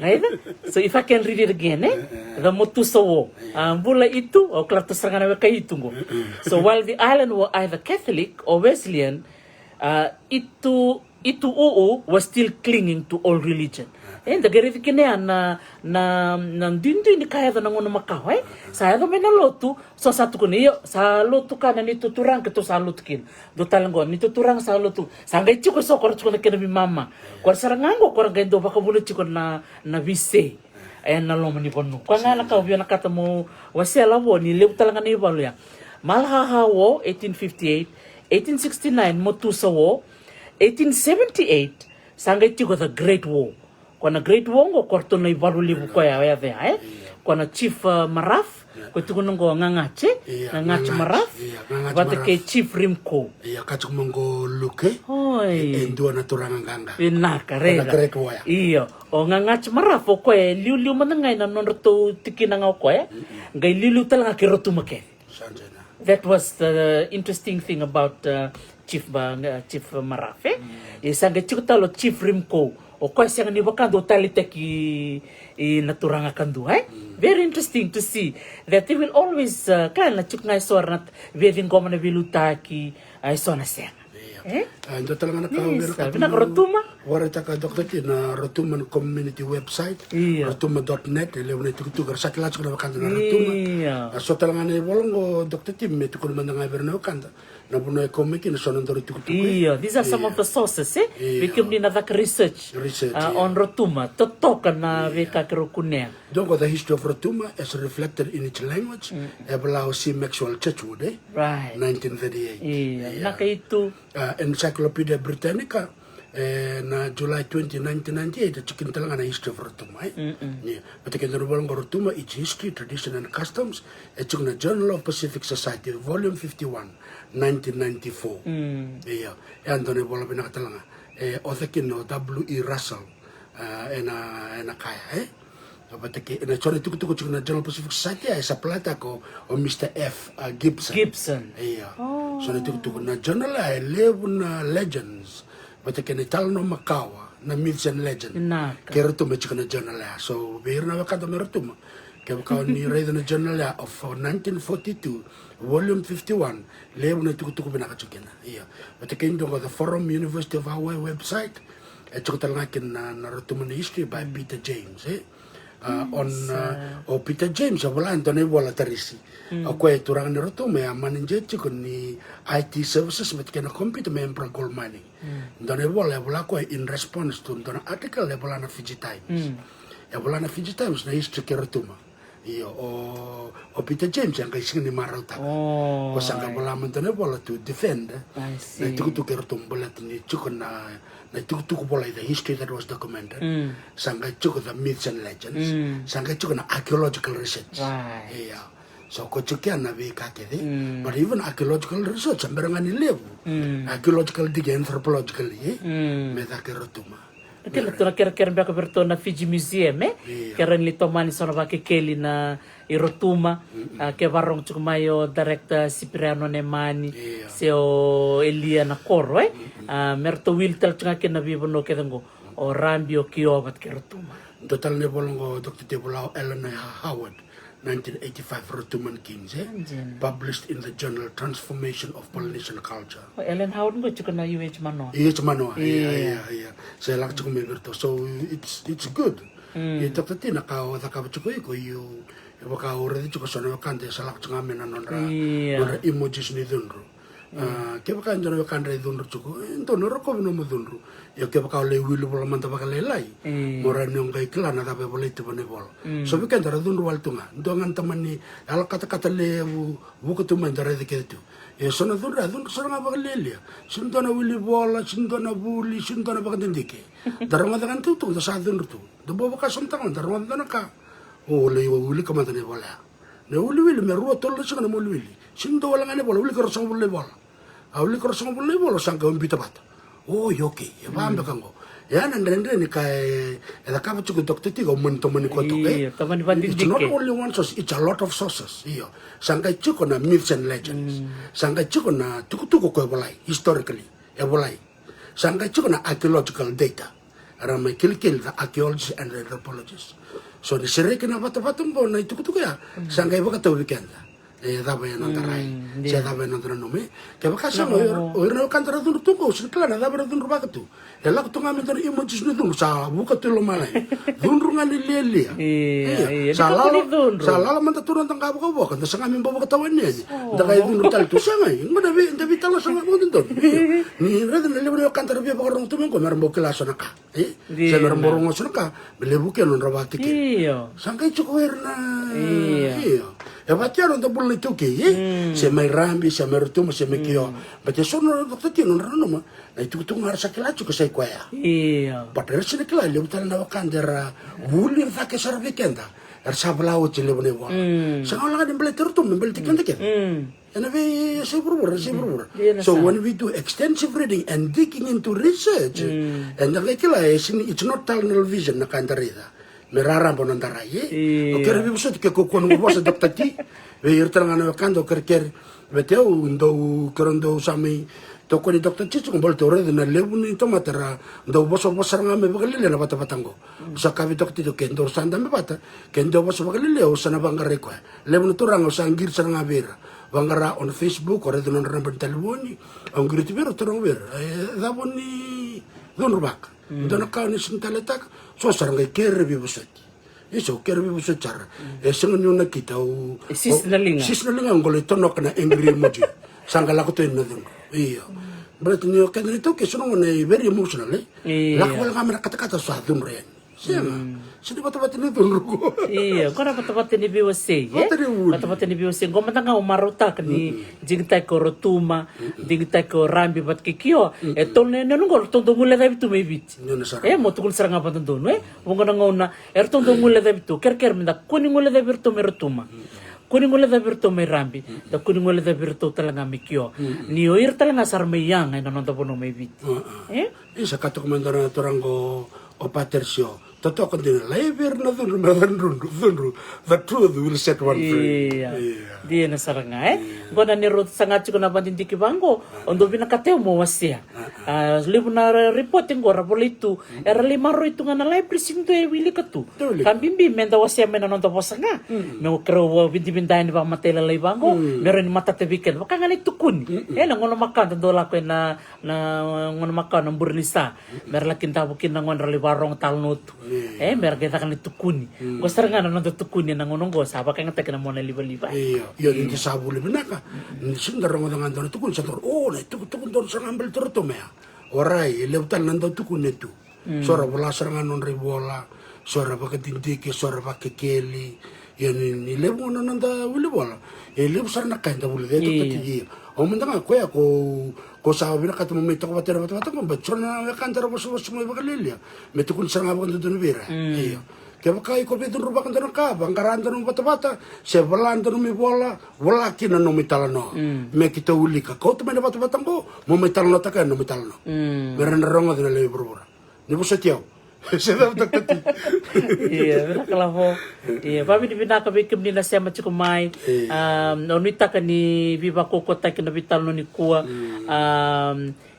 Right? So if I can read it again, e? The Motusa War. A, bula Itu, au kila ratou sara ga na weka Itu qo. So while the island were either Catholic or Wesleyan, a, Itu, Itu uu was still clinging to old religion. E da qai raici kina ya na, na, na duidui ni ka yaco na gauna makawa, e? Sa yaco mai na lotu, so sa tukuna, io, sa lotu ka na neitou turaga, keitou sa lotu kina. Dua tale qo, neitou turaga sa lotu. Sa qai tiko so ko ra tiko na kena veimama. Ko ra sara ga qo ko ra qai dau vakavuna tiko na, na veisei ena loma ni vanua. Koya ga na ka au vinakata mo wasea lavo ni levu tale ga na ivalu ya. Malahaha War, eighteen fifty-eight, eighteen sixty-nine Motusa War, eighteen seventy-eight sa qai tiko the Great War. Ko na Great War qo ko ratou na ivalu levu koya oya cea, e? Ko na Chief, uh, Maraf, ko tukuna qo Ngangati, Ngangati Maraf, vata kei Chief Rimco. Ia ka tiko mo qo Luke. Oi. E dua na turaga qaqa. Vinaka, rei. Ko na Great War ya. Io. O Ngangati Maraf o koya e liuliu mada ga ina nodratou tikina ga o koya. Qai liuliu tale ga kei Rotuma kece. That was the interesting thing about, uh, Chief, uh, Chief Maraf, e? E sa qai tiko tale o Chief Rimco. O koya sega ni vakadua taleitaki na turaga kadua, e? Very interesting to see that they will always, uh, kaya na tiko ga e so era na veiciqoma na veiliutaki, a, e so na sega. E? A, dua tale ga na ka au vinakata, vinaka Rotuma. Vakaraitaka Doctor T na Rotuma na community website, rotuma dot net, e levu na itukutuku era sa kila tiko na wekada na Rotuma. A, so tale ga na ivola qo Doctor T me tukuna mada ga vei ira na wekada na vanua e kau mai kina so na dau itukutuku, e? Io, these are some of the sources, e? Vei kemuni na caka research, a, on Rotuma, totoka na veika keirau kunea. Dua qo the history of Rotuma as reflected in its language. E vola o C Maxwell Churchward, e? Right. Nineteen thirty-eight. Io, na ka itu. A, Encyclopedia Britannica, e, na July twenty, nineteen ninety-eight, e tiko kina tale ga na history of Rotuma, e? Ia, vata kei dua na ivola qo Rotuma, its history, tradition and customs, e tiko na Journal of Pacific Society, volume fifty-one, nineteen ninety-four. Ia, e a dua na ivola vinaka tale ga. E author kina o W E Russell, a, ena, ena kaya, e? Vata kei na so na itukutuku tiko na Journal Pacific Society, e supply taka o Mister F, a, Gibson. Gibson. Ia. So na itukutuku na journal, e levu na legends. Vata kei na italanoa makawa, na myths and legends. Kei Rotuma e tiko na journal ya. So vei ira na wekada mai Rotuma, kevaka o ni raica na journal ya of, uh, nineteen forty-two, volume fifty-one, levu na itukutuku vinaka tiko kina. Ia. Vata kei dua qo the Forum University of Hawaii website, e tiko tale ga kina na, na Rotuma na history by Peter James, e? A, on, a, o Peter James, e vola e dua na ivola Tarisi. O koya e turaga ni Rotuma, e a manager tiko ni I T services vata kei na computer mai Emperor Gold Mining. Dua na ivola, e vola o koya in response to dua na article, e vola na Fiji Times. E vola na Fiji Times na history kei Rotuma. Io, o, o Peter James e qai sega ni marautaka. O sa qai vola mada na ivola to defend na itukutuku kei Rotuma baleta ni tiko na, na itukutuku volai, the history that was documented. Sa qai tiko the myths and legends. Sa qai tiko na archaeological research. Ia. So ko tiko kea na veika kece. But even archaeological research, a bera ga ni levu. Archaeological digging, anthropologically, e? Me caka e Rotuma. Kila tu na kerekere beka vei ratou na Fiji Museum, e? Ia. Ke rawa ni tomani so na vakekeli na i Rotuma, a, ke varogo tiko mai o director Sipiriano Nemani, se o Elia Nakoro, e? A, me ratou wili tale tiko ga kina na veivanua kece qo, o Rabi, o Kiova, kei Rotuma. Dua tale na ivola qo, Doctor T, e vola o Eleanor Howard, nineteen eighty-five, Rotuman Kings, e? Published in the journal Transformation of Polynesian Culture. O Ellen Howard qo e tiko na U H Manoa. U H Manoa, ia, ia, ia. Sa lako tiko mai vei ratou. So it's, it's good. Ia, Doctor T, na ka o cakava tiko iko, io, e vaka o raica tiko so na wekada e sa lako tiko ga mai na nodra, nodra emojis ni cudru. A, kevaka e dua na wekada e cudru tiko, e dua na rokovi nomu cudru. Ia kevaka o lai wili vola mada vakalailai, mo rawa ni o qai kila na cava e volai tu ena ivola. So vei keda ra cudru wale tu ga. Dua ga na tamani yalo katakata levu vuka tu mai da raica kece tu. Ia so na cudru, a cudru sara ga vakalialia. Sega ni dua na wili vola, sega ni dua na vuli, sega ni dua na vakadidike. Da rogoca ga na tukutuku, da sa cudru tu. Da bau vakasamataka, da rogoca dua na ka. O lai wilika mada na ivola ya. Na iwiliwili me rua tolu na siga na iwiliwili. Sega ni dua wale ga na ivola, wilika ruasagavulu na ivola. A wilika ruasagavulu na ivola, sa qai biuta vata. Oi, okay, e va beka qo. E a na dredre ni ka e cakava tiko Doctor T, ka au mani tomani koya toka, e? Io, tomani vakadidike. It's not only one source, it's a lot of sources. Io. Sa qai tiko na myths and legends. Sa qai tiko na tukutuku ko e volai, historically, e volai. Sa qai tiko na archaeological data. Era mai kilikili, the archaeologists and the anthropologists. So ni sereki na vatavata qo na itukutuku ya, sa qai vakatau vei keda. E cava e noda rai, se cava e noda nanumi. Kevaka sa o ira na wekada ra cudru tu qo, sega ni kila na cava era cudruvaka tu. E lako tu ga me dua na emojis ni cudru sa vuka tu i lomalagi. Cudru ga ni lialia. Ia, sa lala mada tu na da qavokavoka, da saga me bau vakatawani yani. Da qai cudru tale tu, sega, e qo da veitalanoa sa ga vakadodonu. Ni raica na levu na wekada ra via vakarorogo tu mai qo me ra bau kila so na ka. E? Se me ra bau rogo so na ka me levu kina nodra vakatikina. Sa qai tiko ira na. Io. E vati ya noda bula na iTaukei, e? Se mai Rabi, se mai Rotuma, se mai Kio. But e so na vakatikina nodra nanuma na itukutuku ga ra sa kila tiko sa i koya. But era sega ni kila levu tale na wekada era vuli cake sara vei keda. Era sa vola oti levu na ivola. Sa ga wale ga ni baleti Rotuma, me baleti keda kece. Ena veiyasai vuravura, yasai vuravura. So when we do extensive reading and digging into research, eda qai kila e sini, it's not tunnel vision na ka eda raica. Me raraba na noda rai, e? O kere veivosoti ke kaukaua noqu vosa, Doctor T. Vei ira tale ga na wekada o kerekere. Vei au dau, keirau dau sa mai tokoni Doctor T tiko baleta au raica na levu ni tamata era dau vosavosa sara ga me vakalialia na vatavata qo. Sa ka vei Doctor T, ke dau sa dabe vata, ke dau vosa vakalialia au sa na vaqarai koya. Levu na turaga au sa qiri sara ga vei ira. Vaqara on Facebook, o raica nodra naba ni talevoni, au qiriti vei ira, taroga vei ira, e cava ni cudruvaka? Dua na ka ni sega ni taleitaka, so sara qai kere veivosoti. Isa, au kere veivosoti sara. E sega ni o nakita, au sisi na liga, sisi na liga, au qai lai tonoka na angry emoji. Sa qai lako tu na cudru. Io. Baleta ni o keda na iTaukei so na gauna e very emotional, e? Lako wale ga mai na katakata sa cudru yani. Sega. Sega ni vatavata ni cudru qo. Io, qo na vatavata ni veiwasei, e? Vatavata ni veiwasei. Qo mada ga au marautaka ni digitaki o Rotuma, digitaki o Rabi vata kei Kio. E tolu na yanuyanu qo ratou dau guilecavi tu mai Viti. E, mo tukuna sara ga vakadodonu, e? Vuqa na gauna eratou dau guilecavi tu. Kerekere me da kua ni guilecavi iratou mai Rotuma. Kua ni guilecavi iratou mai Rabi. Da kua ni guilecavi iratou tale ga mai Kio. Ni o ira tale ga sa ra mai yaga ena noda vanua mai Viti. E? Isa, ka toka mai dua na turaga o Patersio. Totoka dina, lai vei ira na cudru me ra cudru, cudru. The truth will set one free. Ia. Dina sara ga, e? Qo na neirau saga tiko na vakadidike vaqo, o dau vinakata au mo wasea. A, levu na report qo ra volai tu, era lai maroroi tu ga na library, sega ni dua e wilika tu. Ka bibi me da wasea mai na noda vosa ga. Me keirau vidavida yani vakamatailalai vaqo, me rawa ni matata vei keda. Vaka ga na itukuni. E, na gauna makawa da dau lako ena na gauna makawa na bure ni sa, me ra laki davo kina na gone ra lai vakarorogo talanoa tu. E, me ra qai caka na tukuni. Qo sara ga na noda tukuni ena gauna qo, sa vakayagataki na mona livaliva. Io, io, ni da sa vuli vinaka. Ni sega da rogoca ga dua na tukuni, sa dua, o, na itukutuku donu sara ga baleti Rotuma ya. Orait, e levu tale na dau tukuni e tu. So ra vola sara ga na nodra ivola, so ra vakadidike, so ra vakekeli. Ia ni, ni levu ga na noda wilivola, e levu sara na ka eda vulica, e tokataki. Ia, au mada ga koya ko, ko sa vinakata mo mai toka vata ena vatavata qo, but so na wekada ra vosavosa mai vakalialia, me tukuni sara ga vakadodonu vei ira. Ia, kevaka iko veicudruvaka dua na ka, vaqara dua na nomu vatavata, se vola dua na nomu ivola, vola kina na nomu italanoa. Me keitou wilika, kauta mai na vatavata qo, mo mai talanoataka na nomu italanoa. Me ra na rogoca na lewe i vuravura. Ni vosoti au. Se cava, Doctor T? Ia, vinaka Lavo. Ia, vakavinavinaka vei kemuni na sema tiko mai. A, au nuitaka ni veivakaukauwataki na veitalanoa nikua. A,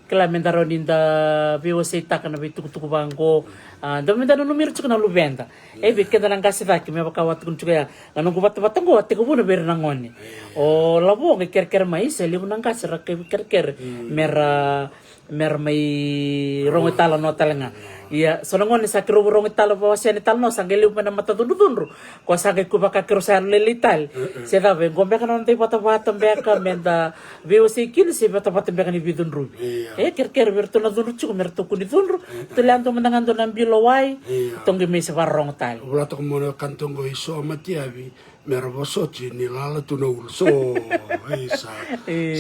kila me da rawa ni da veiwaseitaka na veitukutuku vaqo. A, da me da nanumi ira tiko na luveda. E, vei keda na qase cake, me vaka au a tukuna tiko ya, na noqu vatavata qo a tekivuna vei ira na gone. O Lavo qai kerekere mai, se levu na qase ra qai kerekere me ra, me ra mai rogo italanoa tale ga. Ia, so na gone sa keirau rogo italanoa, wasea na italanoa, sa qai levu mai na matacudrucudru. Ko sa qai kua vaka keirau sa yalolailai tale. Se cava, e qo beka na noda ivatavata beka me da veiwasei kina, se vatavata beka ni veicudruvi. E kerekere vei iratou na cudru tiko me ratou kua ni cudru. Ratou lai yadua mada ga dua na bilo wai. Ratou qai mai se vakarogo tale. Vola toka mo na kanto qo, i so a matiavi me ra vosoti ni lala tu na ulu. So, isa.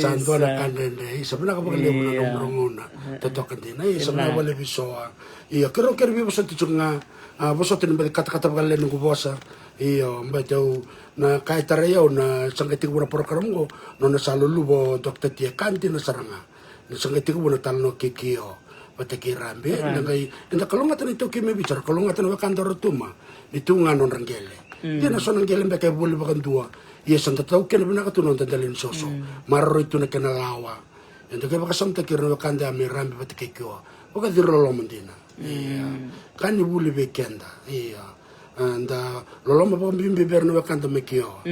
Sa dua na ka dredre. Isa, vinaka vakalevu na nomu rogoca. Totoka dina. Isa, vinaka vakalevu, i so a. Ia, keirau kere veivosoti tiko ga. A, vosoti ni bati katakata vakalailai noqu vosa. Io, bati au na ka e tarai au na sa qai tekivu na program qo, nona sa luluva o Doctor T, e ka dina sara ga. Ni sa qai tekivu na talanoa kei Kio vata kei Rabi, eda qai, eda kalougata na iTaukei mai Viti, era kalougata na wekada o Rotuma. Ni tu ga nodra qele. Dina, so na qele beka e voli vakadua. Ia sa da taukena vinaka tu na noda dela ni soso. Maroroi tu na kena lawa. Eda qai vakasamataki ira na wekada ya mai Rabi vata kei Kio. Vakaciri loloma dina. Ia. Ka ni vuli vei keda. Ia. da loloma vakabibi vei ira na wekada mai Kioa.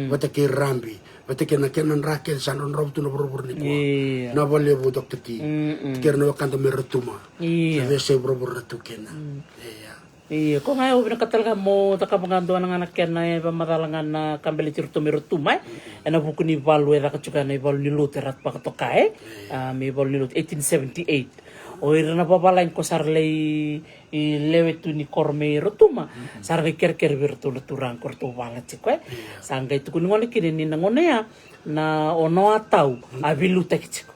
Vata kei Rabi, vata kei na kena dra kece sa drodrova tu na vuravura nikua. Na vakalevu Doctor T. Kei ira na wekada mai Rotuma. Na veiyasai vuravura ra tu kina. Ia. Ia, ko ga au vinakata tale ga mo cakava ga dua na ga na kena e vakamacala ga na ka baleti Rotuma e Rotuma e. Ena vuku ni valu e caka tiko ya na ivalu ni lotu era vakatoka e. A, me ivalu ni lotu eighteen seventy-eight. O ira na vavalagi ko sa ra lai lewe tu ni koro mai Rotuma, sa ra qai kerekere vei iratou na turaga ko ratou vala tiko e. Sa qai tukuni gona kina ni na gauna ya na o Noatau a veiliutaki tiko.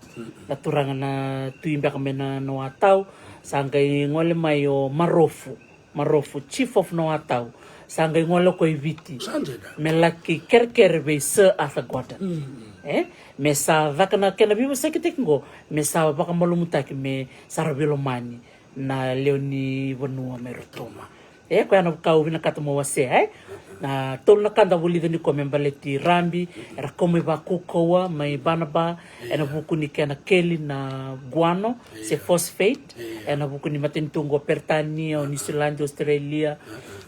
Na turaga na tui beka mai na Noatau, sa qai gole mai o Marofu. Marofu, chief of Noatau, sa qai gole ko i Viti me laki kerekere vei Sir Arthur Gordon. E, me sa caka na kena veivosakitaki qo, me sa vakamalumutaki me sa ra veilomani na lewe ni vanua mai Rotuma. E, koya na ka au vinakata mo wasea e. Na tolu na ka da vulica ni ko me baleti Rabi, era kau mai vakaukauwa mai Banaba, ena vuku ni kena keli na guano se phosphate, ena vuku ni matanitu qo Peritania, o Niusiladi, Australia.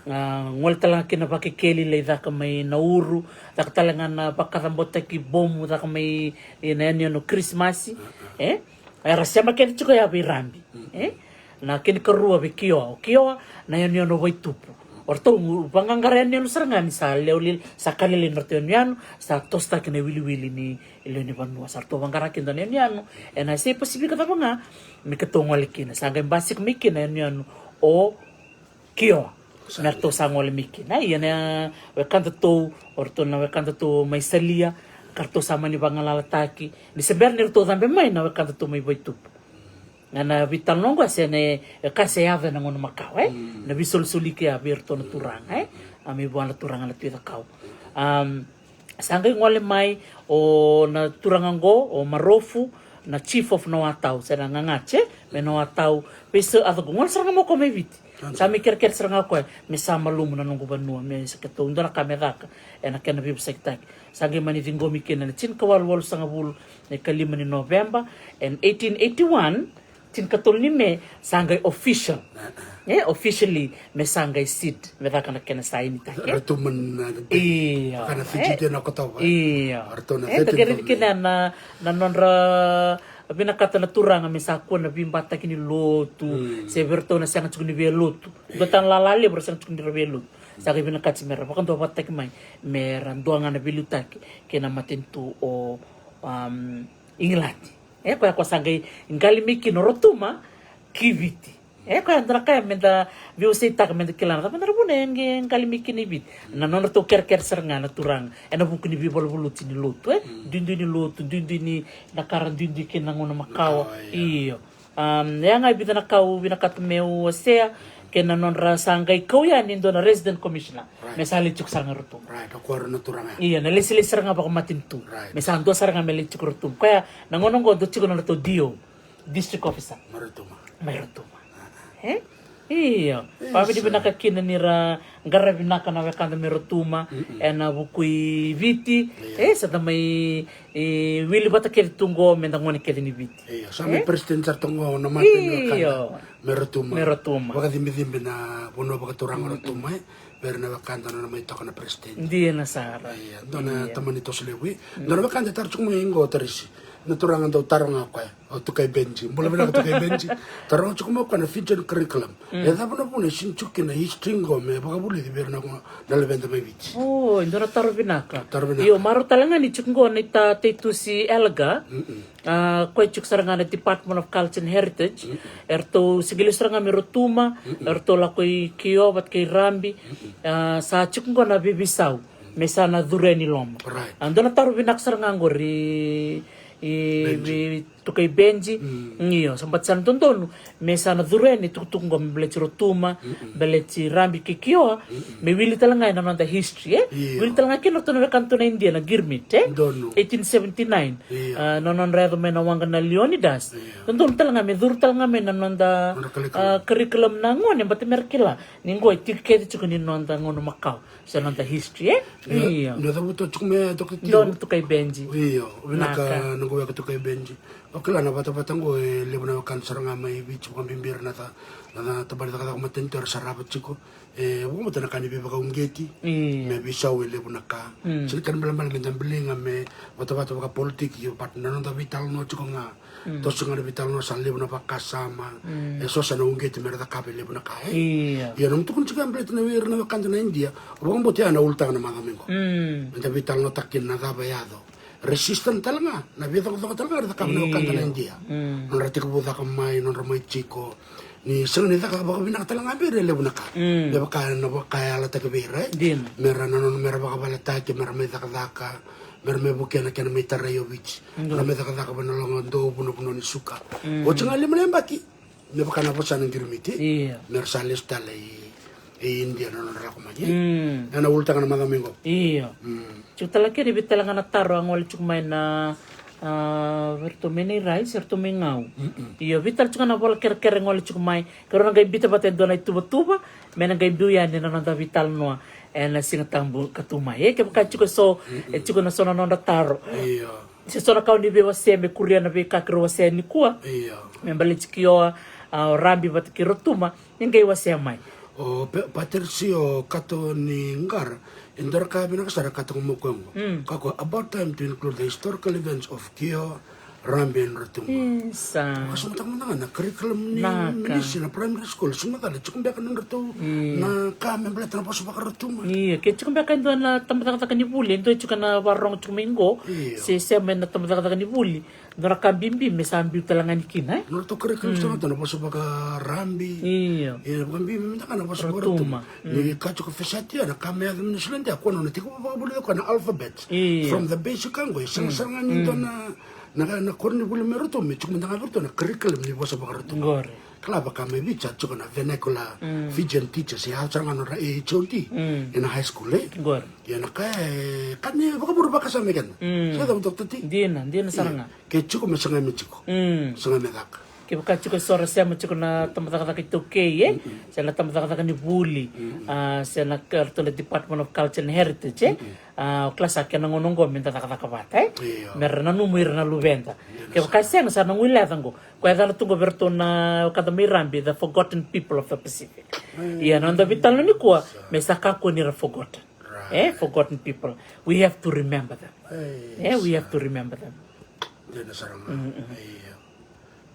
A, gole tale ga kina vakekeli lai caka mai Nauru, caka tale ga na vakacabotaki bomu caka mai na yanuyanu Kirisimasi. E, era sema kece tiko ya vei Rabi. E, na kena ikarua vei Kioa, o Kioa na yanuyanu Vaitupu. O ratou vaqaqara yanuyanu sara ga ni sa lewe lailai, sa ka lailai na ratou yanuyanu, sa tosotaki na iwiliwili ni lewe ni vanua. Sa ratou vaqara kina na yanuyanu ena yasai Pasifika cava ga, me keitou gole kina. Sa qai basika mai kina yanuyanu o Kioa me ratou sa gole mai kina. Ia na wekadatou, o ratou na wekadatou mai Salia, ka ratou sa mani vagalalataki ni se bera ni ratou cabe mai na wekadatou mai Vaitupu. Ga na veitalanoa qo se na e ka se yaco ena gauna makawa e, na veisolisoli ke a vei iratou na turaga e, a mai vua na turaga na Tui Cakau. Am, sa qai gole mai o na turaga qo, o Marofu, na chief of Noatau, se na gagace me Noatau, vei Sir Arthur, gole sara ga mai o koya mai Viti. Sa mai kerekere sara ga o koya me sa malumu na noqu vanua, me sa keitou dua na ka me caka ena kena veivosakitaki. Sa qai mani ciqomi kina na tinikawalu walusagavulu na ikalima ni Noveba, and eighteen eighty-one, tinikatolu ni Me, sa qai official. E, officially me sa qai seat, me caka na kena sainitaki e. Ratou man na Io. Kana fiji tena kotova. Io. Ratou na E, da thirteen kerei of kina May. Na, na nodra vinakata na turaga me sa kua na veibataki ni lotu, se vei ratou na sega tiko ni via lotu. Dua tana lala levu ra sega tiko ni ra via lotu. Sa qai vinakati me ra vakaduavatataki mai, me ra dua ga na veiliutaki kei na matanitu o, um, Igiladi. E koya ko sa qai qali mai kina o Rotuma ki Viti. E koya dua na ka me da veiwaseitaka me da kila na cava na vuna e qai qali mai kina i Viti. Na nodratou kerekere sara ga na turaga ena vuku ni veivaluvaluti ni lotu e. Duidui ni lotu, duidui ni na ka ra duidui kina na gauna makawa. Makawa, io. Io. Um, e a ga e vica na ka au vinakata meu wasea, kei na nodra sa qai kau yani e dua na resident commissioner. Right. Me sa lai tiko sara ga Rotuma. Right, o koya na turaga. Io, na lesilesi sara ga vakamatanitu. Right. Me sa dua sara ga me lai tiko Rotuma. Koya na gauna qo dua tiko na nodratou D O, district officer. Mai Rotuma. Mai Rotuma. E? Io. Io, vavinavinaka kina ni ra qara vinaka na wekada mai Rotuma ena vuku i Viti. Io. E, sa da mai, e, wili vata kece tu qo me da gone kece ni Viti. Io, sa mai president sara tu qo na mate ni wekada mai Rotuma. Mai Rotuma. Vakacibicibi na vanua vakaturaga Rotuma, e. Vei ira na wekada na nona mai toka na president. Dina sara. Io, dua na tamani toso levu. Dua na wekada tara tiko mai qo, Tarisi. Na turaga dau taro ga o koya. O Tukai Benji. Bula vinaka Tukai Benji. Taroga tiko mai o koya na Fijian curriculum. E cava na vuna e sega tiko kina history qo me vakavulici vei ira na, na luveda mai Viti. O, e dua na taro vinaka. Taro vinaka. Io, marau tale ga ni tiko qo na ita, itaitusi Elgar. A, koya tiko sara ga na Department of Culture and Heritage. Eratou sega li sara ga me Rotuma, eratou lako i Kioa vata kei Rabi. A, sa tiko qo na veiveisau me sa na curu yani i loma. Right. A, dua na taro vinaka sara ga qori, i, Benji. Vei Tukai Benji. Io, sa bati sa na dodonu me sa na curu yani tukutuku qo me baleti Rotuma, baleti Rabi kei Kioa, me wili tale ga ena noda history, e? Io. Wili tale ga kina o ratou na wekadatou na Idia na Girmit, e? Donu. Eighteen seventy-nine. Io. A, na nodra yaco mai na waqa na Leonidas. Io. Dodonu tale ga me curu tale ga mai na noda, noda curriculum. A, curriculum na gone, baleta me ra kila ni qo e tiki kece tiko ni noda gauna makawa. Sa noda history, e? Io. Io. Dua cavuta tiko mai, Doctor Tio. Donu Tukai Benji. Io, vinaka. Vinaka. Noqu weka Tukai Benji. Kila na vatavata qo e levu na wekada sara ga mai Viti, vakabibi ira na ta-, na, na tabana cakacaka matanitu era sarava tiko. E vakabauta na ka ni veivakauqeti. Io. Me veisau e levu na ka. Mm. Sega ni ka ni balebale me da biliga me vatavata vakapolitiki, but na noda veitalanoa tiko ga. Mm. Toso ga na veitalanoa sa levu na vakasama. Mm. E so sa na uqeti me ra cakava e levu na ka, e? Io. Ia, na tukuna tiko ya baleta na wei ira na wekada na Idia, au vakabauta ya na ulutaga na macawa mai qo. Mm. Me da veitalanoataka kina na cava e yaco. Resistance tale ga, na veicoqacoqa tale ga era cakava na wekada na Idia. Mm. Nodra tekivu caka mai, nodra mai tiko. Ni sega ni caka vakavinaka tale ga vei ira e levu na ka. Mm. Me vaka na vakayalataki vei ira, e? Dina. Me ra na nona, me ra vakavaletaki, me ra mai cakacaka, me ra mai vukea na kena mai tarai o Viti. Mm. Me ra mai cakacaka vei na loga dou, vunavunau ni suka. Mm. Oti ga lima na yabaki. Me vaka na vosa na qiromiti. Io. Me ra sa lesu tale i, i Idia na nodra lako mai. Mm. Ena ulutaga na macawa mai qo. Io. Mm. Tiko tale kina e vica tale ga na taro a gole tiko mai na, a, vei ratou mai Nairai se ratou mai Gau. Mm-mm. Io, vica tale tiko ga na vola kerekere gole tiko mai. Keirau na qai biuta vata e dua na ituvatuva me na qai biu yani na noda veitalanoa ena Siga Tabu ka tu mai. E kevaka e tiko e so, mm-mm, e tiko na so na nodra taro. Io. Se so na ka o ni veiwasea me kuria na veika keirau wasea nikua. Io. Me baleti Kioa, a, o Rabi vata kei Rotuma, ni qai wasea mai. O Pe-, Patricio Kato ni Qara, e dua na ka vinaka sara e kaya tiko mai o koya qo. Mm. Kaya o koya, about time to include the historical events of Kioa, Rabi and Rotuma. Isa. Vakasamataka mada ga na curriculum ni, na ka, Minisi na primary school, sega tale, tiko beka na nodratou, mm, na ka me baleta na vosa vakaRotuma. Io, ke tiko beka e dua na tabacakacaka ni vuli, e dua e tiko na vakarorogo tiko mai qo. Io. Se sema ena tabacakacaka ni vuli, dua na ka bibi me sa biu tale ga yani kina, e? Nodratou curriculum, mm, sega tale na vosa vakaRabi. Io. Io, vakabibi mada ga na vosa vakaRotuma. Rotuma. Mm. Ni ka tiko Fesati ya, na ka me yaco mai Niusiladi ya, ko na, na tekivu vakavuli o koya na alphabet. Io. From the basic ka qo, e sega, mm, sara ga ni, mm, dua na, na, na koronivuli mai Rotuma, me tiko mada ga vei ratou na curriculum ni vosa vakaRotuma. Qori. Kila vaka mai Viti sa tiko na vernacular, mm, Fijian teachers, e yaco sara ga nodra A H L T, mm, ena high school, e? Qori. Ia na ka e, ka ni vakavure vakasama kina. Mm. Sa cava, Doctor T? Dina, dina sara ga. Ia. Ke tiko me saga me tiko. Mm. Saga me caka. Kevaka tiko e so ra sema tiko na tabacakacaka iTaukei, e? Mm-mm. Se na tabacakacaka ni vuli, mm-mm, a, se na ka, ratou na Department of Culture and Heritage, e? Mm-mm. A, o kila sa kena gauna qo me da cakacaka vata, e? Io. Me ra nanuma ira na luveda. Io, na. Kevaka e sega, sa na guileca qo. Ko yacana tu qo vei ratou na wekada mai Rabi, the forgotten people of the Pacific. Io. Ia na noda veitalanoa nikua, sa, me sa kakua ni ra forgotten. Right. E, forgotten people. We have to remember them. E, we have to remember them. Dina sara ga. Mm-mm. Io.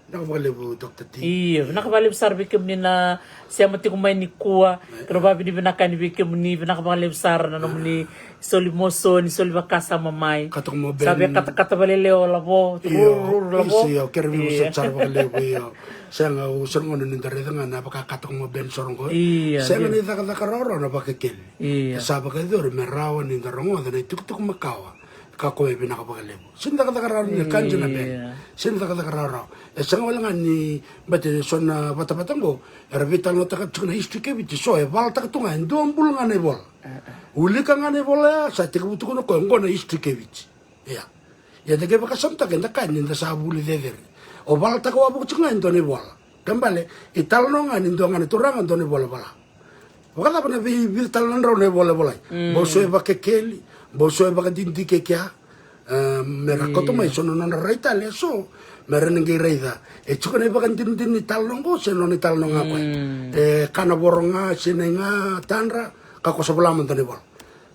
Vinaka vakalevu, Doctor T. Io, vinaka vakalevu sara vei kemuni na sema tiko mai nikua. E. Keirau vakavinavinaka yani vei kemuni, vinaka vakalevu sara na nomuni soli mosoni, soli vakasama mai. Katakata mo Ben. Sa via katakata vakalevu o Lavo, io, ruru, ruru, Lavo. Io, keirau via, io, vosoti sara vakalevu, io. Sega, au sega ni da raica ga na vakakatakata mo Ben soro qo. Io, sega, io, ni cakacaka rawarawa na vakekeli. Io. E sa vakayacori me rawa ni da rogoca na itukutuku makawa. Ka koya e vinaka vakalevu. Sega ni cakacaka rawarawa ni, io, kaya na Ben. Sega ni cakacaka rawarawa. E sega wale ga ni, baleta e so na vatavata qo era veitalanoataka tiko na history kei Viti, so e valataka tu ga e dua bulu ga na ivola. A, a. Wilika ga na ivola ya, sa tekivu tukuna o koya, qo na history kei Viti. Ia. Ia da qai vakasamataka, eda kaya ni da sa vuli cecere. O valataka wavoki tiko ga e dua na ivola. Kena ibalebale, italanoa ga ni dua ga na turaga, dua na ivola e vola. Vakacava na vei, vica tale na drau na ivola e volai? Mm. Bau so e Vakekeli, bau so e Vakadidike kea. E, me ra kauta mai, io, so na nodra rai tale e so, me ra na qai raica. E tiko na ivakadinadina ni talanoa qo, se nona italanoa ga o koya. Mm. E, kana voro ga, sinai ga, tadra, ka ko sa vola mada na ivola.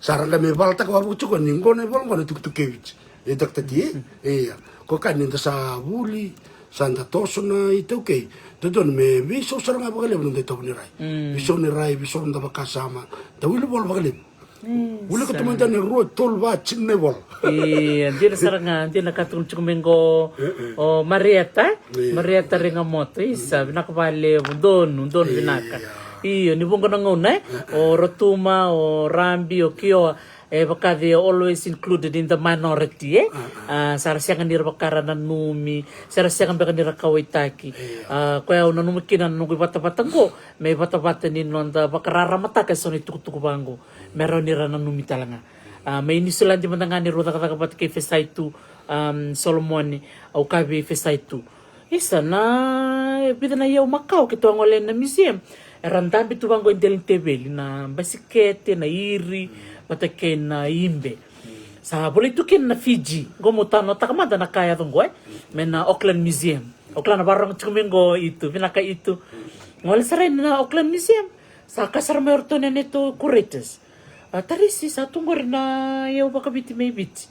Sa ra qai mai valataka wavoki tiko ni qo na ivola qo na itukutuku kei Viti. E, Doctor T, e? Ia. Ko kaya ni da sa vuli, sa da toso na iTaukei. Dodonu me veisau sara ga vakalevu na noda itovo ni rai. Mm. Veisau ni rai, veisau na noda vakasama. Da wili vola vakalevu. Mm, wilika tu mada na rua, tolu, va, tini na ivola. Ia, dina sara ga, dina ka tukuna tiko mai qo, e, e, o Marieta, e? Ia. Marieta Regamoto, isa, vinaka vakalevu, donu, donu, ia, vinaka. Io, ni vuqa na gauna, e? E, e. O Rotuma, o Rabi, o Kioa, e vaka they are always included in the minority, e? A, a. A, sa ra sega ni ra vaka ra nanumi, se ra sega beka ni ra kauwaitaki. Io. A, koya au nanuma kina na noqu ivatavata qo, me ivatavata ni noda vakararamataka e so na itukutuku vaqo. Me rawa ni ra nanumi tale ga. A, mai Niusiladi mada ga ni rau cakacaka vata kei Fesaitu, am, Solomone, au kaya vei Fesaitu. Isa, na vica na iyau makawa keitou a gole yani na museum. Era dabe tu vaqo e dela ni teveli, na basikete, na iri, vata kei na ibe. Sa volai tu kina na Fiji. Qo mo tano takamada na ka yaco qo, e? Me na Auckland Museum. Au kila na vakarogo tiko mai qo Itu, vinaka Itu. Gole sara yani na Auckland Museum. Sa ka sara mai o ratou na neitou curators. A, Tarisi, sa tu qori na iyau vakaviti mai Viti.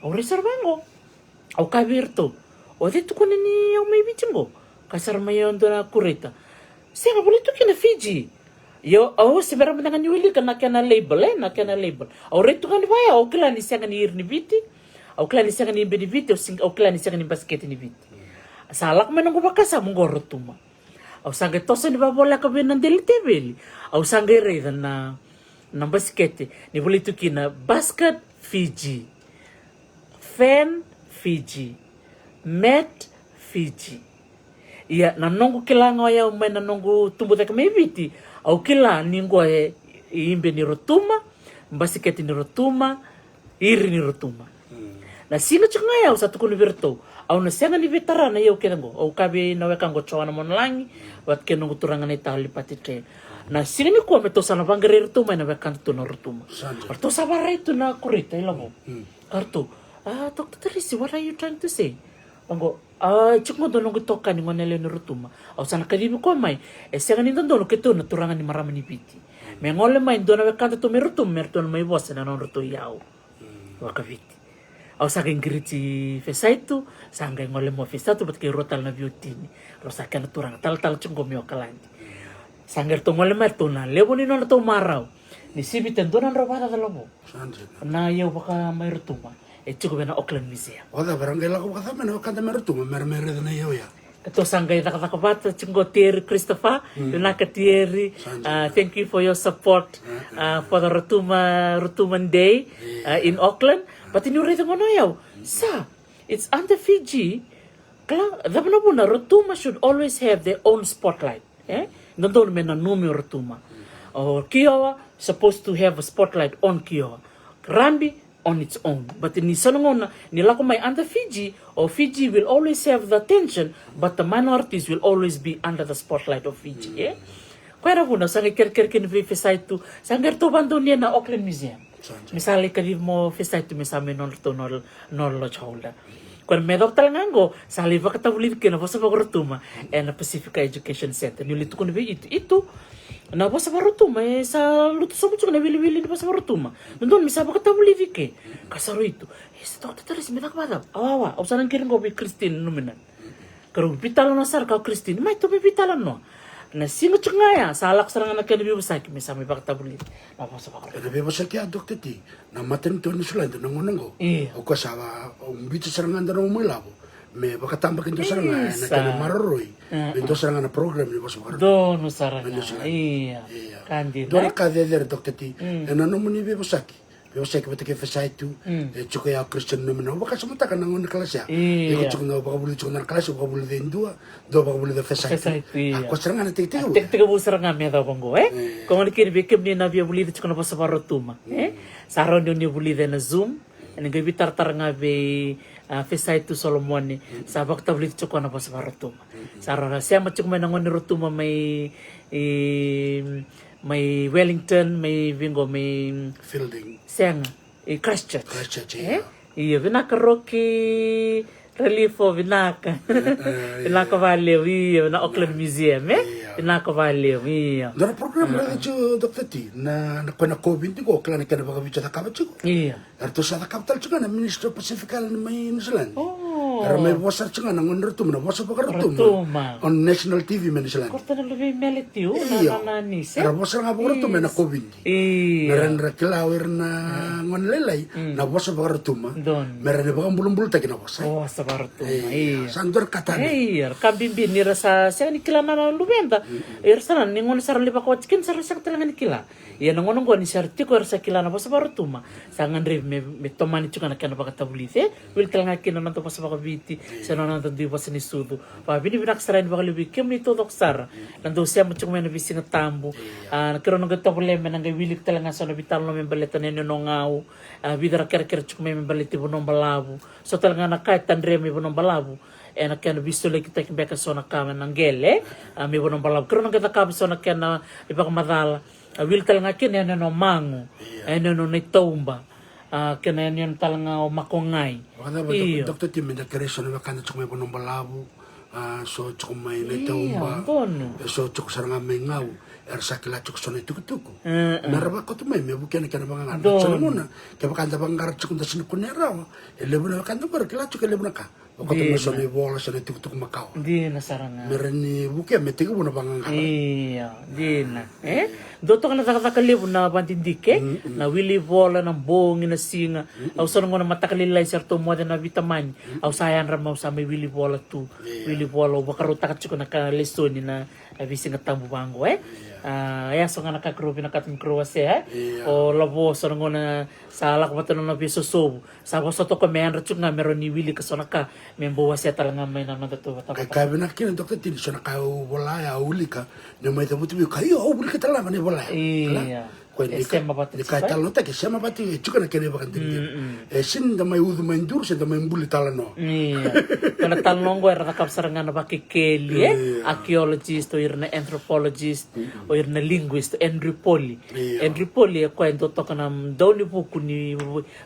Au rai sara vaqo. Au kaya vei iratou, o cei tukuna ni au mai Viti qo? Ka sara mai au dua na curator. Sega, volai tu kina Fiji. Io, au se bera mada ga ni wilika na kena label, e, na kena label. Au rai tu ga ni vaya, au kila ni sega ni iri ni Viti. Au kila ni sega ni ibe ni Viti, au sing-, au kila ni sega ni basikete ni Viti. Sa lako mai noqu vakasamu qo Rotuma. Au sa qai toso ni vavoleka vei na deli teveli. Au sa qai raica na, na basikete. Ni volai tu kina basket Fiji. Fan Fiji. Mat Fiji. Ia, na noqu kila ga o yau mai na noqu tubu cake mai Viti. Au kila ni qo e ibe ni Rotuma, basikete ni Rotuma, iri ni Rotuma. Na siga tiko ga yau sa tukuna vei iratou, au na sega ni veitara na iyau kece qo. Au kaya vei na wekaqu o Joana Monolagi vata kei noqu turaga na itau Lipati Tre. Na siga nikua me tou sa na vaqarai iratou mai na wekada tu na Rotuma. Ratou sa varai tu na curator ilavo. Ka ratou, a, Doctor Tarisi, what are you trying to say? Oqo, a, tiko qo dua noqu itokani gone yalewa ni Rotuma. Au sa na kacivi koya mai. E sega ni dodonu keitou na turaga ni marama ni Viti me gole mai dua na wekada tu mai Rotuma me ratou na mai vosa na nodratou iyau vakaviti. Au sa qai qiriti Fesaitu, sa qai gole mai o Fesaitu vata kei rua tale na veiwatini. Rau sa kena turaga talatala tiko qo mai Okaladi. Sa qai ratou gole mai, ratou na levu ni nodratou marau ni sivita e dua na drau vakacaca lavo na iyau vaka mai Rotuma. E tiko vei na Auckland Museum. O cava era qai lako vakacava mai na wekada mai Rotuma me ra mai raica na iyau ya? Keitou sa qai cakacaka vata tiko qo, Tieri Christopher. Vinaka Tieri. Thank you for your support for the Rotuma, Rotuma Day in Auckland. But niu raica gona o yau, sa, it's under Fiji. Kila, cava na vuna Rotuma should always have their own spotlight, e? Dodonu me nanumi o Rotuma. O Kioa supposed to have a spotlight on Kioa. Rabi on its own. But ni so na gauna ni lako mai under Fiji, o Fiji will always have the attention, but the minorities will always be under the spotlight of Fiji, e? Koya na vuna sa qai kerekere kina vei Fesaitu, sa qai ratou vakadonuya na Auckland Museum. Me sa lai kacivi mai o Fesaitu me sa mai nodratou na lodge holder. Koya me yacova tale ga qo, sa lai vakatavulici kina na vosa vakaRotuma ena Pacifica Education Centre. Niu lai tukuna vei Itu, Itu, na vosa vakaRotuma e sa lutu sobu tiko na wiliwili ni vosa vakaRotuma. Dodonu me sa vakatavulici ke. Ka sa rui Itu, e, sa toka tatara se me caka vakacava? Awawa, au sa na qiri qo vei Christine Numina. Ka rau veitalanoa sara ka o Christine, mai tou mai veitalanoa. Na siga tiko ga ya sa lako sara ga na kena veivosaki me sa mai vakatavulici na vosa vakaRotuma. Na veivosaki ya, Doctor T, na matanitu o New Zealand na gauna qo. Ia. O koya sa va, o biuta sara ga dua na nomu ilavo me vakatabakidua sara ga ena kena maroroi me dua sara ga na program ni vosa vakaRotuma. Donu sara ga. Ia. Ka dina. Dua na ka cecere, Doctor T, ena nomuni veivosaki, veivosaki vata kei Fesaitu, e tiko ya o Christian Numina. Au vakasamataka na gauna ni kalasi ya. Iko tiko na vakavulici tiko na kalasi, vakavulici e dua, dua vakavulici o Fesaitu. Fesaitu, ia. A koya sara ga na tekitekivu. Tekitekivu sara ga me yacova qo, e? Ko gona kina vei kemuni na via vulica tiko na vosa vakaRotuma, e? Sa rawa ni o ni vulica ena Zoom. Ena qai veitaratara ga vei, a, Fesaitu Solomone. Sa vakatavulici tiko na vosa vakaRotuma. Sa ra sema tiko mai na gone Rotuma mai, e, mai Wellington, mai vei qo, mai Fielding. Sega. E Christchurch. Christchurch, e? Ia. Ia, vinaka Rocky Relief, o vinaka. Vinaka vakalevu, ia, na Auckland Museum, e? Ia. Vinaka vakalevu, ia. Dua na program raica tiko, Doctor T, na, na koya na COVID qo, kila na kena vakaviti cakava tiko. Ia. Eratou sa cakava tale tiko ga na Ministry of Pacific Island mai New Zealand. Era mai vosa tiko ga na gone Rotuma, na vosa vakaRotuma. Rotuma. On national T V mai New Zealand. Ko ratou na luve i Mele Tiu, na, na, na Nise. Era vosa ga vakaRotuma ena COVID. Ia. Me ra na kila o ira na gone lailai na vosa vakaRotuma. Donu. Me ra na vakabulabulataki na vosa. Vosa vakaRotuma, ia. Sa dua na ka tani. Ia, ka bibi ni ra sa sega ni kila na, na luveda. Ira sa na, ni gone sa ra lai vakawati kina sa ra sega tale ga ni kila. Ia na gauna oqo ni sa ra tiko era sa kila na vosa vakaRotuma, sa gadrevi me, me tomani tiko na kena vakatavulici, e? Wili tale ga kina na noda vosa vakaviti se na noda dui vosa ni sucu. Vakavinavinaka sara yani vakalevu vei kemuni taucoko sara na dau sema tiko mai ena veisiga tabu. A, na keirau na qai tovolea me na qai wilika tale ga so na veitalanoa me baleta na yanuyanu gau. A, vica ra kerekere tiko mai me baleti Vanua Balavu. So tale ga na ka e tadre mai Vanua Balavu ena kena veisoliyakitaki beka so na ka na qele, a, mai Vanua Balavu. Keirau na qai cakava so na kena ivakamacala. A, wili tale ga kina e na, na magu, e na, na itauba. A, kena yanuyanu tale ga o Makogai. Vakacava, Io. Doctor T, me da kerei so na wekada tiko mai Vanuabalavu, a, so tiko mai Naitauba, Io, bono. E so tiko sara ga mai Gau, era sa kila tiko so na itukutuku. E, e. Me ra vakoto mai, me vukea na kena vaqaqa. Bono. So na gauna, kevaka da vaqara tiko da sega ni kunea rawa, e levu na wekada qori kila tiko e levu na ka. Vakoto mai so na ivola, so na itukutuku makawa. Dina sara ga. Me ra ni vukea, me tekivu na vaqaqara. Io, dina. E? Dua toka na cakacaka levu na vadidike, na wili vola, na bogi, na siga. Au so na gauna mataka lailai se ratou moce na vitamani. Au sa yadra mai, au sa mai wili vola tu. Io. Wili vola, au vakarautaka tiko na ka lesoni na, na veisiga tabu vaqo, e? Io. A, e so ga na ka keirau vinakata me keirau wasea, e? Io. O Lavo so na gauna sa lako vata na nona veisosovu. Sa vosota o koya me yadra tiko ga me rawa ni wilika so na ka me bau wasea tale ga mai na noda tu vata. Ka, ka vinaka kina, Doctor T, ni so na ka au vola ya, au wilika, ni mai cavuti vei au, ka io, au wilika tale ga na ivola ya. Io. Kala? Koya e ni ka, sema vata ni ka tiko, e? Talanoataki, e sema vata, e tiko na kena ivakadinadina. Mm, mm. E sega ni da mai ucu mai duru, se da mai buli talanoa. Io. Kena talanoa oqo era cakava sara ga na vakekeli, e? Io. Archaeologist, o ira na anthropologist, o ira na linguist, Andrew Polly. Io. Andrew Polly, e koya e dua toka na daunivuku ni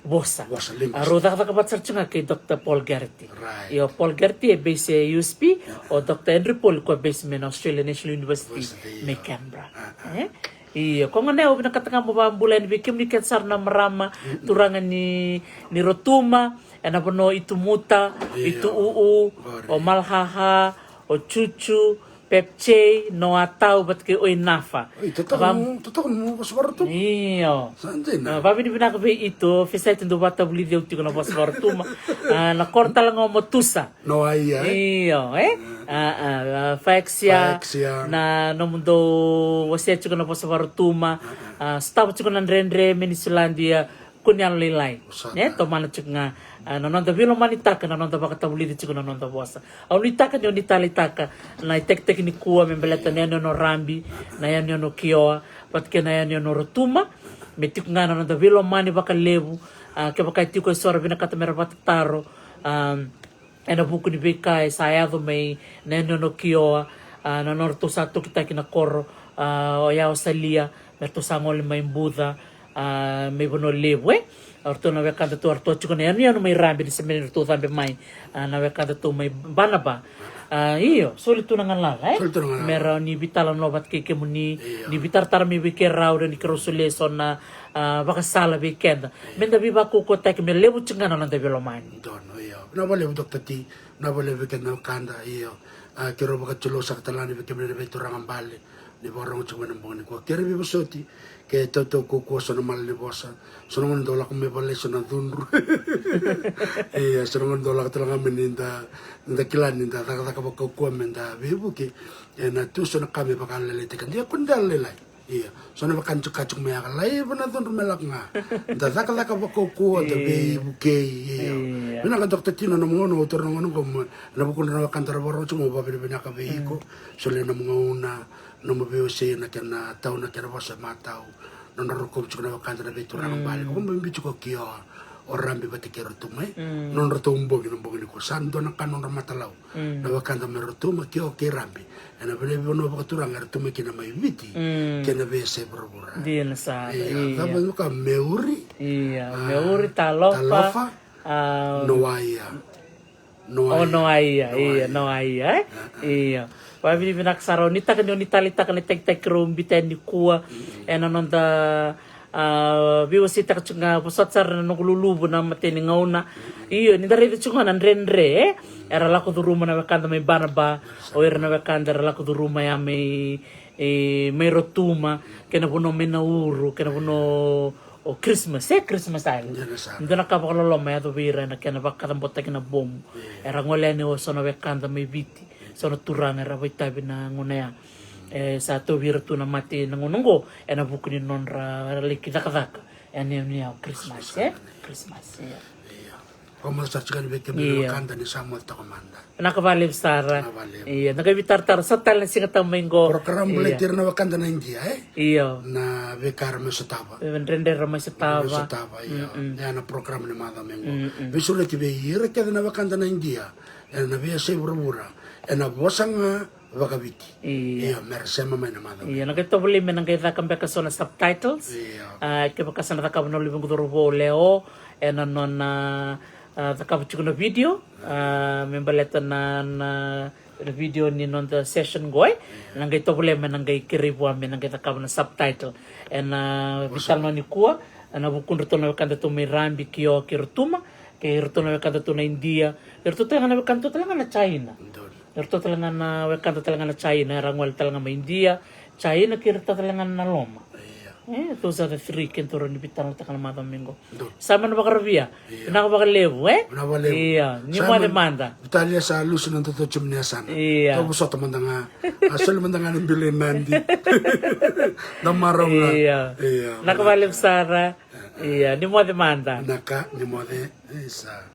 vosa. Vosa, linguist. A, rau cakacaka vata sara tiko ga kei Doctor Paul Geraghty. Right. Io, Paul Geraghty e base e U S P, o Doctor Andrew Paul ko base mai na Australian National University, University, mai Canberra. A, a. E? Io, ko gona au vinakata ga mo vakabula yani vei kemuni kece sara na marama, turaga ni, ni Rotuma, ena vanua o Itumuta, io, Itu'u'u, o Malhaha, o Chuchu, Pepchei, Noatau, vata kei Oinafa. Oi, totoka mo, totoka mo vosa vaRotuma. Io. Sa dina. A, vakavinavinaka vei Ito, Fesaiti dau vakatavulici au tiko na vosa vaRotuma. A, na koro tale ga o Matusa. Noaia, e? Io, e? A, a, a, Faexia, Faexia. Na nomudou wasea tiko na vosa vaRotuma. A, a. A, sotava tiko na dredre, me ni siladia, kua ni yalolailai. Sa dina. Ne, tomana tiko ga, a, na noda veilomanitaka, na noda vakatavulici tiko na noda vosa. Au nuitaka ni o ni taleitaka na itekitekivu nikua me baleta na yanuyanu o Rabi, na yanuyanu o Kioa, vata kei na yanuyanu o Rotuma, me tiko ga na noda veilomani vakalevu, a, kevaka e tiko eso era vinakata me ra vakatataro, a, ena vuku ni veika e sa yaco mai na yanuyanu o Kioa, a, na nodratou sa tokitaki na koro, a, oya o Salia, me ratou sa gole mai Buca, a, mai Vanua Levu, e? O ratou na wekadatou, o ratou tiko na yanuyanu mai Rabi ni se me ratou cabe mai, a, na wekadatou mai Banaba. A, io, soli tu na galala, e? Soli tu na galala. Me rawa ni veitalanoa vata kei kemuni, io, ni veitaratara mai vei keirau, ni keirau solia eso na, a, vakasala vei keda. Io. Me da veivakaukauwataki, me levu tiko ga na noda veilomani. Donu, io. Vinaka vakalevu, Doctor T. Vinaka vakalevu vei keda na wekada, io. A, keirau vakatilou saka tale ga yani vei kemuni na veituraga bale. Ni vakarorogo tiko mai na bogi nikua. Kere veivosoti, ke tautaukauwa so na malanivosa. So na gauna dau lako mai vale so na cudru. Ia, so na gauna dau lako tale ga mai ni da, da kila ni da cakacaka vakaukauwa me da veivuke. Ena tu so na ka me vakalailaitaki. Dia ko ni da lailai. Ia, so na vaka ni tiko ka tiko mai, a ka laiva na cudru me lako ga. Da cakacaka vakaukauwa, da veivukei, ia. Ia. Vinaka Doctor T, na nomu gauna, au taura na gauna qo ena vuku ni wekada ra vakarorogo tiko, au vakavinavinaka vei iko. Solia na nomu gauna, nomu veiwasei ena kena tau na kena vosa matau. Nodra rokovi tiko na wekada na veituraga bale. Ko vakabibi tiko o Kioa, o Rabi vata kei Rotuma, e? Nodratou bogi na bogi nikua. Sa dua na ka nodra matalau. Na wekada mai Rotuma, Kioa kei Rabi. Ena veivanua vakaturaga era tu mai kina mai Viti. Kei na veiyasai vuravura. Dina sara, ia. Ia, cava na ka, Meuri. Ia, a, Meuri, Talofa. Talofa. A, Noaia. Noaia. O Noaia, ia, Noaia, e? A, a. Ia. Vakavinavinaka sara, au nuitaka ni o ni taleitaka na itakitaki keirau biuta yani nikua. Ena noda, a, veiwaseitaka tiko ga, vosota sara na noqu luluvu na imatai ni gauna. Io, ni da raica tiko ga na dredre, e? Era lako curuma na wekada mai Banaba, o ira na wekada era lako curuma ya mai, e, mai Rotuma, kei na vanua mai Nauru, kei na vanua o Christmas, e, Christmas Island. Dina sara. Dua na ka vakaloloma e yaco vei ira ena kena vakacabotaki na bomu. Ia. Era gole yani eso na wekada mai Viti, so na turaga era vakaitavi na gauna ya. E sa tauvi ira tu na mate na gauna oqo ena vuku ni nodra, era lai ki cakacaka. Ena yanuyanu o Christmas, e? Christmas, ia. Ia. Vakamoce sara tiko yani vei kemuni na wekada ni sa moce toka mada. Vinaka vakalevu sara. Vinaka vakalevu. Ia, da qai veitaratara sara tale na siga tabu mai qo. Program baleti ira na wekada na Idia, e? Io. Na veika era mai sotava. Dredre era mai sotava. Mai sotava, io. Ia, na program ni macawa mai qo. Veisureti vei ira kece na wekada na Idia. Ena veiyasai vuravura. Ena vosa ga vakaviti. Ia. Ia, me ra sema mai na macawa. Ia, na qai tovolei me na qai caka beka so na subtitles. Ia. A, kevaka sa na cakava na luvequ cauravou o Leo ena nona, a, cakava tiko na video, a, me baleta na, na, na video ni noda session qo, e. Na qai tovolei me na qai kerei vua me na qai cakava na subtitle. Ena, a, veitalanoa nikua, ena vukudratou na wekadatou mai Rabi, Kio kei Rotuma, kei iratou na wekadatou na Idia, iratou tale ga na wekadatou tale ga na China. Donu. Eratou tale ga na wekada tale ga na China, era gole tale ga mai Idia, China kei iratou tale ga na Loma. Ia. E, those are the three kedatou rawa ni veitalanoataka na macawa mai qo. Donu. Sa mani vakaravia. Ia. Vinaka vakalevu, e? Vinaka vakalevu. Ia, ni moce mada. Vitalia sa lusi na doto timi ni yasana. Ia. Tou vosota mada ga. A soli mada ga na bilo i Nadi. Da marau ga. Ia. Ia. Vinaka vakalevu sara. Ia, ni moce mada. Vinaka, ni moce. Isa.